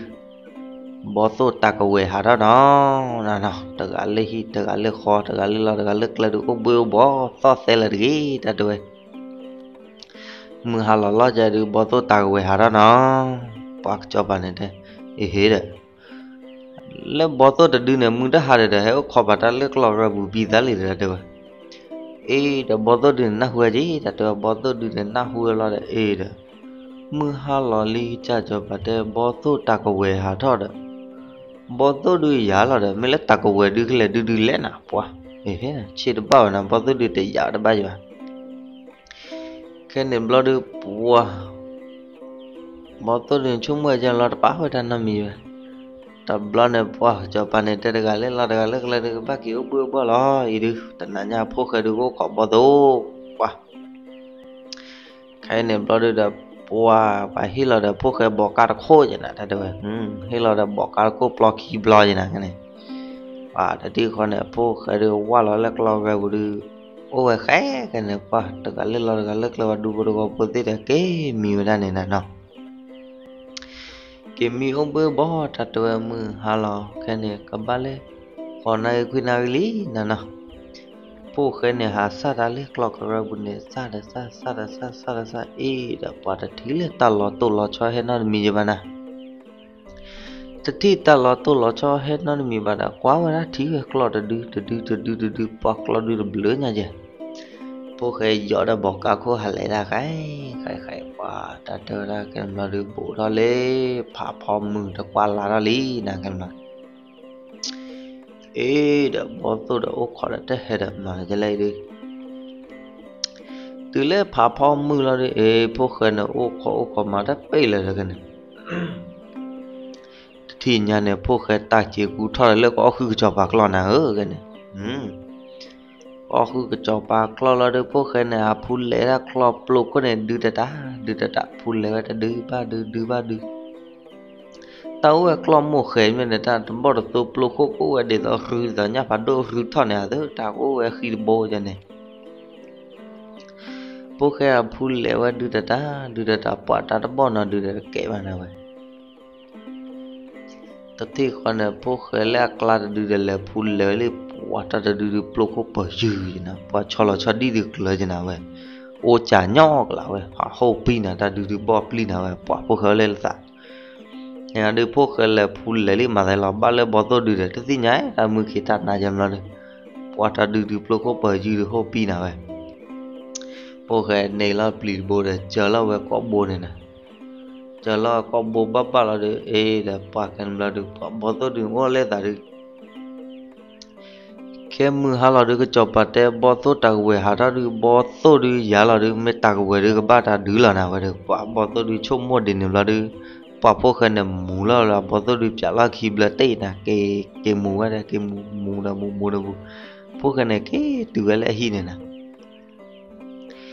ဘီသိၣ်တၢ်ကဝဲၤဟးထီၣ်နီၤ, နၤနီၤ တဂၤလၢဟံၣ် တဂၤလၢဃီ တဂၤလၢလီၢ် တဂၤလၢကျဲဒုး အိၣ်ဘှ့ၣ်အိၣ်ဘှီၣ်သီၣ်သဲလၢၤတဂ့ၤ တၢ်တဲဝဲ မုၢ်ဟါလီၤလီၤကဒီး ဘီသိၣ်တၢ်ကဝဲၤဟးထီၣ်နီၤ, ပှၤကစီၤပၤန့ၣ်တဲ အ့ဟ့ဒီး လၢဘီသိၣ်တဒုန့ၣ် မုၢ်တဟါဒီး ဟဲအိၣ်ခိးဘၣ်တၢ်လၢကျီၢ်ရၢပူၤဘံသးလံဒီး တဲဝဲ, အ့ဒီး ဘီသိၣ်ဒုန့ၣ်နၢ်ဟူဝဲက့ၤ တၢ်တဲဝဲ ဘီသိၣ်ဒုန့ၣ် နၢ်ဟူဝဲလီၤဒီး အ့ဒီး မုၢ်ဟါလီၤလံ ကစၢ်စီၤပၤတဲ ဘီသိၣ်တၢ်ကဝဲၤဟးထီၣ်ဒီး ဘီသိၣ်ဒုယၤလီၤဒီး မ့ၢ်လၢတၢ်ကဝဲၤဒုကလဲၤဒုဒုလဲၣ်နၤ ပှၤ အ့ဟ့ ဆ့တဘၣ်ဝဲနၤ ဘီသိၣ်ဒုတယၤတဘၣ်ယၤဘၣ် ခဲန့ၣ်ဘျီဒုးပှၤ ဘီသိၣ်ဒုန့ၣ် ဆိကမိၣ်ဝဲကလီၤတပာ်ဝဲတၢ်နီတမံၤဘၣ်, တဘျီန့ၣ်ပှၤကစီၤပၤန့ၣ် တဲတဂၤလၢလီၢ်တဂၤလၢကျဲဒုး ကဘၣ်က့ၤအိၣ်ဘှ့ၣ်အိၣ်ဘှီၣ်လီၤအံၤဒုး တနၤညါဖိၣ်ဃဲဒုးကအိၣ်ခိးဘီသိၣ်, ပှၤ ခဲအံၤန့ၣ်ဘျီဒုးဒီး ပှၤ ပှၤဟ့ၣ်လီၤဒီးဖိၣ်ဃဲဘီးကါတခိၣ်ကနၤ တၢ်တဲဝဲ, ဟ့ၣ်လီၤဒီးဘီးကါတခိၣ်ပျီခံဘျီကနၤန့ၣ်, ပှၤတထံၣ်ဃီန့ၣ် ဖိၣ်ဃဲဒုးဝၢ်လီၤလၢကျီၢ်ဂဲပူၤဒုး အိၣ်ဝဲဃဲခဲန့ၣ် ပှၤတဂၤလၢလီၢ်တဂၤလၢကျဲ ပှၤဒူဖိတဝီဖိသ့ၣ်ဒီး က့ၤမံဝဲဒၣ်န့ၣ်နၤနီၤ က့ၤမံအိၣ်ဘှ့ၣ်ဘီ တၢ်တဲဝဲမုၢ်ဟါလီၤ ခဲန့ၣ် ကဘၣ်လၢ ဃိးနၣ်ရံၣ်ခွံနၣ်ရံၣ်လံနၤနီၤ, ဖိၣ်ဃဲန့ၣ် ဟးစၢ်တၢ်လၢကျီၢ်ကရၢပူၤန့ၣ် စၢ်ဒီးစၢ် စၢ်ဒီးစၢ် စၢ်ဒီးစၢ် အ့ဒီး ပှၤတထံၣ်လၢတၢ်လီၤတိၢ်လီၤဆီဟဲနီတမံၤယဘၣ်နၤ တထံၣ်တၢ်လီၤတိၢ်လီၤဆီဟဲနီတမံၤဘၣ်ဒီး ကွၢ်ဝဲဒၣ်ထံၣ်ဝဲကျီၢ်တဒု တဒု တဒု တဒု ပှၤကျီၢ်ဒုတဘျုးညါယဲၢ်, ဖိၣ်ဃဲယီၤဒီးဘီးကါခိၣ်ဟးလဲၤဒၣ်ဃဲ ဃဲဃဲ ပှၤတၢ်တဲဝဲဒၣ်ကဲဘျီဒုး ဘူးထီၣ်လၢ ဖးဖီမုၢ်တကွၢ်လၢ်ထီၣ်လံနၤကဲဘျီ အ့ဒီး ဘီသိၣ်ဒီးအိၣ်ခိးဒီးတဟဲဒီးမၤလၢကလဲၣ်ဒုး တုၤလၢဖးဖီမုၢ်လီၤဒုး အ့ ဖိၣ်ဃဲန့ၣ် အိၣ်ခိးအိၣ်ခိးမၤတပ့ၢ်လၢၤဒီးကဲန့ၣ် တထံၣ်ညါန့ၣ် ဖိၣ်ဃဲတၢ်စ့ၤကူထီၣ်ဒီးလၢကအီၣ်ဃုာ်ကစီၤပၤကျီၢ်နၤဧၢကဲန့ၣ်, ကအီၣ်ဃုာ်ကစီၤပၤကျီၢ်လီၤဒုး ဖိၣ်ဃဲန့ၣ် အဖူလဲၤဒၣ်ကျီၢ်ပျိခိၣ်န့ၣ် ဒုတတၢ် ဒုတတၢ် ဖူလဲၤဝဲတဒုဘၣ်ဒု ဒုဘၣ်ဒု တၢ်အိၣ်ဝဲကျီၢ်မိၢ်ဃဲမ့ၢ်န့ၣ် တၢ်တဘီၣ်တသိပျိခိၣ်ကအိၣ်ဝဲဒ်သိးရုသးညၣ်ဖးဒိၣ်ရုထီၣ်န့ၣ် အသးတၢ်ကအိၣ်ဝဲဃံတဘိကဲန့ၣ် ဖိၣ်ဃဲအဖူလဲၤဝဲဒုတတၢ် ဒုတတၢ် ပှၤတၢ်တဘီၣ်နီၤဒုဒီးတကဲဘၣ်နၤဝဲ တထံၣ်ဃီန့ၣ် ဖိၣ်ဃဲလၢအကျါတဒုဒီးလဲၤဖူလဲၤဝဲလံ ပှၤတၢ်တဒုဒုပျိခိၣ်ပၢၤယုၢ်ကနၤ ပှၤဆီလီၤဆီဒံၣ်ဒုကျၢၤကနၤဝဲ အိၣ်ကၢညီကလးဝဲ ဟးဟိၣ်ပံနၤ တၢ်ဒုဒုဘီၣ်ပျံနၤဝဲ ပှၤဖိၣ်ဃဲလၢလၢသး န့ၣ်ဒုးဖိၣ်ဃဲလဲၤဖူလဲၤလံ မၤသးလီၤဘၣ်လၢဘီသိၣ်ဒုဒီး တသ့ၣ်ညါတၢ်မုၢ်ခံးတၢ်နၤယဲၢ်ဘျီဒီး ပှၤတၢ်ဒုဒုပျိခိၣ်ပၢၤယုၢ်ဒုဟိၣ်ပံနၤဝဲ ဖိၣ်ဃဲန့ၣ်လီၤပျံၤတဘိဒီး စၢၤလီၤဝဲကိာ်ဘိန့ၣ်နၤ စၢၤလီၤဝဲကိာ်ဘိဘၣ်ဘၣ်လီၤဒုး အ့ဒီးပှၤကဲဘျီဒုး ပှၤဘီသိၣ်ဒုအိၣ်လၢသးဒုး ခဲမုၢ်ဟါလီၤဒုး ကစီၤပၤတဲဘီသိၣ်တၢ်ကဝဲၤဟးထီၣ်ဒုး ဘီသိၣ်ဒုယၤလီၤဒုး မ့ၢ်တၢ်ကဝဲၤဒုးကဘၣ်တၢ်ဒုလီၤနၤဝဲဒီး ပှၤဘီသိၣ်ဒုဆိကမိၣ်ဒ်န့ၣ်ဘျီဒုး ပှၤဖိၣ်ဃဲန့ၣ်မူၤလီၤလၢ ဘီသိၣ်ဒုပၠးလီၢ်ခံဘျၢတ့ၢ်နၤ က့ၤက့ၤမူၤဝဲဒီး က့ၤမူၤမူၤဒီးမူၤမူၤဒီးမူၤ ဖိၣ်ဃဲန့ၣ်က့ၤတုၤဝဲလၢအဟံၣ်န့ၣ်နၤ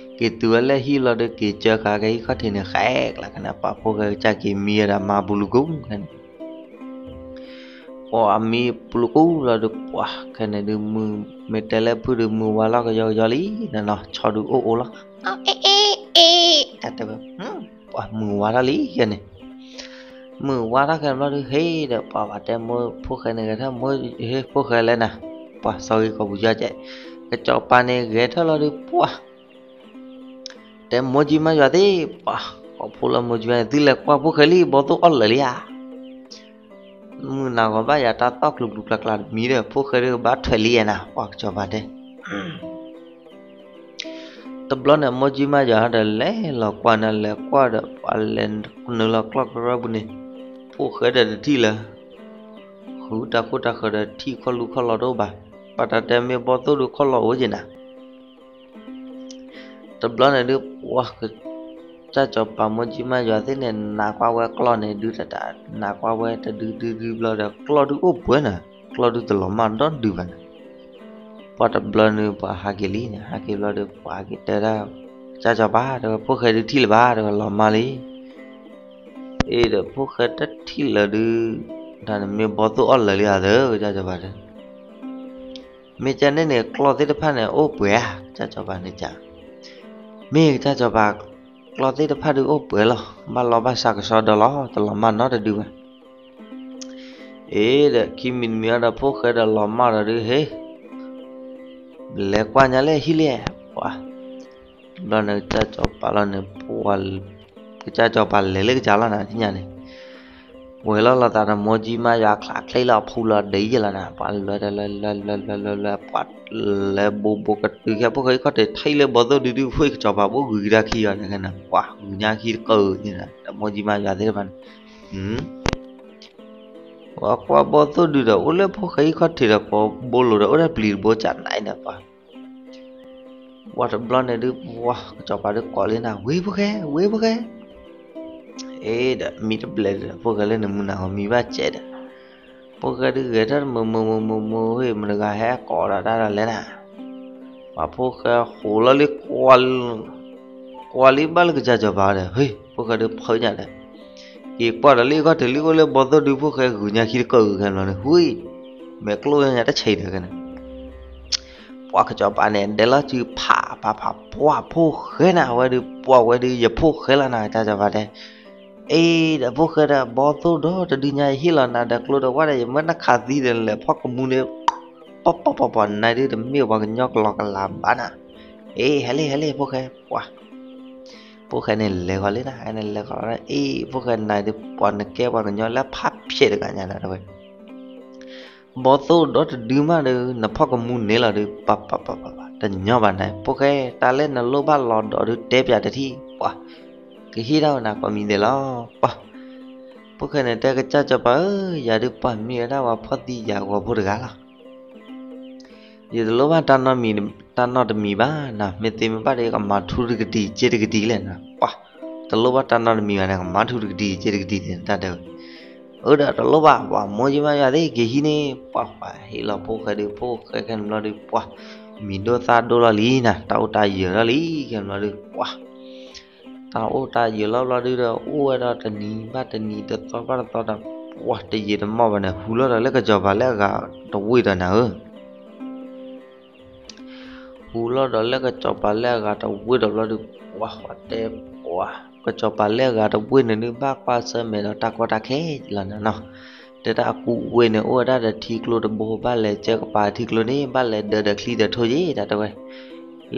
က့ၤတုၤဝဲလၢဟံၣ်လီၤဒီး က့ၤစၢဃာ်ကဟံၣ်ခီၣ်ထံးန့ၣ် ဃဲကျးကနၤ ပှၤဖိၣ်ဃဲကစၢ်က့ၤမံဝဲဒၣ်မါပူၤလူၤကူၣ်ခဲန့ၣ် ပှၤမံပူၤလူၤကူၣ်လီၤဒီး ပှၤခဲန့ၣ်ဒုး မုၢ်မ့ၢ်တဲလၢဖုၣ်ဒုး မုၢ်ဝါလီၤကယီကယီလံနၤနီၤ ဆီဒုးအိၣ်အိၣ်လီၤ အ့ၣ်အ့ၣ်အ့ၣ် တၢ်တဲဝဲ ပှၤမုၢ်ဝါထီၣ်လံခဲန့ၣ် မုၢ်ဝါထီၣ်ခဲဘျီဒုး ဟ့ၣ်ဒီးပှၤဘၣ်တဲမိၢ်ဖိၣ်ဃဲန့ၣ် ဂဲၤထၢၣ်မိၢ်ဟ့ၣ်ဖိၣ်ဃဲလဲၣ်နၤ ပှၤစီၤဂ့ၤကီၢ်ပူၤယီကဲး ကစီၤပၤန့ၣ်ဂဲၤထၢၣ်လီၤဒုး ပှၤ တဲမိၢ်ကၠံမါယွၤသ့ၣ် ပှၤ ကိးဖိလၢမိၢ်ကၠံမါယွၤ သုလဲၤကွၢ်ဖိၣ်ဃဲလံ ဘီသိၣ်အီၣ်လၢာ်လံဧါ မုၢ်နၤဂီၤဘၣ်ယၤတၢ်သီၣ်ကျူၤကျူၤကျါကျါတမံၤဒီး ဖိၣ်ဃဲဒုးကဘၣ်ထွဲးလံဧါနၤ ပှၤကစီၤပၤတဲ တဘျီန့ၣ် မိၢ်ကၠံမါယွၤဒီးလဲၤလီၤကွၢ်န့ၣ် လဲၤကွၢ်ဒီး ပှၤလဲၤနုာ်လီၤကျီၢ်ကရၢပူၤန့ၣ် ဖိၣ်ဃဲဒီးတထံၣ်လၢ ဃုတၢ်ခိၣ်တၢ်ဃၢၤဒီးထံၣ်ခီၣ်လူခီၣ်လီၤတအိၣ်ဘၣ် ပှၤတၢ်တဲမ့ၢ်ဘီသိၣ်ဒုးခီၣ်လီၤအိၣ်က့ၤနၤ တဘျီန့ၣ်ဒုး ပှၤ ကစၢ်စီၤပၤမိၢ်ကၠံမါယွၤသ့ၣ်န့ၣ် နးကွၢ်ဝဲကျီၢ်န့ၣ် ဒုးတတး နးကွၢ်ဝဲတဒုဒုဒုဘျီဒီး ကျီၢ်ဒုးအိၣ်ပှဲၤနၤ ကျီၢ်ဒုးတလီၤမၢ်ဒီဒုဘၣ်နၤ ပှၤတဘျီန့ၣ် ပှၤဟးက့ၤလံန့ၣ်, ဟးက့ၤဘျီဒီး ပှၤဟဲက့ၤတဲဒၣ် ကစၢ်စီၤပၤ တဲဝဲ ဖိၣ်ဃဲဒုးထံၣ်လၢၤဘၣ် တဲဝဲ လီၤမၢ်လံ. အ့ဒီး ဖိၣ်ဃဲတထံၣ်လၢၤဒုး တၢ်န့ၣ်မ့ၢ်ဘီသိၣ်အီၣ်လၢာ်လံဧါသၢ ကစၢ်စီၤပၤတဲ. မ့ၢ်ကန့ၣ်န့ၣ် ကျီသ့ၣ်တဖၣ်န့ၣ် အိၣ်ပှဲၤဧါ ကစၢ်စီၤပၤန့ၣ်က. မ့ၢ်ကစၢ်စီၤပၤ ကျီသ့ၣ်တဖၣ်ဒုးအိၣ်ပှဲၤလီၤ, ဘၣ်လီဘၣ်ဆါကဆှီဒီးလီၤ, တလီၤမၢ်နီတဒုဘၣ်. အ့ဒီး ခံမံၤတမံၤအံၤဒီး ဖိၣ်ဃဲဒီးလီၤမၢ်ဒီးဒုး ဟ့ၣ် လဲၤကွၢ်ညါလၢဟံၣ်လံ, ပှၤ ဘျီန့ၣ် ကစၢ်စီၤပၤလီၤန့ၣ် ပှၤ ကစၢ်စီၤပၤလဲၤလၢကစၢ်လီၤနၤ ထံၣ်ညါန့ၣ်, ဝဲၤလီၤလိာ်သးဒီး မိၢ်ကၠံမါယွၤ ချးချ့လီၤအဖူလီၤဒ်ယဲလီၤနၤ, ပှၤလဲၤတလဲၤလဲၤလဲၤလဲၤလဲၤလဲၤ ပှၤလဲၤဘိးဘိးကတုၤခဲ ဖိၣ်ဃဲအံၤခီၣ်ထံး ထံၣ်လၢဘီသိၣ်ဒုဒု ဖိၣ်ဃဲကစီၤပၤဘိဂုၤကဒါခံဂၤန့ၣ် ကဲနၤ ပှၤဂုၤညါခံတကၢၢ်န့ၣ် ဒီးမိၢ်ကၠံမါယွၤသ့ၣ်တဖၣ်န့ၣ် ပှၤကွၢ်ဘီသိၣ်ဒုဒီး အိၣ်လၢဖိၣ်ဃဲအံၤခီၣ်ထံးဒီး ကိးဘိလိာ်ဒီး အိၣ်ဒၣ်ပျံၤတဘိကၢ်နံၤဒီး ပှၤ ပှၤတဘျီန့ၣ်ဒုး ပှၤကစီၤပၤဒုးကိးလံနၤ ဝ့ၢ်ဖိၣ်ဃဲ ဝ့ၢ်ဖိၣ်ဃဲ, အ့ဒီး မံတဘျဲၣ်ဒီး ဖိၣ်ဃဲလၢနမုၢ်နၤဃီမံဘၣ်စဲးဒီး ဖိၣ်ဃဲဒုးဂဲၤထီၣ်တမုာ်မုာ်မုာ်မုာ်မုာ် ဝ့ၢ်မတဂၤဟဲကိးဒီးတၢ်ဒီးလဲၤနၤ, ပှၤဖိၣ်ဃဲဃိးလီၤလံ ကွၢ်လံဘၣ်လၢကစၢ်စီၤပၤဒီး ဟ့ၣ် ဖိၣ်ဃဲဒုးဖုညါဒီး က့ၤကွၢ်ဒီးလၢအံၤခီၣ်ထံးလံ အိၣ်လၢဘီသိၣ်ဒု ဖိၣ်ဃဲဂုၤညါခံတကၢၢ်ဂ့ၤခဲန့ၣ်လီၤန့ၣ် ဟူ မဲာ်ကျိၣ်ညါတဆံးဒီးကဲန့ၣ် ပှၤကစီၤပၤန့ၣ် ဒဲးလီၤစုဖးဖးဖး ပှၤဖိၣ်ဃဲနၤ အဝဲဒုး ပှၤဝဲဒုး ယဖိၣ်ဃဲလီၤနၤ ကစၢ်စီၤပၤတဲ, အ့ဒီးဖိၣ်ဃဲဒီး ဘီသိၣ်ဒီတဒုညါ ယဟ့ၣ်လီၤနၤဒီးကျိဒီးဝၣ်ဒီး ယမၢနခးသံဒီးလဲၤဖီၣ်ကမူန့ၣ် ပီၣ်ပီၣ်ပီၣ်ပီၣ် နၤဒုးတမ့ၢ်ပှၤကညီကလီကလးဘၣ်နၤ, အ့ ဟဲလံ ဟဲလံ ဖိၣ်ဃဲ ပှၤ ဖိၣ်ဃဲန့ၣ်လဲၤဃီၤလံနၤ ဟဲန့ၣ်လဲၤဃီၤလီၤ အ့ ဖိၣ်ဃဲနၤဒုး ပှၤနကဲပှၤကညီလၢဖးဖျဲးတဂၤညါဒီးတဲဝဲ ဘီသိၣ်ဒီတဒုမးဒီး နဖီၣ်ကမူန့ၢ်လီၤဒုး ပှၤ ပှၤ ပှၤ ပှၤ တညီဘၣ်နၤ ဖိၣ်ဃဲ တၢ်လၢနလိၣ်ဘၣ်လီၤဒီးဒုးတဲပၠးတထံၣ် ပှၤ ကဟ့ၣ်ဒၣ်ဝဲနၤကိးမံၤဒဲးလီၤ ပှၤ ဖိၣ်ဃဲန့ၣ်တဲ ကစၢ်စီၤပၤဧၢ, ယၤဒုးပှၤမ့ၢ်ဝဲဒၣ်ပှၤဖီၣ်သံယာ်ဂီၤဖိတဂၤလီၤ ယတလိၣ်ဘၣ်တၢ်နီတမံၤဘၣ်နၤ, မ့ၢ်သ့မ့ၢ်ဘၣ်ဒီး ယကမၤထူတကဒံၤက့တကဒံၤလဲၣ်နၤ, ပှၤ တလိၣ်ဘၣ်တၢ်နီတမံၤဘၣ်န့ၣ် ကမၤထူတကဒံၤက့တကဒံၤန့ၣ် တၢ်တဲဝဲ, အၢဒီးတလိၣ်ဘၣ် ပှၤမိၢ်ကၠံမါယွၤသ့ၣ် ကဟံးန့ၢ် ပှၤ ပှၤဟ့ၣ်လီၤဖိၣ်ဃဲဒုး ဖိၣ်ဃဲခဲန့ၣ်ဘျီဒုး ပှၤ မံၤဒိၣ်သၣ်ဒိၣ်လီၤလံနၤ, တၢ်အိၣ်တၢ်ယၢၤလီၤလံ ခဲန့ၣ်ဘျီဒုး ပှၤ တၢ်အိၣ်တၢ်ယၢၤလီၤဘျီဒုးဒီး အိၣ်ဝဲဒီးတနံၤဘၣ်တနံၤ တသီဘၣ်တသီဒီး ပှၤတယံာ်တမီၢ်ဘၣ်န့ၣ် ဟူးလီၤဒီးလၢကစီၤပၤလၢအဂၤတဝ့ၢ်ဒီးနၤဧၢ ဟူးလီၤဒီးလၢကစီၤပၤလၢအဂၤတဝ့ၢ်ဒီးဘျီဒုး ပှၤတဲပှၤ ကစီၤပၤလၢအဂၤတဝ့ၢ်န့ၣ်ဒုး ဘၣ်ကွၢ်ဆၢၣ်မဲာ်ဒီးတၢ်ကီတၢ်ခဲလီၤနၤနီၤ, တဲဒၣ်အကူဝ့ၢ်န့ၣ် အိၣ်ဝဲဒၣ်ဒီးထံကျိတဘိ ဘၣ်လဲၤစၢကပၤထံကျိန့ၣ် ဘၣ်လဲၤဒၢဒီးချံဒီးထိယ့ၣ် တၢ်တဲဝဲ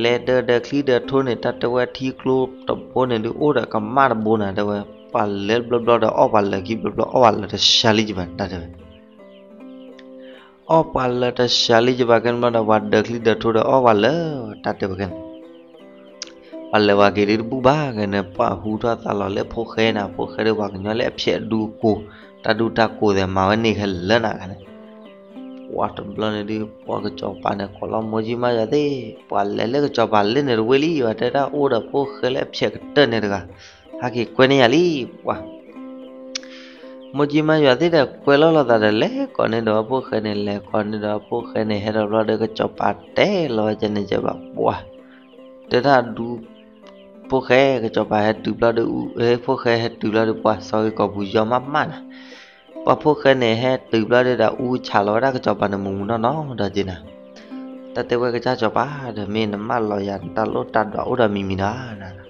လဲၤဒၢဒီးချံဒီးထိန့ၣ် တၢ်တဲဝဲထံကျိတဘိန့ၣ်ဒုး အိၣ်ဒီးကမၣ်တဘိနၤ တဲဝဲ ပှၤလဲၤဘျီဘျီဒီး အီၣ်ပှၤလၢာ်ခံဘျီဘျီ အီၣ်ပှၤလၢာ်တစှၤလံကဘၣ် တၢ်တဲဝဲ အီၣ်ပှၤလၢာ်တစှၤလံကဘၣ် ခဲန့ၣ်ဘျီဒီး ပှၤဒၢချံဒၢထိဒီးအီၣ်ပှၤလၢာ် တၢ်တဲဝဲခဲန့ၣ် ပှၤလဲၤဝဲက့ၤဒုးတဘူၣ်ဘၣ် ခဲန့ၣ် ပှၤဟူထီၣ်သါလီၤလၢဖိၣ်ဃဲနၤ ဖိၣ်ဃဲဒုးပှၤကညီလၢအဖျဲးအဒူအကိး တၢ်ဒူတၢ်ကိးသဲးမၤဝဲန့ၣ်ခဲလၢာ်နၤ ခဲန့ၣ် ပှၤတဘျီန့ၣ်ဒုး ပှၤကစီၤပၤန့ၣ် ကိးလီၤမိၢ်ကၠံမါယွၤသ့ၣ် ပှၤလဲၤလၢကစီၤပၤလၢန့ၣ်တဝ့ၢ်လံ ယွၤတဲဒၣ်အိၣ်ဒီးဖိၣ်ဃဲလၢအဖျဲးကတၢၢ်န့ၣ်တဂၤ ဟဲက့ၤကွဲန့ၢ်ယၤလံ ပှၤ မိၢ်ကၠံမါယွၤသ့ၣ်ဒီးကွဲလီၤလိာ်သးဒီး လဲၤကိးန့ၢ်ဒီးဖိၣ်ဃဲန့ၣ် လဲၤကိးန့ၢ်ဒီးဖိၣ်ဃဲန့ၣ် ဟဲဒီးဘျီဒီး ကစီၤပၤတဲလီၤဝဲကန့ၣ်ကဘၣ် ပှၤ တဲဒၣ်ဒူ ဖိၣ်ဃဲ ကစီၤပၤဟဲတုၤဘျီဒီး ဖိၣ်ဃဲဟဲတုၤဘျီဒီး ပှၤစီၤဂ့ၤကီၢ်ပူၤယီၤမးမးနၤ ပှၤဖိၣ်ဃဲန့ၣ် ဟဲတုၤဘျီဒီး အူဆးလီၤဝဲဒၣ်ကစီၤပၤန့ၣ် မူးမူးနီၢ်နီၢ်ဒီးက့နၤ တၢ်တဲဝဲကစၢ်စီၤပၤဒီး မ့ၢ်နမၢလီၤယၤ နတၢ်လိၣ်တၢ်ဒွးအိၣ်ဒီးမံၤမံၤနၤ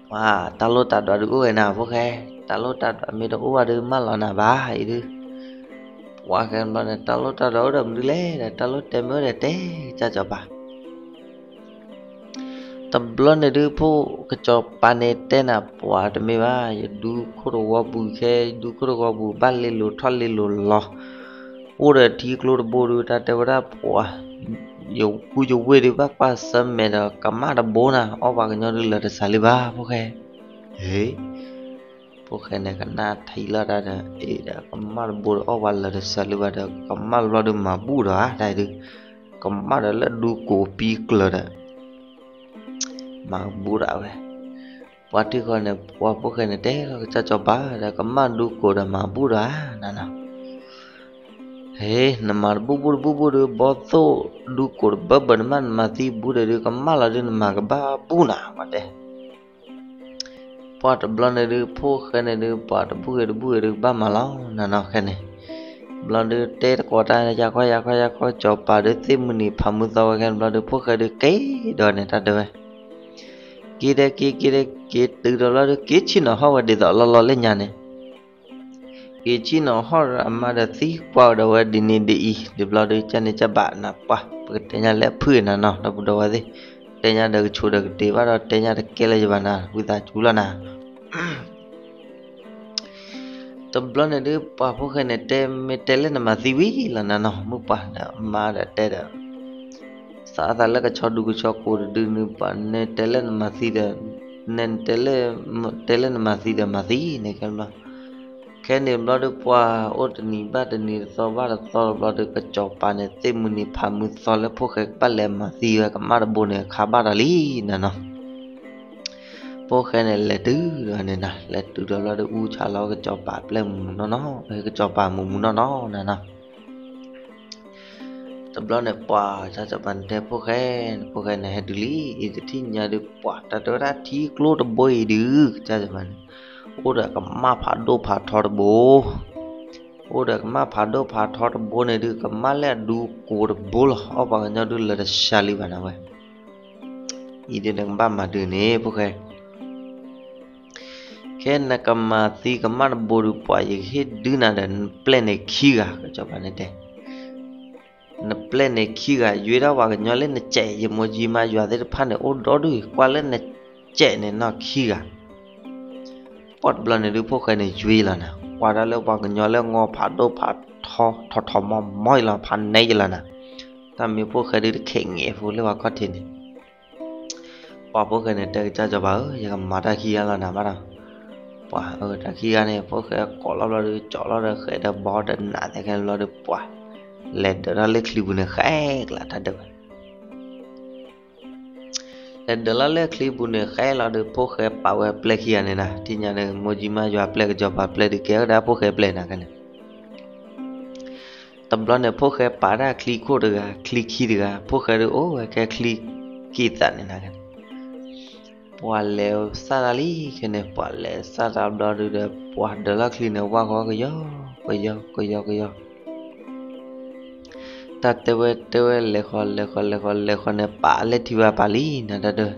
ပှၤ တၢ်လိၣ်တၢ်ဒွးဒုးအိၣ်ဝဲနၤ ဖိၣ်ဃဲ တၢ်လိၣ်တၢ်ဒွးမ့ၢ်တအိၣ်ဘၣ်ဒီး မၢလီၤနၤဘၣ်အံၤဒုး ပှၤခဲန့ၣ်ဘျီန့ၣ် တၢ်လိၣ်တၢ်ဒွးအိၣ်ဒီးမနုၤလဲၣ်ဒီး တၢ်လိၣ်တဲမ့ၢ်အိၣ်ဒီးတဲ ကစၢ်စီၤပၤ တဘျီန့ၣ်ဒုး ဖိၣ်ကစီၤပၤန့ၣ်တဲနၤ ပှၤတမ့ၢ်ဘၣ် ယဒူခိၣ်တဝီပူၤခဲ ယဒူခိၣ်တဝီပူၤ ဘၣ်လ့လိာ်ထီၣ်လ့လိာ်လီၤ အိၣ်ဒီးထံကျိတဘိဒုး တၢ်တဲဝဲဒၣ်ပှၤ ယကူယဝ့ၢ်ဒုး ဘၣ်ကွၢ်ဆၢၣ်မဲာ်ဒီး ကမၣ်တဘိနၤ အီၣ်ပှၤကညီဒုးလၢာ်တစှၤလံဘၣ် ဖိၣ်ဃဲ ဟ့ ဖိၣ်ဃဲန့ၣ် ကနၣ်ထံလီၤတၢ်ဒီး အ့ဒီး ကမၣ်တဘိဒီး အီၣ်ပှၤလၢာ်တစှၤလံဘၣ်ဒီး ကမၣ်တဘျီဒုး မၤဘူၣ်ဒီးဧါ တၢ်အံၤဒုး ကမၣ်ဒီးလၢဒူကိးပံကျၢၤဒီး မၤဘူၣ်ဒီးဝဲ ပှၤထံၣ်ဃီန့ၣ် ပှၤဖိၣ်ဃဲန့ၣ် တဲလီၤကစၢ်စီၤပၤဒီး ကမၣ်ဒူကိးဒီးမၤဘူၣ်ဒီးဧါ နၤနီၤ ဟ့ နမၤတဘူၣ်ဘူၣ်တဘူၣ်ဘူၣ်ဒီး ဘီသိၣ်ဒူကိးတဘၢဘၢနမး နမၤသံဘူးဒီးဒုး ကမၣ်လီၤဒုး နမၤကဘၣ်ဘူၣ်နၤ ဝဲတဲ. ပှၢ်တဘျီန့ၣ်ဒုး ဖိၣ်ဃဲန့ၣ်ဒုး ပှၢ်တဘူၣ်ဂ့ၤတဘူၣ်ဂ့ၤဒုး ကဘၣ်မၤလီၤနၤနီၤ ခဲန့ၣ်. ဘျီဒုး တဲတကိးတၢ် ယၤခီယၤခီယၤခီ ကၠီၤပၤဒုး သ့ၣ်မုၢ်နံၤဖးမုၢ်သီဝဲခဲန့ၣ် ဘျီဒုး ဖိၣ်ဃဲဒုးက့ၤဒီးန့ၣ် တၢ်တဲဝဲ က့ၤဒီးက့ၤ က့ၤဒီးက့ၤ တုၤဒီးဘျီဒုး က့ၤဆ့ၣ်နီၤဟီၣ်ဝဲဒ်သိးလီၢ်လီၢ်လၢညါန့ၣ် က့ၤဆ့ၣ်နီၤဟီၣ်ဒီးအမါဒီး သံကွၢ်ဒီးဝဲဒ်န့ၣ်ဒ်အံၤ ဒ်ဘျီဒုး ကန့ၣ်ကဘၣ်နၤ ပှၢ် ပကတဲညါလၢအဖုၣ်နၤနီၤ ဒီပုၢ်ဒီဝဲၢ်သ့ၣ်, တဲညါဒီးကဆိးဒီးကတ့ၤဘၣ်ဒီး တဲညါတကဲလၢၤယဘၣ်နၤ ဝံသးစူၤလီၤနၤ. တဘျီန့ၣ်ဒုး ပှၢ်ဖိၣ်ဃဲန့ၣ် တဲမ့ၢ်တဲလၢနမၤသံဝံၤလီၤနၤနီၤ မုၢ်ပှၢ်ဒီးအမါဒီးတဲဒီး သးအသးလၢကဆီဒူကဆီကိးတဒုန့ၣ် ပှၢ်နဲတဲလၢနမၤသံဒီး နဲတဲလၢ တဲလၢနမၤသံဒီးမၤသံန့ၣ် ခဲန့ၣ်ဘျီဒုး ပှၢ်အိၣ်တနံၤဘၣ်တနံၤတသီဘၣ်တသီတဘျီဒုး ကၠီၤပၤန့ၣ် သ့ၣ်မုၢ်နံၤဖးမုၢ်သီလၢဖိၣ်ဃဲကဘၣ်လဲၤမၤသံဝဲ ကမၣ်တဘိန့ၣ် ခးဘၣ်ဒီးလံနၤနီၤ. ဖိၣ်ဃဲန့ၣ် လဲၤတုၤဒီးန့ၣ်နၤ လဲၤတုၤဒီးဘျီဒုး အူဆါလီၤကၠီၤပၤပျဲၢ်မုၢ်မုၢ်နီၢ်နီၢ် ကၠီၤပၤမုၢ်မုၢ်နီၢ်နီၢ်နၤနီၤ. တဘျီန့ၣ် ပှၢ်ကၠီၤပၤန့ၣ်တဲဖိၣ်ဃဲန့ၣ် ဖိၣ်ဃဲန့ၣ် ဟဲတုၤလံ အံၤတထံၣ်ညါဒုး ပှၢ်တၢ်တဲဝဲဒၣ်ထံကျိတဘိအံၤဒုး ကၠီၤပၤန့ၣ် အိၣ်ဒီးကမၣ်ဖးဒိၣ်ဖးထီတဘိ အိၣ်ဒီးကမၣ်ဖးဒိၣ်ဖးထီတဘိန့ၣ်ဒုး ကမၣ်လၢအဒူကိးတဘိလီၤ အီၣ်ပှၤကညီဒုးလၢတဆါလံဘၣ်နၤဝဲ အံၤဒုးနကဘၣ်မၤဒုးန့ၣ် ဖိၣ်ဃဲ ခဲနကမၤသံကမၣ်တဘိဒုး ပှၢ်ယကဟ့ၣ်ဒုးနၤဒီး နပျဲၢ်န့ၣ်ခံဂၤ ကၠီၤပၤန့ၣ်တဲ နပျဲၢ်န့ၣ်ခံဂၤ ယွ့ထီၣ်ပှၤကညီလၢနစဲး ယမိၢ်ကၠံမါယွၤသ့ၣ်တဖၣ်န့ၣ် အိၣ်ဒီဒူၣ် ကွၢ်လၢနစဲးန့ၣ်နီၢ်ခံဂၤ ပှၢ်တဘျီန့ၣ်ဒုး ဖိၣ်ဃဲန့ၣ်ယွ့လီၤနၤ ကွၢ်ဒၣ်လၢပှၤကညီလၢအငီၢ်ဖးဒိၣ်ဖးထီ ထီထီမီမီအံၤလီၤ ဖးနဲယလီၤနၤ တၢ်မ့ၢ်ဖိၣ်ဃဲဒုးတခဲးငဲၤဖိလၢပှၤခီၣ်ထံးန့ၣ် ပှၢ်ဖိၣ်ဃဲန့ၣ်တဲကစၢ်ကၠီၤပၤဧၢ ယကမၤတၢ်ခံဂၤလီၤနၤဘၣ်ဒီး ပှၢ်ဧၢ တၢ်ခံဂၤန့ၣ် ဖိၣ်ဃဲကိးလီၤဘျီဒုး ကၠီၤလီၤဒီးဃဲးဒီးဘီဒီးနးသဲခဲန့ၣ်ဘျီဒုး ပှၢ်လဲၤဒၢးထီၣ်လၢချံပူၤန့ၣ် ဃဲကျါတၢ်ဒၢးဝဲ လဲၤဒၢးလီၤလၢချံပူၤန့ၣ် ဃဲလီၤဒုး ဖိၣ်ဃဲပာ်ဝဲပျဲၢ်ခံဂၤန့ၣ်နၤ ထံၣ်ညါန့ၣ် မိၢ်ကၠံမါယွၤပျဲၢ် ကစၢ်စီၤပၤပျဲၢ်ဒုး ကဲဝဲဒၣ်ဖိၣ်ဃဲပျဲၢ်နၤခဲန့ၣ် တဘျီန့ၣ် ဖိၣ်ဃဲပာ်ဒၣ်ချံခိၣ်တဂၤ ချံခံတဂၤ ဖိၣ်ဃဲဒုးအိၣ်ဝဲခဲချံက့ၢ်သးန့ၣ်နၤခဲန့ၣ် ပှၢ်လဲၤစၢ်တၢ်လံခဲန့ၣ် ပှၢ်လဲၤစၢ်တၢ်ဘျီဒုးဒီး ပှၢ်ဒၢးလီၤချံန့ၣ် ဝၢ်ဃီကယီကယီကယီကယီ တၢ်တဲဝဲတဲဝဲ လဲၤဃီလဲၤဃီလဲၤဃီလဲၤဃီန့ၣ် ပာ်လၢထံဝဲပာ်လံနၤတၢ်တဲဝဲ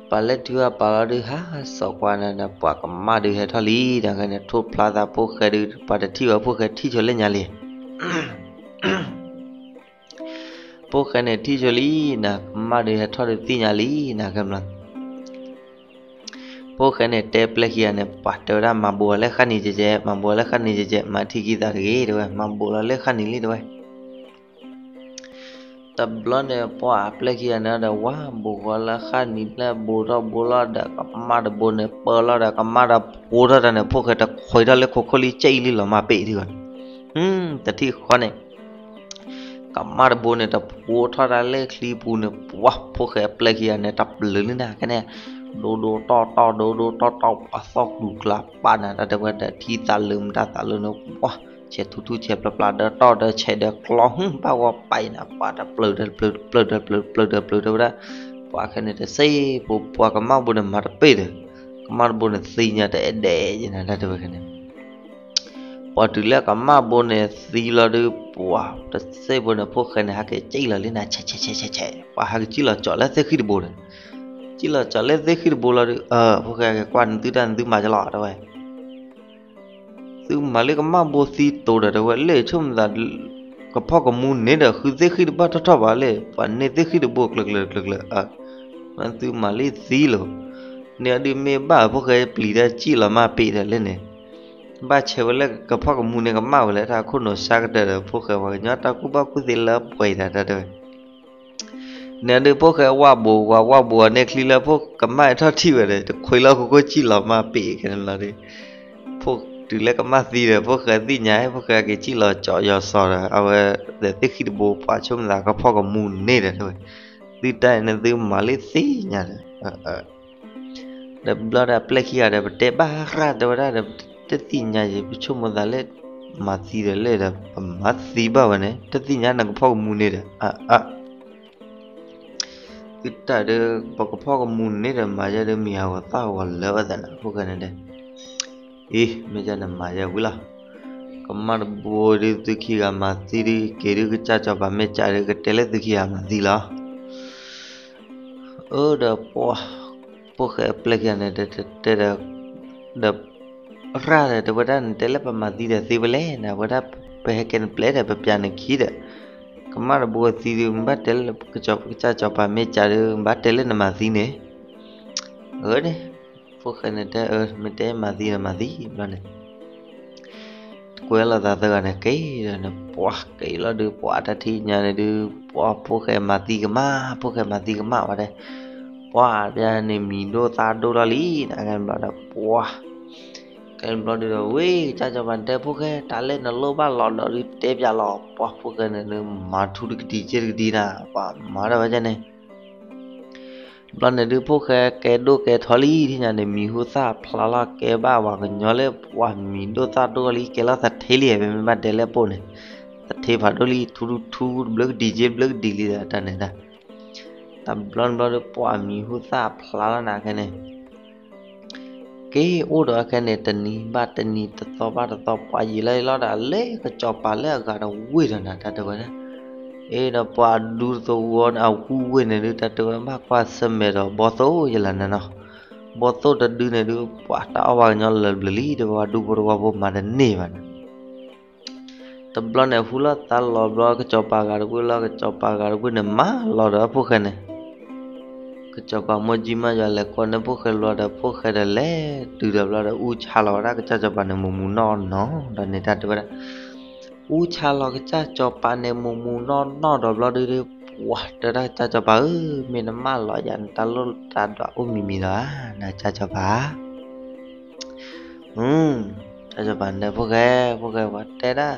ပာ်လၢထံဝဲပာ်လီၤဒုး ဟးစိာ်ကွၢ်နၤဒီး ပှၢ်ကမၣ်ဒုးဟဲထီၣ်လံ နၤခဲန့ၣ် ထိၣ်ဖျါသးဖိၣ်ဃဲဒုး ပှၢ်တထံၣ်ဝဲဖိၣ်ဃဲထံၣ်ဆိလၢညါလံ ဖိၣ်ဃဲန့ၣ်ထံၣ်ဆိလံနၤ ကမၣ်ဒုးဟဲထီၣ်ဒုးသ့ၣ်ညါလံနၤခဲန့ၣ် ဖိၣ်ဃဲန့ၣ်တဲပျဲၢ်ခံဂၤန့ၣ် ပှၢ်တဲဝဲဒၣ် မၤဘိးလၢဃၣ်နံၤကဲကဲ မၤဘိးလၢဃၣ်နံၤကဲကဲ မၤထံခံသးတဂ့ၤ တဲဝဲ မၤဘိးလီၤလၢဃၣ်နံၤလံ တဲဝဲ တဘျီန့ၣ် ပှၢ်ပျဲၢ်ခံဂၤန့ၣ်ဒီး ဝၢ်ဘိးဃီလၢဃၣ်နံၤလၢဘိးထီၣ်ဘိးလီၤဒီး ကမၣ်တဘိန့ၣ် ပၢလီၤဒီး ကမၣ်ဒီးဖိထီၣ်တၢ်န့ၣ် ဖိၣ်ဃဲတခွဲးထီၣ်လၢခိခိၣ်လံ ကၠဲအံၤလံလီၤမၢ်ပ့ၣ်ထံဂီၤန့ၣ် တထံၣ်ဃီန့ၣ် ကမၣ်တဘိန့ၣ် တဖိထီၣ်တၢ်လၢချံပူၤန့ၣ် ပှၢ်ဖိၣ်ဃဲပျဲၢ်ခံဂၤန့ၣ် တပျုၤလံနၤခဲန့ၣ် ဒိဒိတီၢ်တီၢ် ဒိဒိတီၢ်တီၢ် ပှၢ်သီၣ်ကျူၤကျါပာ်နၤ တၢ်တဲဝဲဒီး ထံသးလၢမတၤသးလၢန့ၣ် ပှၢ် ဆဲးထူထူဆဲးဖျါဖျါ ဒၢတီၢ်ဒၢဆဲးဒၢကျီ ဟ့ၣ်ဘၣ်ဝဲပာ်အံၤနၤ ပှၢ်တပျုၤတပျုၤတပျုၤတပျုၤတပျုၤတပျုၤတဲဝဲဒၣ် ပှၢ်ခဲန့ၣ်တစ့ၢ်ဖိ ပှၢ်ကမၣ်ဘိန့ၣ် မၤတပ့ၢ်ဒီး ကမၣ်တဘိန့ၣ်သံညါတအဲၣ်ဒဲးယဲနၤ တၢ်တဲဝဲခဲန့ၣ် ပှၢ်တုၤလၢကမၣ်ဘိန့ၣ်သံလီၤဒုး ပှၢ်တစ့ၢ်ဖိန့ၣ် ဖိၣ်ဃဲန့ၣ် ဟဲက့ၤကၠံၣ်လီၤလံနၤ ဆဲးဆဲးဆဲးဆဲးဆဲး ပှၢ်ဟဲက့ၤကၠံၣ်လီၤကၠီၤလၢသ့ၣ်ဃံတဘိန့ၣ် ကၠံၣ်လီၤကၠီၤလၢသ့ၣ်ဃံတဘိလီၤဒုး အၢ ဖိၣ်ဃဲက့ၤကွၢ် နသုတၢ်နသုမၤကလီၤ တဲဝဲ သုမၤလၢကမၣ်ဘိသံတိၤဒီး တဲဝဲ လၢဆိကမိၣ်သး ကဖီၣ်ကမူန့ၣ်ဒီး ဃုသ့ၣ်ဃံတဘၣ်ထီၣ်ထီၣ်ဘၣ်လၢ ပှၤန့ၢ်သ့ၣ်ဃံတဘိကျၢၤကျၢၤကျၢၤကျၢၤ အၢ မ့ၢ်သုမၤလၢသံလီၤ န့ၣ်အဒုးမ့ၢ်ဘၣ် ဖိၣ်ဃဲပျံၤတၢ်ကၠံၣ်လီၤမၢ်ပ့ၣ်ဒီးလၢန့ၣ် ဘၣ်ဆဲးဝဲလၢကဖီၣ်ကမူန့ၣ် ကမၣ်ဝဲလၢတၢ်ခိၣ်နီၤဆါကတၢၢ်ဒီး ဖိၣ်ဃဲပှၤကညီတၢ်ကူၣ်ဘၣ်ကူၣ်သ့လၢပှဲၤတၢ် တၢ်တဲဝဲ န့ၣ်ဒုးဖိၣ်ဃဲဝၢ်ဘိး ဝၢ်ဝၢ်ဘိးန့ၢ်ချံလၢဖိၣ်ကမၣ်ထီၣ်ထံၣ်ဝဲဒီး တခွံလီၤခိခိၣ်ကၠံၣ်လီၤမၢ်ပ့ၣ်ခဲန့ၣ်လီၤဒုး ဖိၣ်တုၤလၢကမၣ်သံဒီး ဖိၣ်ဃဲသ့ၣ်ညါ ဖိၣ်ဃဲက့ၤကၠံၣ်လီၤကၠီၤယီၤစီၤဒီး အဝဲ ဒီးသ့ၣ်ဃံတဘိ ပှၤဆိကမိၣ်သးကဖီၣ်ကမူန့ၣ်ဒီး တဲဝဲ သုတၢ်အံၤန့ၣ်သုမၤလၢသ့ၣ်ညါဒီး ဒီးဘျီဒီးပျဲၢ်ခံဂၤဒီး ပတဲဘၣ်ရၣ်တဲဝဲဒၣ်ဒီး တသ့ၣ်ညါယံၤ ပဆိကမိၣ်သးလၢ မၤသံဒီးလဲၣ်ဒီး ပမၤသံဘၣ်ဝဲန့ၣ် တသ့ၣ်ညါနကဖီၣ်ကမူန့ၣ်ဒီး အ အ သုတၢ်ဒီး ပကဖီၣ်ကမူန့ၣ်ဒီး မၤယဲဒုးမံၤဟးဂီၤသၣ်ဂီၤလၢဝဲသးန့ၣ် ဖိၣ်ဃဲန့ၣ်ဒီး အ့ မ့ၢ်ယဲန့ၣ်မၤယဲဝံၤလီၤ. ကမၣ်တဘိဒုး သုခံဂၤမၤသံဒုး က့ၤဒုးကစၢ်စီၤပၤမ့ၢ်ကးဒုး ကတဲလၢသုခံဂၤမၤသံလီၤ. အၢ ဒီးပှၤ ဖိၣ်ဃဲအပျဲၢ်ခံဂၤန့ၣ် တဲ တဲဒီး ဒီး ရၣ်ဒီး တဲဝဲဒၣ် နတဲလၢပမၤသံဒီးသ့ဝဲလဲၣ်န့ၣ် ဝဲဒၣ် ပဟဲကဲနပျဲၢ်ဒီး ပပျးနခံဒီး ကမၣ်တဘိသံဒုး မ့ၢ်ဘၣ်တဲလၢ ကစၢ်စီၤပၤမ့ၢ်ကးဒုး ဘၣ်တဲလၢနမၤသံန့ၣ် အၢန့ၣ် ဖိၣ်ဃဲန့ၣ်တဲ အၢ မ့ၢ်တဲမၤသံဒီးမၤသံဘျီန့ၣ် ကွဲလီၤသးသၢဂၤန့ၣ် က့ၤဒီးန့ၣ် ပှၤက့ၤလီၤဒုး ပှၤတၢ်ထံၣ်ညါန့ၣ်ဒုး ပှၤဖိၣ်ဃဲမၤသံကမၣ် ဖိၣ်ဃဲမၤသံကမၣ်ဝဲတဲ ပှၤပျၢ်န့ၣ်မံၤဒိၣ်သၣ်ဒိၣ်ထီၣ်လံန့ၣ် ကဲဘျီဒီး ပှၤ ကဲဘျီဒုးဒီး ဝ့ၢ် ကစၢ်စီၤပၤန့ၣ်တဲ ဖိၣ်ဃဲ တၢ်လၢနလိၣ်ဘၣ်လီၤဒီးဒုးတဲပျးလီၤ ပှၤဖိၣ်ဃဲန့ၣ်ဒုး မၤထူတကဒံက့တကဒံနၤ ပှၤမၤထီၣ်ဝဲဒၣ်န့ၣ် ဘျီန့ၣ်ဒုးဖိၣ်ဃဲကဲဒိၣ်ကဲထီလံ ထံၣ်ညါန့ၣ် မံၤဟူသၣ်ဖျါလီၤ ကဲဘၣ်ဝဲကညီလၢ ပှၤမံၤဒိၣ်သၣ်ဒိၣ်လံ ကဲလီၤသထ့လံ ပမ့ၢ်ဘၣ်တဲလၢပှၤန့ၣ် သထ့ဖးဒိၣ်လံ ထူထူထူ တဘျုးကဒံက့တဘျုးကဒံလံဒီးတၢ်န့ၣ်ဒၣ် တဘျီဘျီဒီး ပှၤမံၤဟူသၣ်ဖျါလီၤနၤခဲန့ၣ် က့ၤအိၣ်ဒီးခဲန့ၣ် တနံၤဘၣ်တနံၤ တသီဘၣ်တသီ ပှၤယံာ်လီၤယံာ်လီၤဒီး လဲၤကစီၤပၤလၢအဂၤတဝ့ၢ်ဒီးနၤ တၢ်တဲဝဲဒၣ် အ့ဒီးပှၤဒူသဝီန့ၣ် အဝ့ၢ်ဝ့ၢ်န့ၣ်ဒုး တၢ်တဲဝဲ ဘၣ်ကွၢ်ဆၢၣ်မဲာ်ဒီးဘီသိၣ်ယလၢနၤနီၤ ဘီသိၣ်တဒုန့ၣ်ဒုး ပှၤတၢ်အီၣ်ဘၣ်ကညီလၢာ်ဘျုးလံ တဲဝဲ ဒူဖိတဝီဖိမၤတန့ၢ်ဘၣ်န့ၣ် တဘျီန့ၣ် ဟူလီၤသးလီၤဘျီ ကစီၤပၤဂၤတဝ့ၢ်လီၤ ကစီၤပၤဂၤတဝ့ၢ်န့ၣ် မၤလီၤဒီးဖိၣ်ဃဲန့ၣ် ကစီၤပၤမိၢ်ကၠံမးယွၤလဲၤကွၢ်န့ၢ်ဖိၣ်ဃဲဘျီဒီး ဖိၣ်ဃဲဒီးလဲၤတုၤဒီးဘျီဒီး အူဆါလီၤဝဲဒၣ် ကစၢ်စီၤပၤန့ၣ် မိၢ်မူနီၢ်နီၢ် ဒီးန့ၣ်တၢ်တဲဝဲဒၣ် အူဆါလီၤကစၢ်စီၤပၤန့ၣ် မိၢ်မူနီၢ်နီၢ်ဒီးဘျီဒုး ပှၤတဲဒၣ် ကစၢ်စီၤပၤဧၢ မ့ၢ်နမၢလီၤယၤ နတၢ်လိၣ်တၢ်ဒွးအိၣ်မံၤမံၤလီၤဧါ နကစၢ်စီၤပၤ ကစၢ်စီၤပၤန့ၣ် ဖိၣ်ဃဲ ဖိၣ်ဃဲ ပှၤတဲဒၣ်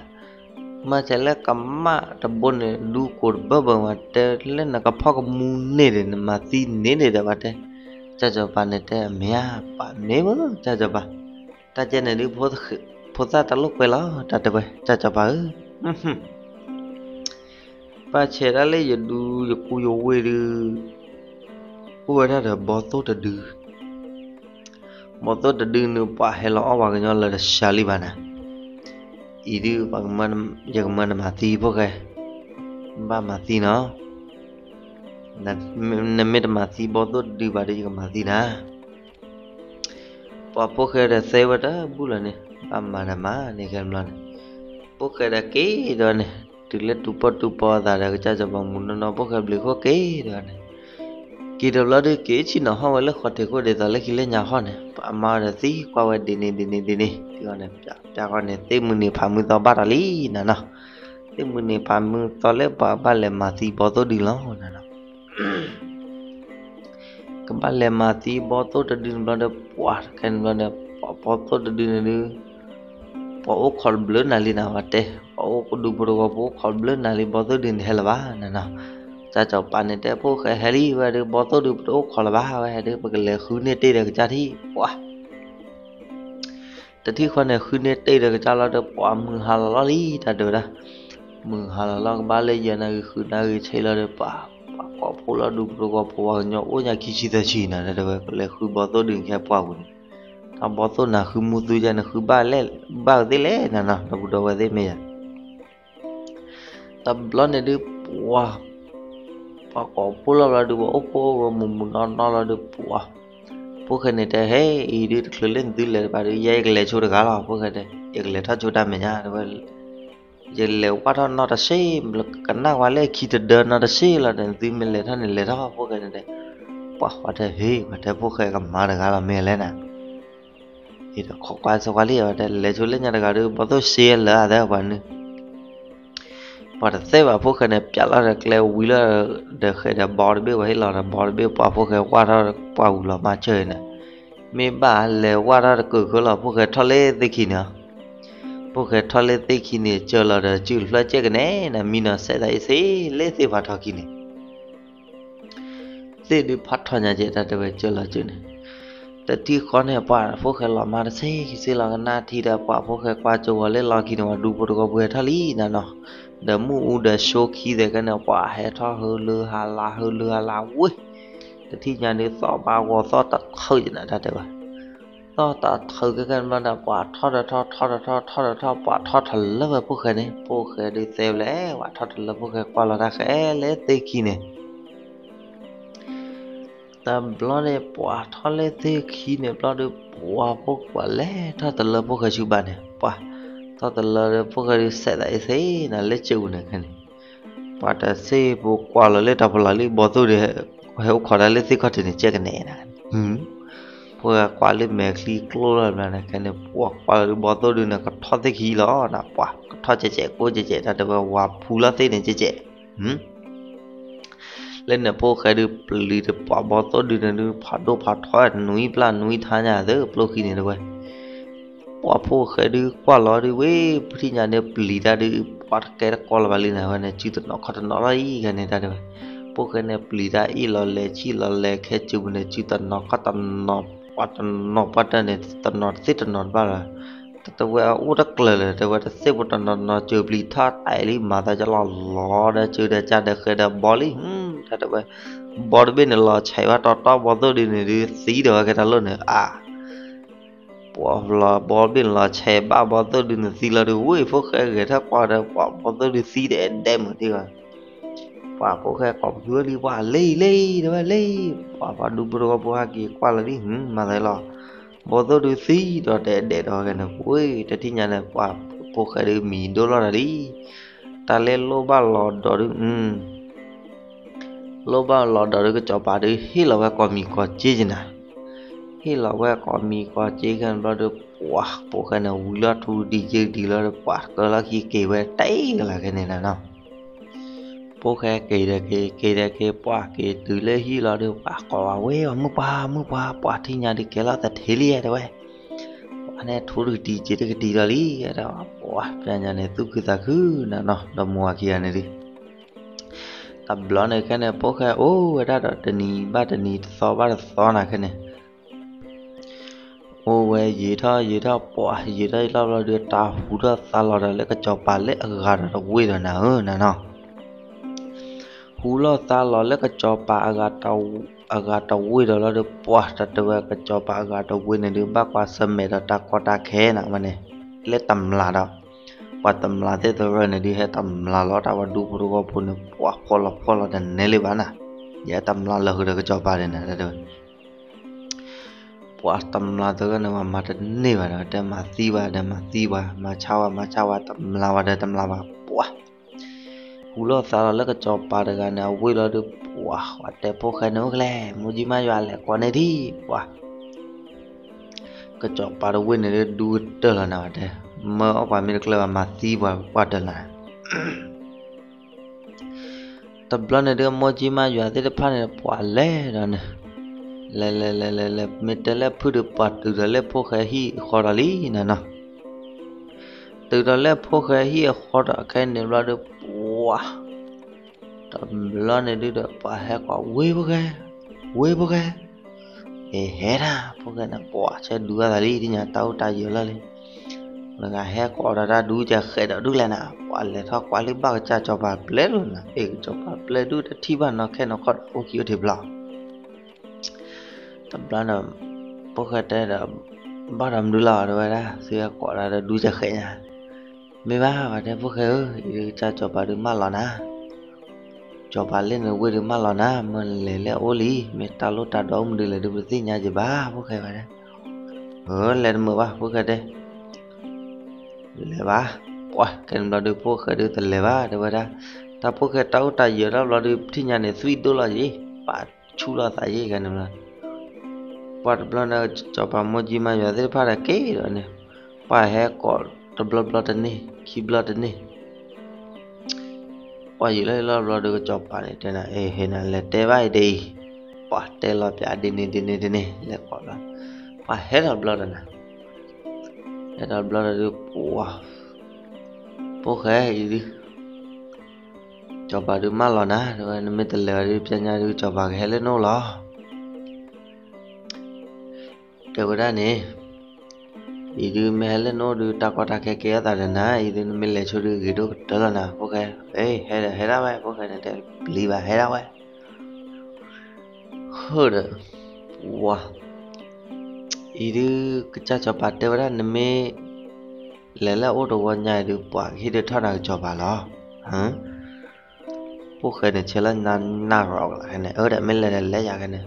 မၤဆဲးလၢကမၣ်တဘိန့ၣ် ဒူကိးတဘၢဘၢ ပှၤတဲလၢနကဖီၣ်ကမူန့ၢ်ဒီး နမၤသံန့ၢ်န့ၣ်ဒီး ပှၤတဲ ကစၢ်စီၤပၤန့ၣ်တဲ အမ့ၢ်ဧါ ပှၤမ့ၢ်ဧါ ကစၢ်စီၤပၤ တၢ်ကဲန့ၣ်ဒုး ဖိသၣ်တလိၣ်ကွဲလီၤ တၢ်တဲဝဲ ကစၢ်စီၤပၤဧၢ ဘၣ်ဆဲးဒၣ်လၢယဒူယကူယဝ့ၢ်ဒုး အိၣ်ဝဲဒၣ်ဒီးဘီသိၣ်တဒု ဘီသိၣ်တဒုန့ၣ် ပှၤဟဲလီၤအီၣ်ပှၤကညီလၢာ်တစှၤလံဘၣ်နၤ, အံၤဒုး ယကမၢနမၤသံဖိၣ်ဃဲ, ဘၣ်မၤသံနီၤ, နမ့ၢ်တမၤသံဘီသိၣ်တဒုဘၣ်ဒီး ယကမၤသံနၤ. ပှၤဖိၣ်ဃဲဒီးသ့ဝဲတဘူၣ်လီၤန့ၣ် ဘၣ်မၤဒီးမၤန့ၣ်ခဲဘျီန့ၣ်, ဖိၣ်ဃဲဒီးက့ၤဒီးန့ၣ် တုၤလၢတူၢ်ပီၣ်တူၢ်ပီသးဒီး ကစၢ်စီၤပၤမူနီၢ်နီၢ် ဖိၣ်ဃဲဘျုးခိၣ်က့ၤဒီးန့ၣ်, က့ၤဒီးဘျီဒုး က့ၤဆ့ၣ်နီၤဟီၣ်ဝဲလၢဃီထံးခိၣ် ဒ်သိးလၢခံလၢညါဟီၣ်န့ၣ် ပှၤမါဒီးသံကွၢ်ဝဲဒ်န့ၣ်ဒ်န့ၣ်ဒ်န့ၣ်, ပျၢ်ဃီန့ၣ် သ့ၣ်မုၢ်နံၤဖးမုၢ်သီဘၣ်တၢ်လံနၤနီၤ, သ့ၣ်မုၢ်နံၤဖးမုၢ်သီလၢပှၤဘၣ်လဲၤမၤသံဘီသိၣ်ဒုလီၤနၤနီၤ. ကဘၣ်လဲၤမၤသံဘီသိၣ်တဒုန့ၣ်ဘျီဒီး ပှၤတခဲန့ၣ်ဘျီဒီး ပှၤဘီသိၣ်တဒုန့ၣ်ဒုး ပှၤအိၣ်ခိးတဘျုးနၤလံနၤဝဲတဲ, ပှၤအိၣ်ဒူဖိတဝီဖိအိၣ်ခိးတဘျုးနၤလံ ဘီသိၣ်ဒုန့ၣ်ဟဲလၢၤဘၣ်နၤနီၤ. ကစၢ်စီၤပၤန့ၣ်တဲ ဖိၣ်ဃဲဟဲလံဝဲဒုး ဘီသိၣ်ဒုပတအိၣ်ခိးလၢၤဘၣ်ဝဲဒုး ပကလဲၤဃုန့ၢ်တ့ၢ်ဒီးကစၢ်ထံၣ်ပှၤ တထံၣ်ဃီန့ၣ် ဃုန့ၢ်တ့ၢ်ဒီးကစၢ်လီၤဒီး ပှၤမုၢ်ဟါလီၤလီၤလံ တၢ်တဲဝဲဒၣ်, မုၢ်ဟါလီၤလီၤ ကဘၣ်လၢယဲၢ်နၣ်ဂံၢ် ဃုနၣ်ဂံၢ်ဆ့လီၤဒီး ပှၤ ပှၤကိးဖိလီၤဒူဖိတဝီဖိ ပှၤကညီအိၣ်ညါခံဆံသၢဆံနၤ တၢ်တဲဝဲ ကလဲၤဃုဘီသိၣ်ဒုခဲပှၢ်ပူၤန့ၣ်, တၢ်ဘီသိၣ်နၤဃုမူသူယါန့ၣ် ဃုဘၣ်လဲၣ် ဘၣ်သ့ၣ်လဲၣ်နၤနီၤ ဒီပုၢ်ဒီဝဲၢ်သ့ၣ်မ့ၢ်ယါ တဘျီန့ၣ်ဒုး ပှၤ ပှၤကိးဖိလီၤဘျီဒုး ပှၤအိၣ်ခိးဝဲမူးမူးနီၢ်နီၢ်လီၤဒုး ပှၤ ဖိၣ်ဃဲန့ၣ်တဲ ဟဲ အံၤဒုး တချုးလၢနသုလဲၤတဘၣ်ဒုး ယဲယကလဲၤဆိတဂၤလီၤ ဖိၣ်ဃဲတဲ ယကလဲၤထီၣ်ဆိတၢ်မဲာ်ညါ တဲဝဲ ယလဲၤဝၢ်ထီၣ်နီၢ်တစ့ ကနၣ်ဝဲလၢခံတဒၢနီၢ်တစ့လီၤဒီး နသုမ့ၢ်လဲၤထီၣ်န့ၣ် လဲၤထီၣ် ဖိၣ်ဃဲန့ၣ်တဲ ပှၤ ပှၤတဲ ဟ့ ပှၤတဲ ဖိၣ်ဃဲကမၤတဂၤလီၤ မ့ၢ်လဲၣ်နၤ အံၤဒီးခိးကွၢ်ဆိကွၢ်လံ ပှၤတဲ လဲၤဆိလၢညါတဂၤဒုး ဘီသိၣ်စ့လၢအသးပှၤနုၤ ပှၤတသ့ဘၣ် ဖိၣ်ဃဲန့ၣ် ပျးလီၤဒီးကျဲဝံၤလီၤဒီး ဃဲးဒီးဘီတဘ့ၣ် ပှၤဟ့ၣ်လီၤဒီးဘီတဘ့ၣ် ပှၤဖိၣ်ဃဲဝၢ်ထီၣ်ပှၢ်ဝံၤလီၤမၤစၢၤန့ၣ်, မ့ၢ်ဘၣ်လဲၤဝၢ်ထီၣ်တကုာ်ဃၢလီၤ ဖိၣ်ဃဲထီၣ်လၢသ့ၣ်ခံန့ၣ်, ဖိၣ်ဃဲထီၣ်လၢသ့ၣ်ခံန့ၣ် စၢၤလီၤဒီး စုၣ်ဖျၢၣ်ကဲကနဲ နမံနီၤစဲးသးအ့ၣ်သ့လၢသ့ၣ်ဖးထီခံန့ၣ် သ့ၣ်ဒုးဖးထီညါကဲ တၢ်တဲဝဲစၢၤလီၤစုၣ်န့ၣ်, တထံၣ်ဃီန့ၣ် ပှၤဖိၣ်ဃဲလီၤမါတဆ့ခံဆ့လီၤ ကနၣ်ထံဒီး ပှၤဖိၣ်ဃဲကွၢ်ကၠိဝဲလၢလီၢ်ခံန့ၣ် ပှၤဒူဖိတဂီၢ်ပှဲၤထီၣ်လံနၤနီၤ, ဒီးမုၢ်အူဒီးဆိခံသဲးကဲန့ၣ် ပှၤဟဲထီၣ်ဟၢလၢဟါလါ ဟၢလၢဟါလါဝ့ၢ်, တထံၣ်ညါဒုးသီၣ်ဘၣ်ဂီၤသီၣ်တၢ်ထုးကနၤတၢ်တဲဝဲ သီၣ်တၢ်ထုးကဲကဲန့ၣ်ဘျီဒီး ပှၤထီၣ်ဒီးထီၣ် ထီၣ်ဒီးထီၣ် ထီၣ်ဒီးထီၣ် ပှၤထီၣ်တလၢဝဲဖိၣ်ဃဲန့ၣ် ဖိၣ်ဃဲဒုးသဲဝဲလဲၣ် ပှၤထီၣ်တလၢဖိၣ်ဃဲကွၢ်လီၤတၢ်ဃဲလၢသ့ၣ်ခံန့ၣ် တဘျီန့ၣ် ပှၤထီၣ်လၢသ့ၣ်ခံန့ၣ်ဘျီဒီး ပှၤဖိၣ်ဃဲလဲၤထီၣ်တလၢဖိၣ်ဃဲဆူဘၣ်န့ၣ် ပှၤထီၣ်တလၢဒီးဖိၣ်ဃဲဒုးစဲးသးအ့သ့နၤလၢကၠိပူၤန့ၣ်ခဲန့ၣ်, ပှၤတစ့ဖိကွၢ်လီၤလၢတၢ်ဖီလာ်လံ ဘီသိၣ်ဒုး ဟဲအိၣ်ခိးတၢ်လၢသ့ၣ်ခီၣ်ထံးန့ၣ် ကဲကနဲနၤ, ဖိၣ်ဃဲကွၢ်လၢမဲာ်ချံကျိလီၤဘျီန့ၣ်ခဲန့ၣ် ပှၤကွၢ်လီၤဒုး ဘီသိၣ်ဒုးန့ၣ် ကထီၣ်သ့ၣ်ခံလီၤနၤ ပှၤကထီၣ်ကဲကဲ ကိးကဲကဲ တၢ်တဲဝဲဝၤဖူလီၤသ့ၣ်န့ၣ် ကဲကဲ လၢန့ၣ်ဖိၣ်ဃဲဒုးပျံၤတပှၢ်ဘီသိၣ်ဒုးန့ၣ်ဒုး ဖးဒိၣ်ဖးထီ နွံပျၢ်နွံထါညါသၢပျိခံန့ၣ်တဝဲ, ပှၤဖိၣ်ဃဲဒုးကွၢ်လီၤဒုးဝဲ ပထံၣ်ညါန့ၣ်ပျံၤတၢ်ဒုး ပှၤတကဲတကီလၢၤဘၣ်လံနၤဝဲန့ၣ် စုတနီၤခီၣ်တနီၤလီၤအံၤ ခဲန့ၣ်တၢ်တဲဝဲ, ဖိၣ်ဃဲန့ၣ်ပျံၤတၢ်အ့ၣ်လီၤလဲၤဆံၣ်လီၤလဲၤခဲစုပူၤန့ၣ် စုတနီၤခီၣ်တနီၤ ပှၤတနီၤပှၤတၢၢ်န့ၣ် တနီၤတသ့တနီၤတဘၣ်လီၤ တဝဲအအိၣ်တကျၢၤလၢၤ တဝဲတသ့ၣ်ဖိတနီၤနီၤ စၢၤပျံၤထီၣ်တၢ်အံၤလံ မၤသးကလီၤလီၤဒီး စၢၤဒီးကၢ်ဒီးဃဲဒီးဘီလံ တၢ်တဝဲ ဘီတဘ့ၣ်န့ၣ်လီၤဆဲးဝဲတီတီ ဘီသိၣ်ဒုးန့ၣ်ဒုး သံဒီးဝဲကဲတၢ်လိၣ်န့ၣ် အါ ပှၤလီၤဘီတဘ့ၣ်န့ၣ်လီၤဆဲးဘၣ်ဘီသိၣ်ဒုးန့ၣ်သံလီၤဒုး ဝ့ၢ်ဖိၣ်ဃဲဂဲၤထီၣ်ကွၢ်ဒီး ပှၤဘီသိၣ်ဒုးသံဒီးအဲၣ်ဒဲးမုာ်ဒံးဘၣ် ပှၤဖိၣ်ဃဲကိးပသူဝဲလံ ပှၤလ့လ့ တဲဝဲလ့ ပှၤပှၤဒူဖိတဂီၢ်ဖိဟဲက့ၤကွၢ်လီၤလံ မၤသးလီၤ ဘီသိၣ်ဒုးသံဒီးတအဲၣ်ဒဲးဒီးဝဲန့ၣ် ဝ့ၢ် တထံၣ်ညါန့ၣ် ပှၤဖိၣ်ဃဲဒုးမံၤဒိၣ်လီၤတၢ်လံ တၢ်လၢလိၣ်ဘၣ်လီၤဒီးဒုး လိၣ်ဘၣ်လီၤဒီးဒုး ကစီၤပၤဒုးဟ့ၣ်လီၤဝဲကိးမံၤကိးက့ကနၤ ဟ့ၣ်လီၤဝဲကိးမံၤကိးက့ခဲန့ၣ်ဘျီဒီး ပှၤဖိၣ်ဃဲန့ၣ် ဝံၤလီၤထူဒံက့ဒံလီၤဒီး ပှၤကၢလီၤခံက့ၤဝဲတၢ်အံၤလၢ်လၢ်ခဲန့ၣ်နၤနီၤ ဖိၣ်ဃဲက့ၤဒီးက့ၤ က့ၤဒီးက့ၤ ပှၤက့ၤတုၤလၢဟံၣ်လီၤဒီး ပှၤကိးဝဲ ဝ့ၢ် မုၢ်ပှၢ် မုၢ်ပှၢ် ပှၤထံၣ်ညါဒုးကဲလီၤသထ့လံတဲဝဲ ပှၤန့ၣ်ထူတကတံၤက့တကတံၤလီၤလံ ဒီးပှၤပျဲညါန့ၣ် သူၣ်ခုသးခုနၤနီၤ ဒီးမိၢ်ဝၤခံဂၤန့ၣ်ဒုး တဘျီန့ၣ်ခဲန့ၣ် ဖိၣ်ဃဲအိၣ်ဝဲဒၣ်ဒီးတနံၤဘၣ်တနံၤ တသီဘၣ်တသီနၤခဲန့ၣ် အိၣ်ဝဲယံာ်ထီၣ်ယံာ်ထီၣ် ပှၤယံာ်ထီၣ်ယံာ်ထီၣ်ဘျီဒီး တၢ်ဟူထီၣ်သါလီၤဒီးလၢကစီၤပၤလၢအဂၤဒီးတဝ့ၢ်ဒီးနၤဧၢနၤနီၤ ဟူလီၤသါလီၤလၢကစီၤပၤအဂၤတဝ့ၢ်ဒီးလီၤဒီး ပှၤတၢ်တဲဝဲကစီၤပၤအဂၤတဝ့ၢ်န့ၣ်ဒုး ဘၣ်ကွၢ်ဆၢၣ်မဲာ်ဒီးတၢ်ကီတၢ်ခဲနၤဝဲန့ၣ် လၢတမျၢ်ဒီး ပှၤတမျၢ်သ့ၣ်တဖၣ်န့ၣ်ဒုး ဟဲတမျၢ်လီၤတၢ်ဝဲဒူဖိတဂီၢ်ဖိန့ၣ် ပှၤဖှီၣ်လီၤဖှီၣ်လီၤတန့ၢ်လၢၤဘၣ်နၤ ယဟဲတမျၢ်လၢဃုာ်ဒီးကစီၤပၤန့ၣ်နၤ တၢ်တဲဝဲ ပှၤတမျၢ်တဂၤန့ၣ် ပှၤမၤတန့ၢ်ဘၣ်ဒီး တဲမၤသံဝဲဒီးမၤသံဝဲ မၤဆါဝဲမၤဆါဝဲ တမျၢ်ဝဲဒီးတမျၢ်ဝဲ ပှၤ ဟူလီၤသါလီၤလၢကစီၤပၤတဂၤန့ၣ် အဝ့ၢ်လီၤဒီး ပှၤ ပှၤတဲဖိၣ်ဃဲန့ၣ်အိၣ်ကလဲၣ် မိၢ်ကၠံမါယွၤလဲၤကိးန့ၢ်ထံ ပှၤ ကစီၤပၤတဝ့ၢ်န့ၣ်ဒုး ဒူကတၢၢ်လီၤနၤဝဲတဲ မၢအီၣ်ပှၤမ့ၢ်တကျၢၢ်ဘၣ် မၤသံပှၤ ပှၤတၢၢ်လီၤ တဘျီန့ၣ်ဒုး မိၢ်ကၠံမါယွၤသ့ၣ်တဖၣ်န့ၣ် ပှၤလဲၤဒီးန့ၣ် လဲၤလဲၤလဲၤလဲၤလဲၤ မ့ၢ်တဲလၢဖုၣ်ဒီး ပှၤတုၤဒီးလၢဖိၣ်ဃဲဟံၣ်အဃီဒီးလံနၤနီၤ တုၤဒီးလၢဖိၣ်ဃဲဟံၣ်အဃီဒီးခဲန့ၣ်ဘျီဒီး ပှၤ တဘျီန့ၣ်ဒုးဒီး ပှၤဟဲကိး ဝ့ၢ်ဖိၣ်ဃဲ ဝ့ၢ်ဖိၣ်ဃဲ အဟဲဒၣ် ဖိၣ်ဃဲန့ၣ် ပှၤဆဲဒူအသးလံ ထံၣ်ညါတၢ်အိၣ်တၢ်ယၢၤလီၤလံ လၢဂၤဟဲကိးဒီးတၢ်ဒူကဃဲးဒီးဒုးလဲၣ်နၤ ပှၤလဲၤထီၣ်ကွၢ်လံဘၣ်ကစၢ်စီၤပၤပျဲၢ်ဒုးနၤ အ့ၣ် ကစီၤပၤပျဲၢ်ဒုး တထံၣ်ဘၣ်နီၢ်ခဲနီၢ်ခီၣ်ဒီး အိၣ်ခံအိၣ်ထံးဘျီ တဘျီန့ၣ် ဖိၣ်ဃဲတဲဒီး ဘၣ်ဒီးမနုၤလီၤ တဲဝဲဒၣ် သုဟဲကိးဒီးဒူကဃဲးညါ မ့ၢ်ဘၣ်ဝဲတဲ ဖိၣ်ဃဲဧၢ အံၤဒုးကစၢ်စီၤပၤဒုးမၢလီၤနၤ စီၤပၤလၢနဝ့ၢ်ဒုးမၢလီၤနၤ မ့ၢ်လဲၤလၢအအိၣ်လံ မ့ၢ်တၢ်လိၣ်တၢ်ဒီးအိၣ်မနုၤလဲၣ်ဒုး ပတသ့ၣ်ညါက့ၤဘၣ် ဖိၣ်ဃဲဝဲဒၣ် ဧၢ လဲၤတမုာ်ဘၣ် ဖိၣ်ဃဲတဲ လဲၤဘၣ် ပှၤ ခဲန့ၣ်ဘျီဒုး ဖိၣ်ဃဲဒုးတလဲၤဘၣ် တဲဝဲဒၣ် တၢ်ဖိၣ်ဃဲတၢ်အိၣ်တၢ်ယၢၤတၢ်ဘျီဒုး ပထံၣ်ညါန့ၣ် သွံၣ်ဒိၣ်လီၤယံၤ ပာ်ဆူၣ်လီၤသးယံၤ ခဲန့ၣ်ဘျီ ပှၤတဘျီန့ၣ် စီၤပၤမိၢ်ကၠံမါယွၤသ့ၣ်တဖၣ်ဒီးက့ၤဒီးန့ၣ် ပှၤဟဲကိးတဘျီဘျီတန့ၢ် ခံဘျီတန့ၢ် ပှၤယံာ်လီၤယံာ်လီၤဘျီဒီး ကစီၤပၤန့ၣ်တဲနၤ အ့ၣ် ဟ့ၣ်နၤ လဲၤတဲဘၣ်အံၤဒ်အံၤ ပှၤတဲလီၤပျးဒ်န့ၣ်ဒ်န့ၣ်ဒ်န့ၣ် လဲၤကိးဘျီ ပှၤဟဲဒီးဘျီဒီးနၤ ဟဲဒီးဘျီဒီးဒုး ပှၤ ဖိၣ်ဃဲအံၤဒုး စီၤပၤဒုးမၢလီၤနၤ တဲဝဲ နမ့ၢ်တလဲၤဘၣ်ဒုး ပျဲညါဒုး စီၤပၤကဟဲလၢနအိၣ်လီၤ တဲဝဲဒၣ်န့ၣ်, အံၤဒုးမ့ၢ်ဟဲလၢနအိၣ်ဒုး တၢ်ကီတၢ်ခဲကဲထီၣ်သးဒီးနၤ, အံၤဒုးနမ့ၢ်လဲၤဆိဒုးဂ့ၤဒိၣ်ကတၢၢ်လီၤနၤ, ဖိၣ်ဃဲ, ဟဲဒီးဟဲဒၣ်ဝဲ, ဖိၣ်ဃဲန့ၣ်တဲပျံၤဘၣ် ဟဲဒၣ်ဝဲ. ဟၢဒီး, ဝါ, အံၤဒုး ကစၢ်စီၤပၤတဲဝဲဒၣ် နမ့ၢ် လဲၤလၢအအိၣ်တဝီညါအံၤဒုး ပှၤကဟ့ၣ်ဒုးထီၣ်နၤကစီၤပၤလီၤ. ဖိၣ်ဃဲန့ၣ် ဆဲးလီၤနၢ်ရၤကလးခဲန့ၣ်, အၢဒီးမ့ၢ်လဲၤဒီးလဲၤယၤခဲန့ၣ်,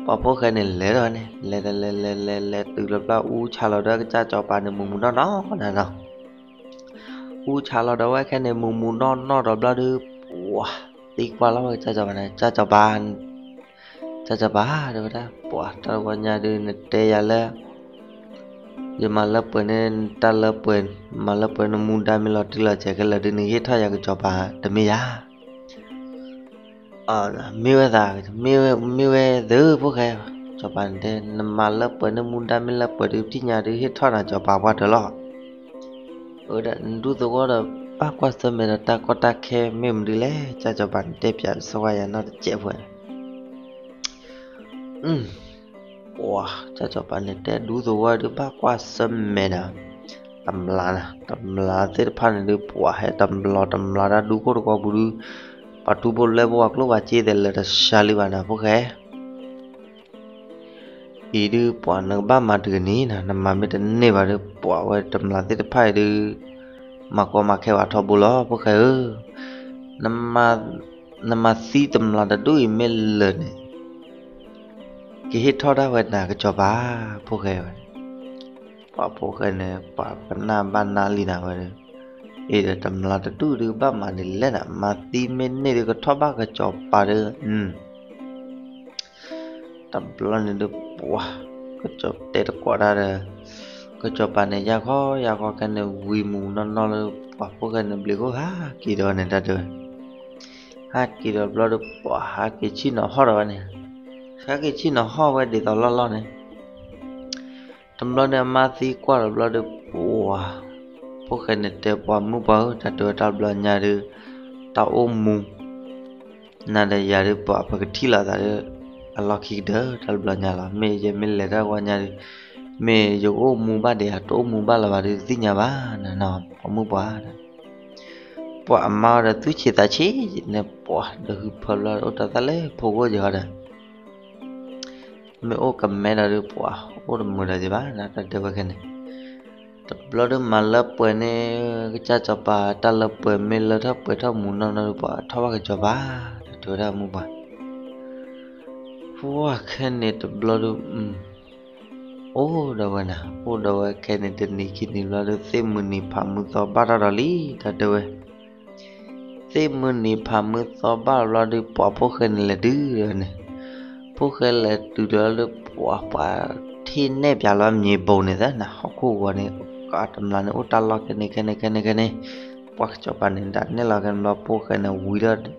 ပှၤဖိၣ်ဃဲန့ၣ်လဲၤဒီးန့ၣ် လဲၤဒီးလဲၤလဲၤလဲၤလဲၤတုၤလီၤဘျီ အူဆါလီၤဒီးကစၢ်စီၤပၤန့ၣ် မူးမူးနီၢ်နီၢ်နၤနီၤ. အူဆါလီၤဒီးဝဲခဲန့ၣ် မူးမူးနီၢ်နီၢ်ဒီးဘျီဒုး ပှၤ သံကွၢ်လီၤဝဲကစၢ်စီၤပၤန့ၣ်, ကစၢ်စီၤပၤ, ကစၢ်စီၤပၤ တဲဝဲဒၣ် ပှၤတၢ်တဝီညါဒုး နတဲယၤလၢ ယမၤလၢပှဲၤန့ၣ် တၢ်လၢပှဲၤ, မၤလၢပှဲၤနမူဒါမ့ၢ်လီၤတံၢ်လီၤဆဲးခဲလၢာ်ဒုး နဟ့ၣ်ထီၣ်ယၤကစီၤပၤတမ့ၢ်ယၤ မ့ၢ်ဝဲသး, မ့ၢ်ဝဲသုးဖိၣ်ဃဲ, စီၤပၤန့ၣ်တဲ နမၤလၢပှဲၤန့ၣ်မူဒါမ့ၢ်လၢပှဲၤဒုး ပထံၣ်ညါဒုး ဟ့ၣ်ထီၣ်နၤစီၤပၤပှၢ်တၢၢ်လီၤ. အဝဲဒၣ်နဒူသဝီဒီး ဘၣ်ကွၢ်ဆၢၣ်မဲာ်ဒီးတၢ်ကီတၢ်ခဲမ့ၢ်မနုၤလဲၣ်, ကစၢ်စီၤပၤန့ၣ်တဲပၠးဆၢဝါယၤနီတစဲးဖိ ပှၤ ကစၢ်စီၤပၤန့ၣ်တဲဒူသဝီဒုး ဘၣ်ကွၢ်ဆၢၣ်မဲာ်ဒီး တမျးနၤ, တမျးသ့ၣ်တဖၣ်န့ၣ်ဒုး ပှၤဟဲတမျးတမျးတၢ်ဒူခိၣ်တကီပူၤဒုး ပှၤထူဖိလဲဖိ ပှၤကျိၣ်ပှၤစ့သဲးလၢာ်တဆါလံဘၣ်နၤဖိၣ်ဃဲ အံၤဒုး ပှၤနကဘၣ်မၤတဂ့ၤန့ၣ်နၤ, နမၤမ့ၢ်တန့ၢ်ဘၣ်ဒုး ပှၤဝဲတမျးသ့ၣ်တဖၣ်အံၤဒုး မၤကီမၤခဲပှၤထီဘိလီၤ ဖိၣ်ဃဲဧၢ. နမၤ, နမၤသံတမျးတဒူၣ်အံၤမ့ၢ်လၢာ်န့ၣ် ကဟ့ၣ်ထီၣ်ဒၣ်ဝဲနၤကစီၤပၤ ဖိၣ်ဃဲဝဲ ပှၤဖိၣ်ဃဲန့ၣ် ပှၤကနၣ်ဘၣ်နါလံနၤဝဲဒီး အံၤဒီးတမျးတဒူၣ်ဒုး ဘၣ်မၤဒ်လဲၣ်နၤ, မၤသံမ့ၢ်န့ၢ်ဒုး ကထီၣ်ဘၣ်ကစီၤပၤဒီး တဘျီန့ၣ်ဒုး ပှၤ ကစီၤတဲတကွၢ်တၢ်ဒီး ကစီၤပၤန့ၣ် ယါခီယါခီခဲန့ၣ် ဝံၤမူးနီၢ်နီၢ်လၢ ပှၤဖိၣ်ဃဲန့ၣ် ဘျံးခိၣ်ဟးက့ၤဒီးန့ၣ် တၢ်တဲဝဲ ဟးက့ၤဒီးဘျီဒီး ပှၤဟးက့ၤဆ့ၣ်နီၤဟီၣ်ဒီးဝဲန့ၣ်, ဟဲက့ၤဆ့ၣ်နီၤဟီၣ်ဝဲဒ်သိးလီၢ်လီၢ်န့ၣ် တဘျီန့ၣ် အမါသံကွၢ်ဒီးဘျီဒီး ပှၤ ဖိၣ်ဃဲန့ၣ်တဲ ပှၤမုၣ်ပှၤဧၢ, တၢ်တဲဝဲတၢ်တဘျီညါဒီး တၢ်အိၣ်မူ နၤဒီးယၤဒီး ပှၤပကထံၣ်လိာ်သးဒီး အလီၢ်ခံကတၢၢ် တၢ်တဘျီညါလီၤ. မ့ၢ်ယမ့ၢ်လဲၤတၢ်ဝီညါဒီး မ့ၢ်ယကအိၣ်မူဘၣ်ဒီး ယတအိၣ်မူဘၣ်လၢၤဘၣ်ဒီး တသ့ၣ်ညါဘၣ်နၤနီၤ ပှၤမုၣ်ပှၤ ပှၤအမါဒီးသူၣ်ဆံးသးဆံးန့ၣ် ပှၤဒီးဟုဖၢဘျီ အိၣ်တၢ်သၣ်လၢဖိဂိၢ်ယၤဒီး မ့ၢ်အိၣ်ကမဲဒီးဒုး ပှၤအိၣ်တမုာ်ဒီးယၤဘၣ်နၤ တၢ်တဲဝဲခဲန့ၣ် တဘျီဒုးမၤလၢပှဲၤန့ၣ် ကစၢ်စီၤပၤ တၢ်လၢပှဲၤမ့ၢ်လၢထီၣ်ပှဲၤထီၣ်မူးနီၢ်နီၢ်ဒုး ပှၤထီၣ်ဘၣ်ကစီၤပၤ တၢ်တဲဝဲဒၣ်မုၣ်ပှၤ ပှၤခဲန့ၣ်တဘျီဒုး အိၣ်ဒီးဝဲနၤ အိၣ်ဒီးဝဲခဲန့ၣ် တနံၤခံနံၤဘျီဒုး သ့ၣ်မုၢ်နံၤဖးမုၢ်သီဘၣ်ထီၣ်ဒီးလံ တၢ်တဲဝဲ သ့ၣ်မုၢ်နံၤဖးမုၢ်သီဘၣ်လီၤဘျီဒုး ပှၤဖိၣ်ဃဲန့ၣ်လဲၤတုၤဒီးန့ၣ်, ဖိၣ်ဃဲလဲၤတုၤဒီးလၢပှၤ ပှၤထံၣ်နဲၣ်ပၠးလီၤမံၤဘိန့ၣ်သၢနၤ ဟီၣ်ခိၣ်ဂီၤန့ၣ် တမျးန့ၣ်အိၣ်တၢ်လီၢ်ခဲန့ၣ်ခဲန့ၣ်ခဲန့ၣ်ခဲန့ၣ်, ပှၤစီၤပၤန့ၣ်ဒၣ်နဲၣ်လီၤခဲန့ၣ်ဘျီ ဖိၣ်ဃဲန့ၣ်ဝံၤဒီး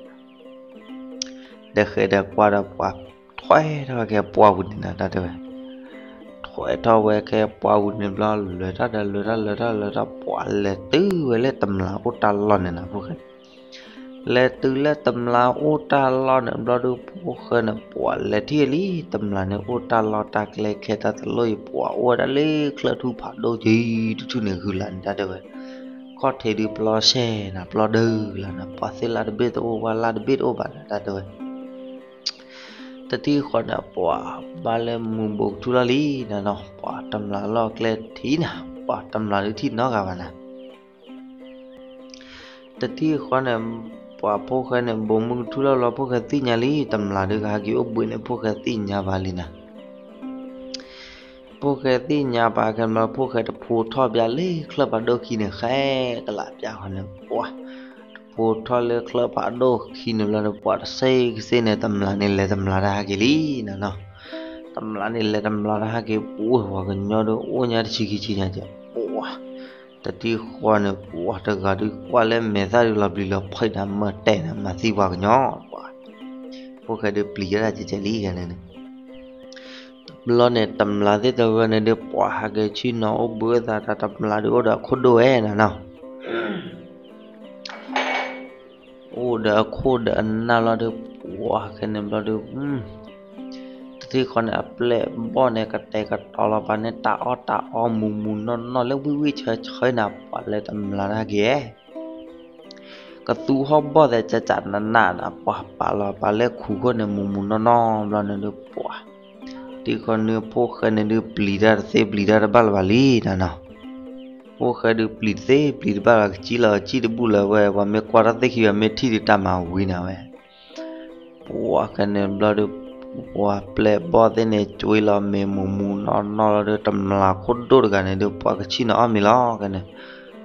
ဒီးဃဲဒီးကွၢ်ဒီးပှၤ ထွဲထီၣ်ဝဲခဲပှၢ်ပူၤန့ၣ်နၤ တၢ်တဲဝဲ ထွဲထီၣ်ဝဲခဲပှၢ်ပူၤန့ၣ်ဘျီ လဲၤထီၣ်ဒီးလဲၤထီၣ်လဲၤထီၣ်လဲၤထီၣ် ပှၤလဲၤတုၤဝဲလၢတမျးအိၣ်တၢ်လီၢ်န့ၣ်နၤ ဖိၣ်ဃဲ လဲၤတုၤလၢတမျးအိၣ်တၢ်လီၢ်န့ၣ်ဘျီဒုး ဖိၣ်ဃဲန့ၣ် ပှၤလဲၤထံၣ်လံ တမျးန့ၣ်အိၣ်တၢ်လီၢ်တၢ်ကျဲခဲတၢ်တလိၣ်အံၤ ပှၤအိၣ်ဝဲဒၣ်လၢချၢထူဖးဒိၣ်ကံတထူၣ်န့ၣ် ဂုၤလၢ်န့ၣ် တၢ်တဲဝဲ ခီၣ်ထံးဒုးပျီစဲနၤ ပျီဒုးလၢ်နၤ ပှၤသ့ၣ်လၢ်တဘ့ၣ်တအိၣ် ပှၤလၢ်တဘ့ၣ်တအိၣ်ဘၣ်နၤ တၢ်တဲဝဲ တထံၣ်ဃီန့ၣ် ပှၤဘၣ်လၢမူးဘိးကထူလီၤလံနၤနီၤ ပှၤတမျးလီၢ်ကျဲထံးနၤ ပှၤတမျးဒုးထံၣ်နီတဂၤဘၣ်နၤ တထံၣ်ဃီန့ၣ် ပှၤဖိၣ်ဃဲန့ၣ် ဘိးမုၢ်ကထူလီၤလီၤ ဖိၣ်ဃဲသ့ၣ်ညါလံ တမျးဒုးကဟဲက့ၤအိၣ်ဘှံးန့ၣ် ဖိၣ်ဃဲသ့ၣ်ညါဘၣ်လံနၤ ဖိၣ်ဃဲသ့ၣ်ညါဘၣ်ခဲဘျီ ဖိၣ်ဃဲတဖိထီၣ်ဘၣ်လၢချၢဖးဒိၣ်ခံန့ၣ် ဃဲကလးပၠးဃီန့ၣ် ပှၤ တဖိထီၣ်လၢချၢဖးဒိၣ်ခံန့ၣ်ဘျီန့ၣ် ပှၤတစဲးကစဲးန့ၣ် တမျးန့ၣ်လဲၤတမျးတၢ်ဟဲက့ၤလံနၤနီၤ တမျးန့ၣ်လဲၤတမျးတၢ်ဟဲက့ၤ ပှၤပှၤကညီဒီးအိၣ်ညါတဆံခံဆံညါကဲ ပှၤ တထံၣ်ဃီန့ၣ် ပှၤတဂၤဒုးကွၢ်လၢမဲာ်သၣ်ဒုးလီၤပျံၤလီၤဖုးနၤ မၤတဲနၤ မၤသံပှၤကညီ ပှၤ ဖိၣ်ဃဲဒုးပျံၤတၢ်ကဲကဲလံဂၤန့ၣ်န့ၣ် တဘျီန့ၣ် တမျးသ့ၣ်တဖၣ်န့ၣ်ဒုး ပှၤဟဲက့ၤဆ့ၣ်နီၤအိၣ်ဘှံးအသး တမျးဒုးအိၣ်ဒီးအခိၣ်ဒိၣ်ဝဲနၤနီၤ အိၣ်ဒီးအခိၣ်ဒီးအနၢ်လီၤဒုး ပှၤခဲန့ၣ်ဘျီဒုး တ ထံဃီန့ၣ် အပျဲၢ်ဘီၣ်န့ၣ် ကတဲာ်ကတီၤလီၤပာ်န့ၣ် တၢ်အီၣ်တၢ်အီ မူးမူးနီၢ်နီၢ်လၢဝံၣ်ဝံၣ်ဆၢဆၢနၤ ပှၤလၢတမျးတၢ်က့ၤ ကသူဟီၣ်ဘီၣ်သဲးကၠးကၠးနးနးနၤ ပှၤပာ်လီၤပာ်လၢခူးခိၣ်န့ၣ် မူးမူးနီၢ်နီၢ်ဘျီန့ၣ်ဒုး ပှၤ ထံဃီန့ၣ် ဖိၣ်ဃဲန့ၣ်ဒုး ပျံၤတၢ်တသ့ပျံၤတၢ်တဘၣ်လၢၤဘၣ်လံနၤနီၤ. ဖိၣ်ဃဲဒုးပျံၤတသ့ပျံၤတဘၣ်လၢၤ ကစံၣ်လီၤကစံၣ်တဘူၣ်လၢၤဝဲ ပှၤမ့ၢ်ကွၢ်တၢ်သ့ၣ်ခံဘၣ် မ့ၢ်ထံၣ်ဒုးတၢ်မၤဝံၤနၤဝဲ ပှၤခဲန့ၣ်ဘျီဒုး ပှၤပျဲၢ်ဘီၣ်သ့ၣ်န့ၣ် ကွံလီၤမ့ၤမူးမူးနီၢ်နီၢ်လီၤဒီး တမျးခိၣ်ဒိၣ်တဂၤန့ၣ်ဒုး ပှၤကဆံၣ်နီၤအီၣ်မ့ၤလီၤခဲန့ၣ်.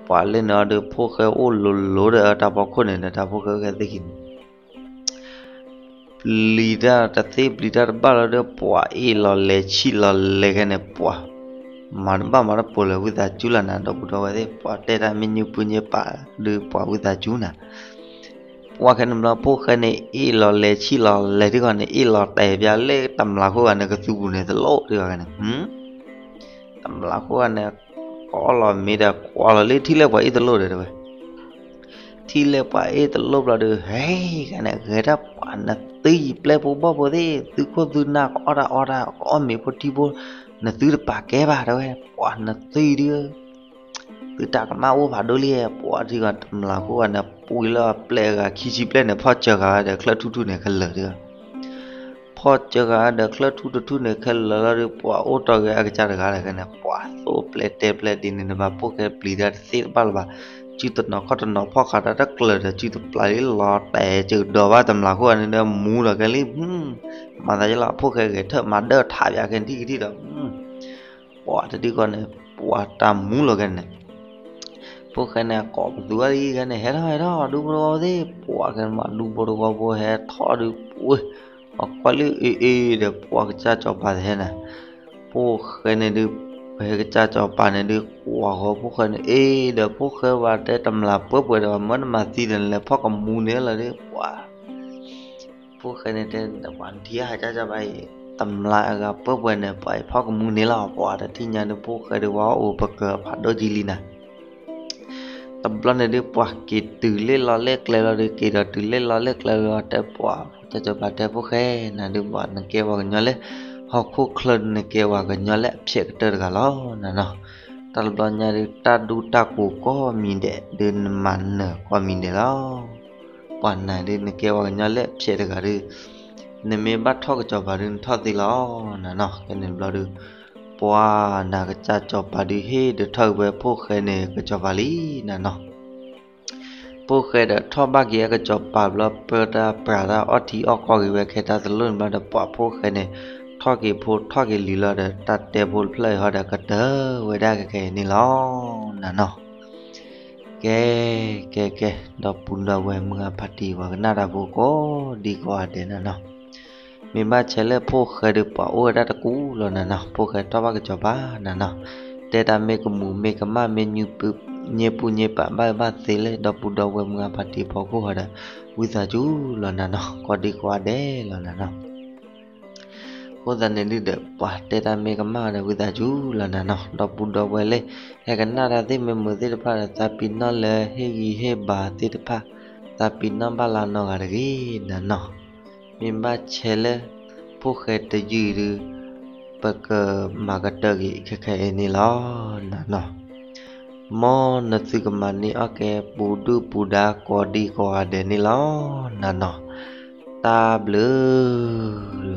ပှၤလၢန့ၣ်အီၤဒုး ဖိၣ်ဃဲအိၣ်လိၤလိၤဒီး တၢ်ဖီခိၣ်န့ၣ်ဒီး တၢ်ဖိၣ်ဃဲအိၣ်ခဲသ့ၣ်ခံန့ၣ် ပျံၤတၢ်တသ့ပျံၤတၢ်တဘၣ်လီၤဒီး ပှၤအ့ၣ်လီၤလဲၤဆံၣ်လီၤလဲၤခဲန့ၣ် ပှၤ မၤတဘၣ်မၤတပိၤလၢၤ ဝံသးစူၤလီၤနၤ ဒီပုၢ်ဒီဝဲၢ်သ့ၣ် ပှၤတဲတၢ်မ့ၢ်ညူပူၤညူပာ်ဒီး ပှၤဝံသးစူၤနၤ. ပှၤခဲန့ၣ်ဘျီ ဖိၣ်ဃဲန့ၣ် အ့ၣ်လီၤလဲၤဆံၣ်လီၤလဲၤထံဃီန့ၣ် အ့ၣ်လီၤတဲာ်ပၠးလၢတမျးခိၣ်ဂၤန့ၣ် ကသူပူၤန့ၣ်တလိၣ်ထံဃီန့ၣ် တမျးခိၣ်ဂၤန့ၣ် ကအီၣ်လီၤမ့ၤဒီး ကွၢ်လီၤလၢထံၣ်လၢပှၤအ့ၣ်တလိၣ်ဒီးတဲဝဲ ထံၣ်လၢပှၤအ့ၣ်တလိၣ်ဘျီဒီး ဟဲ ကန့ၣ် ဂဲၤတၢ်ပှၤနသုယံၤပျဲၢ်ဖိဘီၣ်ဖိသ့ၣ် သုခိၣ်သုနၢ်ကအီၣ်တၢ်အီတၢ် ကအီၣ်မ့ၤဖိထံဖိ နသုတပာ်ကဲဘၣ်တဲဝဲ ပှၤနသုအံၤဒုး သုတၢ်ကမၣ်အိၣ်ဖးဒိၣ်လံ ပှၤထံဂၤတမျးခိၣ်ဂၤန့ၣ် ပှံၤလၢအပျဲၢ်အဂၤခံဆံပျဲၢ်န့ၣ် ဖီၣ်စၢၤဂၤဒီးချၢၣ်ထူၣ်ထူၣ်န့ၣ် ကလၢာ်ဒုး ဖီၣ်စၢၤဂၤဒီးချၢၣ်ထူၣ်တထူၣ်န့ၣ် ခဲလၢာ်လီၤဒီး ပှၤအိၣ်တီၢ်ဂဲၤအကစၢ်တဂၤဒီးခဲန့ၣ် ပှၤသိၣ်ပျဲၢ်တဲပျဲၢ်ဒ်န့ၣ် နဘၣ်ဖိၣ်ဃဲပျံၤတၢ်တသ့တဘၣ်လၢၤဘၣ် စုတနီၤခီၣ်တနီၤဖီၣ်ဃာ်တၢ်တကျၢၤဒီး စုတပျၢ်လံလီၤတဲာ်စၢၤဒီးဘၣ်တမျးခိၣ်ဂၤန့ၣ်ဒီး မူလီၤကဲလံ မၤသးယလီၤ ဖိၣ်ဃဲဂဲၤထၢၣ်မၤဒၢၣ်ထးပၠးခဲထံၣ်ကထံၣ်ဒီး ပှၤတဒုဃီန့ၣ် ပှၤတၢ်မူလီၤကဲန့ၣ် ဖိၣ်ဃဲန့ၣ် ကိးပသူအါလံ ခဲန့ၣ် ဟဲထီၣ်ဟဲထီၣ် ဒူဖိတဝီဖိသ့ၣ် ပှၤခဲန့ၣ်မး ဒူဖိတဝီဖိဟဲထီၣ်ဒုး ပှ့ၤ ပှၤကွၢ်လၢအ့ၣ်အ့ၣ်ဒီး ပှၤကစၢ်စီၤပၤတဟဲနၤ ဖိၣ်ဃဲန့ၣ်ဒုး ပဟဲကစၢ်စီၤပၤန့ၣ်ဒုး ကွၢ်ဃီဖိၣ်ဃဲန့ၣ် အ့ၣ်ဒီး ဖိၣ်ဃဲဝဲတဲတမျးပှဲၤပှဲၤဒီး မၢနမၤသံဒီး နလဲၤဖီၣ်ကမူန့ၣ်လီၤဒုး ပှၤ ဖိၣ်ဃဲန့ၣ်တဲ ပှၤနထံၣ်ဟးကၢ်ကၢ်ဘၣ်အံၤ တမျးအဂၤပှဲၤပှဲၤန့ၣ် ပှၤအံၤဖီၣ်ကမူန့ၣ်လီၤ ပှၤတထံၣ်ညါဒုး ဖိၣ်ဃဲဒုးဝဲအိၣ်ပကၢၤဖးဒိၣ်ကံလံနၤ တဘျီန့ၣ်ဒုး ပှၤက့ၤတုၤလၢလီၢ်လၢကျဲလီၤဒုး က့ၤဒီးတုၤလၢလီၢ်လၢကျဲလီၤ တဲပှၤ ကစၢ်စီၤပၤတဲဖိၣ်ဃဲ နၤဒုးဘၣ် နကဲပှၤကညီလၢ ဟီၣ်ခိၣ်ချၢ နကဲပှၤကညီလၢအဖျဲးကတၢၢ်တဂၤလီၤ နၤနီၤ တၢ်တဘျီညါဒုး တၢ်ဒူတၢ်ကိးကိးမံၤဒဲး ဒုးနမၤနၢၤကိးမံၤဒဲးလီၤ ပှၤနၤဒုး နကဲပှၤကညီလၢအဖျဲးတဂၤဒုး နမ့ၢ်ဘၣ်ထီၣ်ကစီၤပၤဒုး နထီၣ်သ့လီၤ နၤနီၤ ကဲန့ၣ်တဘျီဒုး ပှၤနၤ ကစၢ်စီၤပၤဒုး ဟ့ၣ်ဒုးထီၣ်က့ၤဝဲဖိၣ်ဃဲန့ၣ် ကစီၤပၤလံ နၤနီၤ ဖိၣ်ဃဲဒီးထီၣ်ဘၣ်က့ၤအကစီၤပၤဘျီ ပၢတၢ်ပြးတၢ်အီၣ်ထံအီၣ်ကီၢ်ဂ့ၤဝဲ ခဲတၢ်တလိၣ်န့ၣ်ဘျီဒီး ပှၤဖိၣ်ဃဲန့ၣ် ထီၣ်က့ၤဖိထီၣ်က့ၤလံၤလီၤဒီး တၢ်တဲဖိတဖျၢၣ်အံၤဟီဒီး ကတၢၢ်ဝဲဒၣ်ခဲခဲအံၤန့ၣ်လီၤ နၤနီၤ ကဲ ကဲ ကဲ ဒီပုၢ်ဒီဝဲၢ်မုၢ်ဂၤဖးတံၢ် ပှၤကနၣ်တၢ်ဖိကိးဒံကိးဂၤဒဲး နၤနီၤ မ့ၢ်ဘၣ်ဆဲးလၢဖိၣ်ဃဲဒုး ပှၤအိၣ်ဝဲဒၣ်တကူၣ်လီၤ နၤနီၤ ဖိၣ်ဃဲထီၣ်ဘၣ်ကစီၤပၤ နၤနီၤ တဲတၢ်မ့ၢ်ကမူးမ့ၢ်ကမၣ် မ့ၢ်ညူပူညူပာ်ဘၣ်ဘၣ်သ့လၢ ဒီပုၢ်ဒီဝဲၢ်မုၢ်ဂၤဖးတံၢ်အဖီခိၣ်ဟီဒီး ဝံသးစူၤလီၤ နၤနီၤ ကိးဒံကိးဂၤဒဲးလီၤ နၤနီၤ အဃိသတးန့ၣ်ဒုးဒီး ပှၤတဲတၢ်မ့ၢ်ကမၣ်ဒီး ဝံသးစူၤလီၤ နၤနီၤ ဒီပုၢ်ဒီဝဲၢ်လၢ ဟဲကနၣ်တၢ်သ့ၣ်မ့ၢ်မုာ်သ့ၣ်တဖၣ်ဒီး သးပ့ၤနီၣ်လၢဟ့ၣ်ဂံၢ်ဟ့ၣ်ဘါသ့ၣ်တဖၣ် သးပ့ၤနီၣ်ဘၣ်လၢနီၢ်ဂၤတဂ့ၤ နၤနီၤ မ့ၢ်ဘၣ်ဆဲးလၢ ဖိၣ်ဃဲတယုၢ်ဒုး ပကမၤကတၢၢ်က့ၤခဲခဲအံၤန့ၣ်လီၤ နၤနီၤ မ်နသုကမၤန့ၢ်အီၣ်ကဲ ပူၤဒုၣ်ပူၤဒါကိးဒံကိးဂၤဒဲးန့ၣ်လီၤ နၤနီၤ တၢ်ဘျုး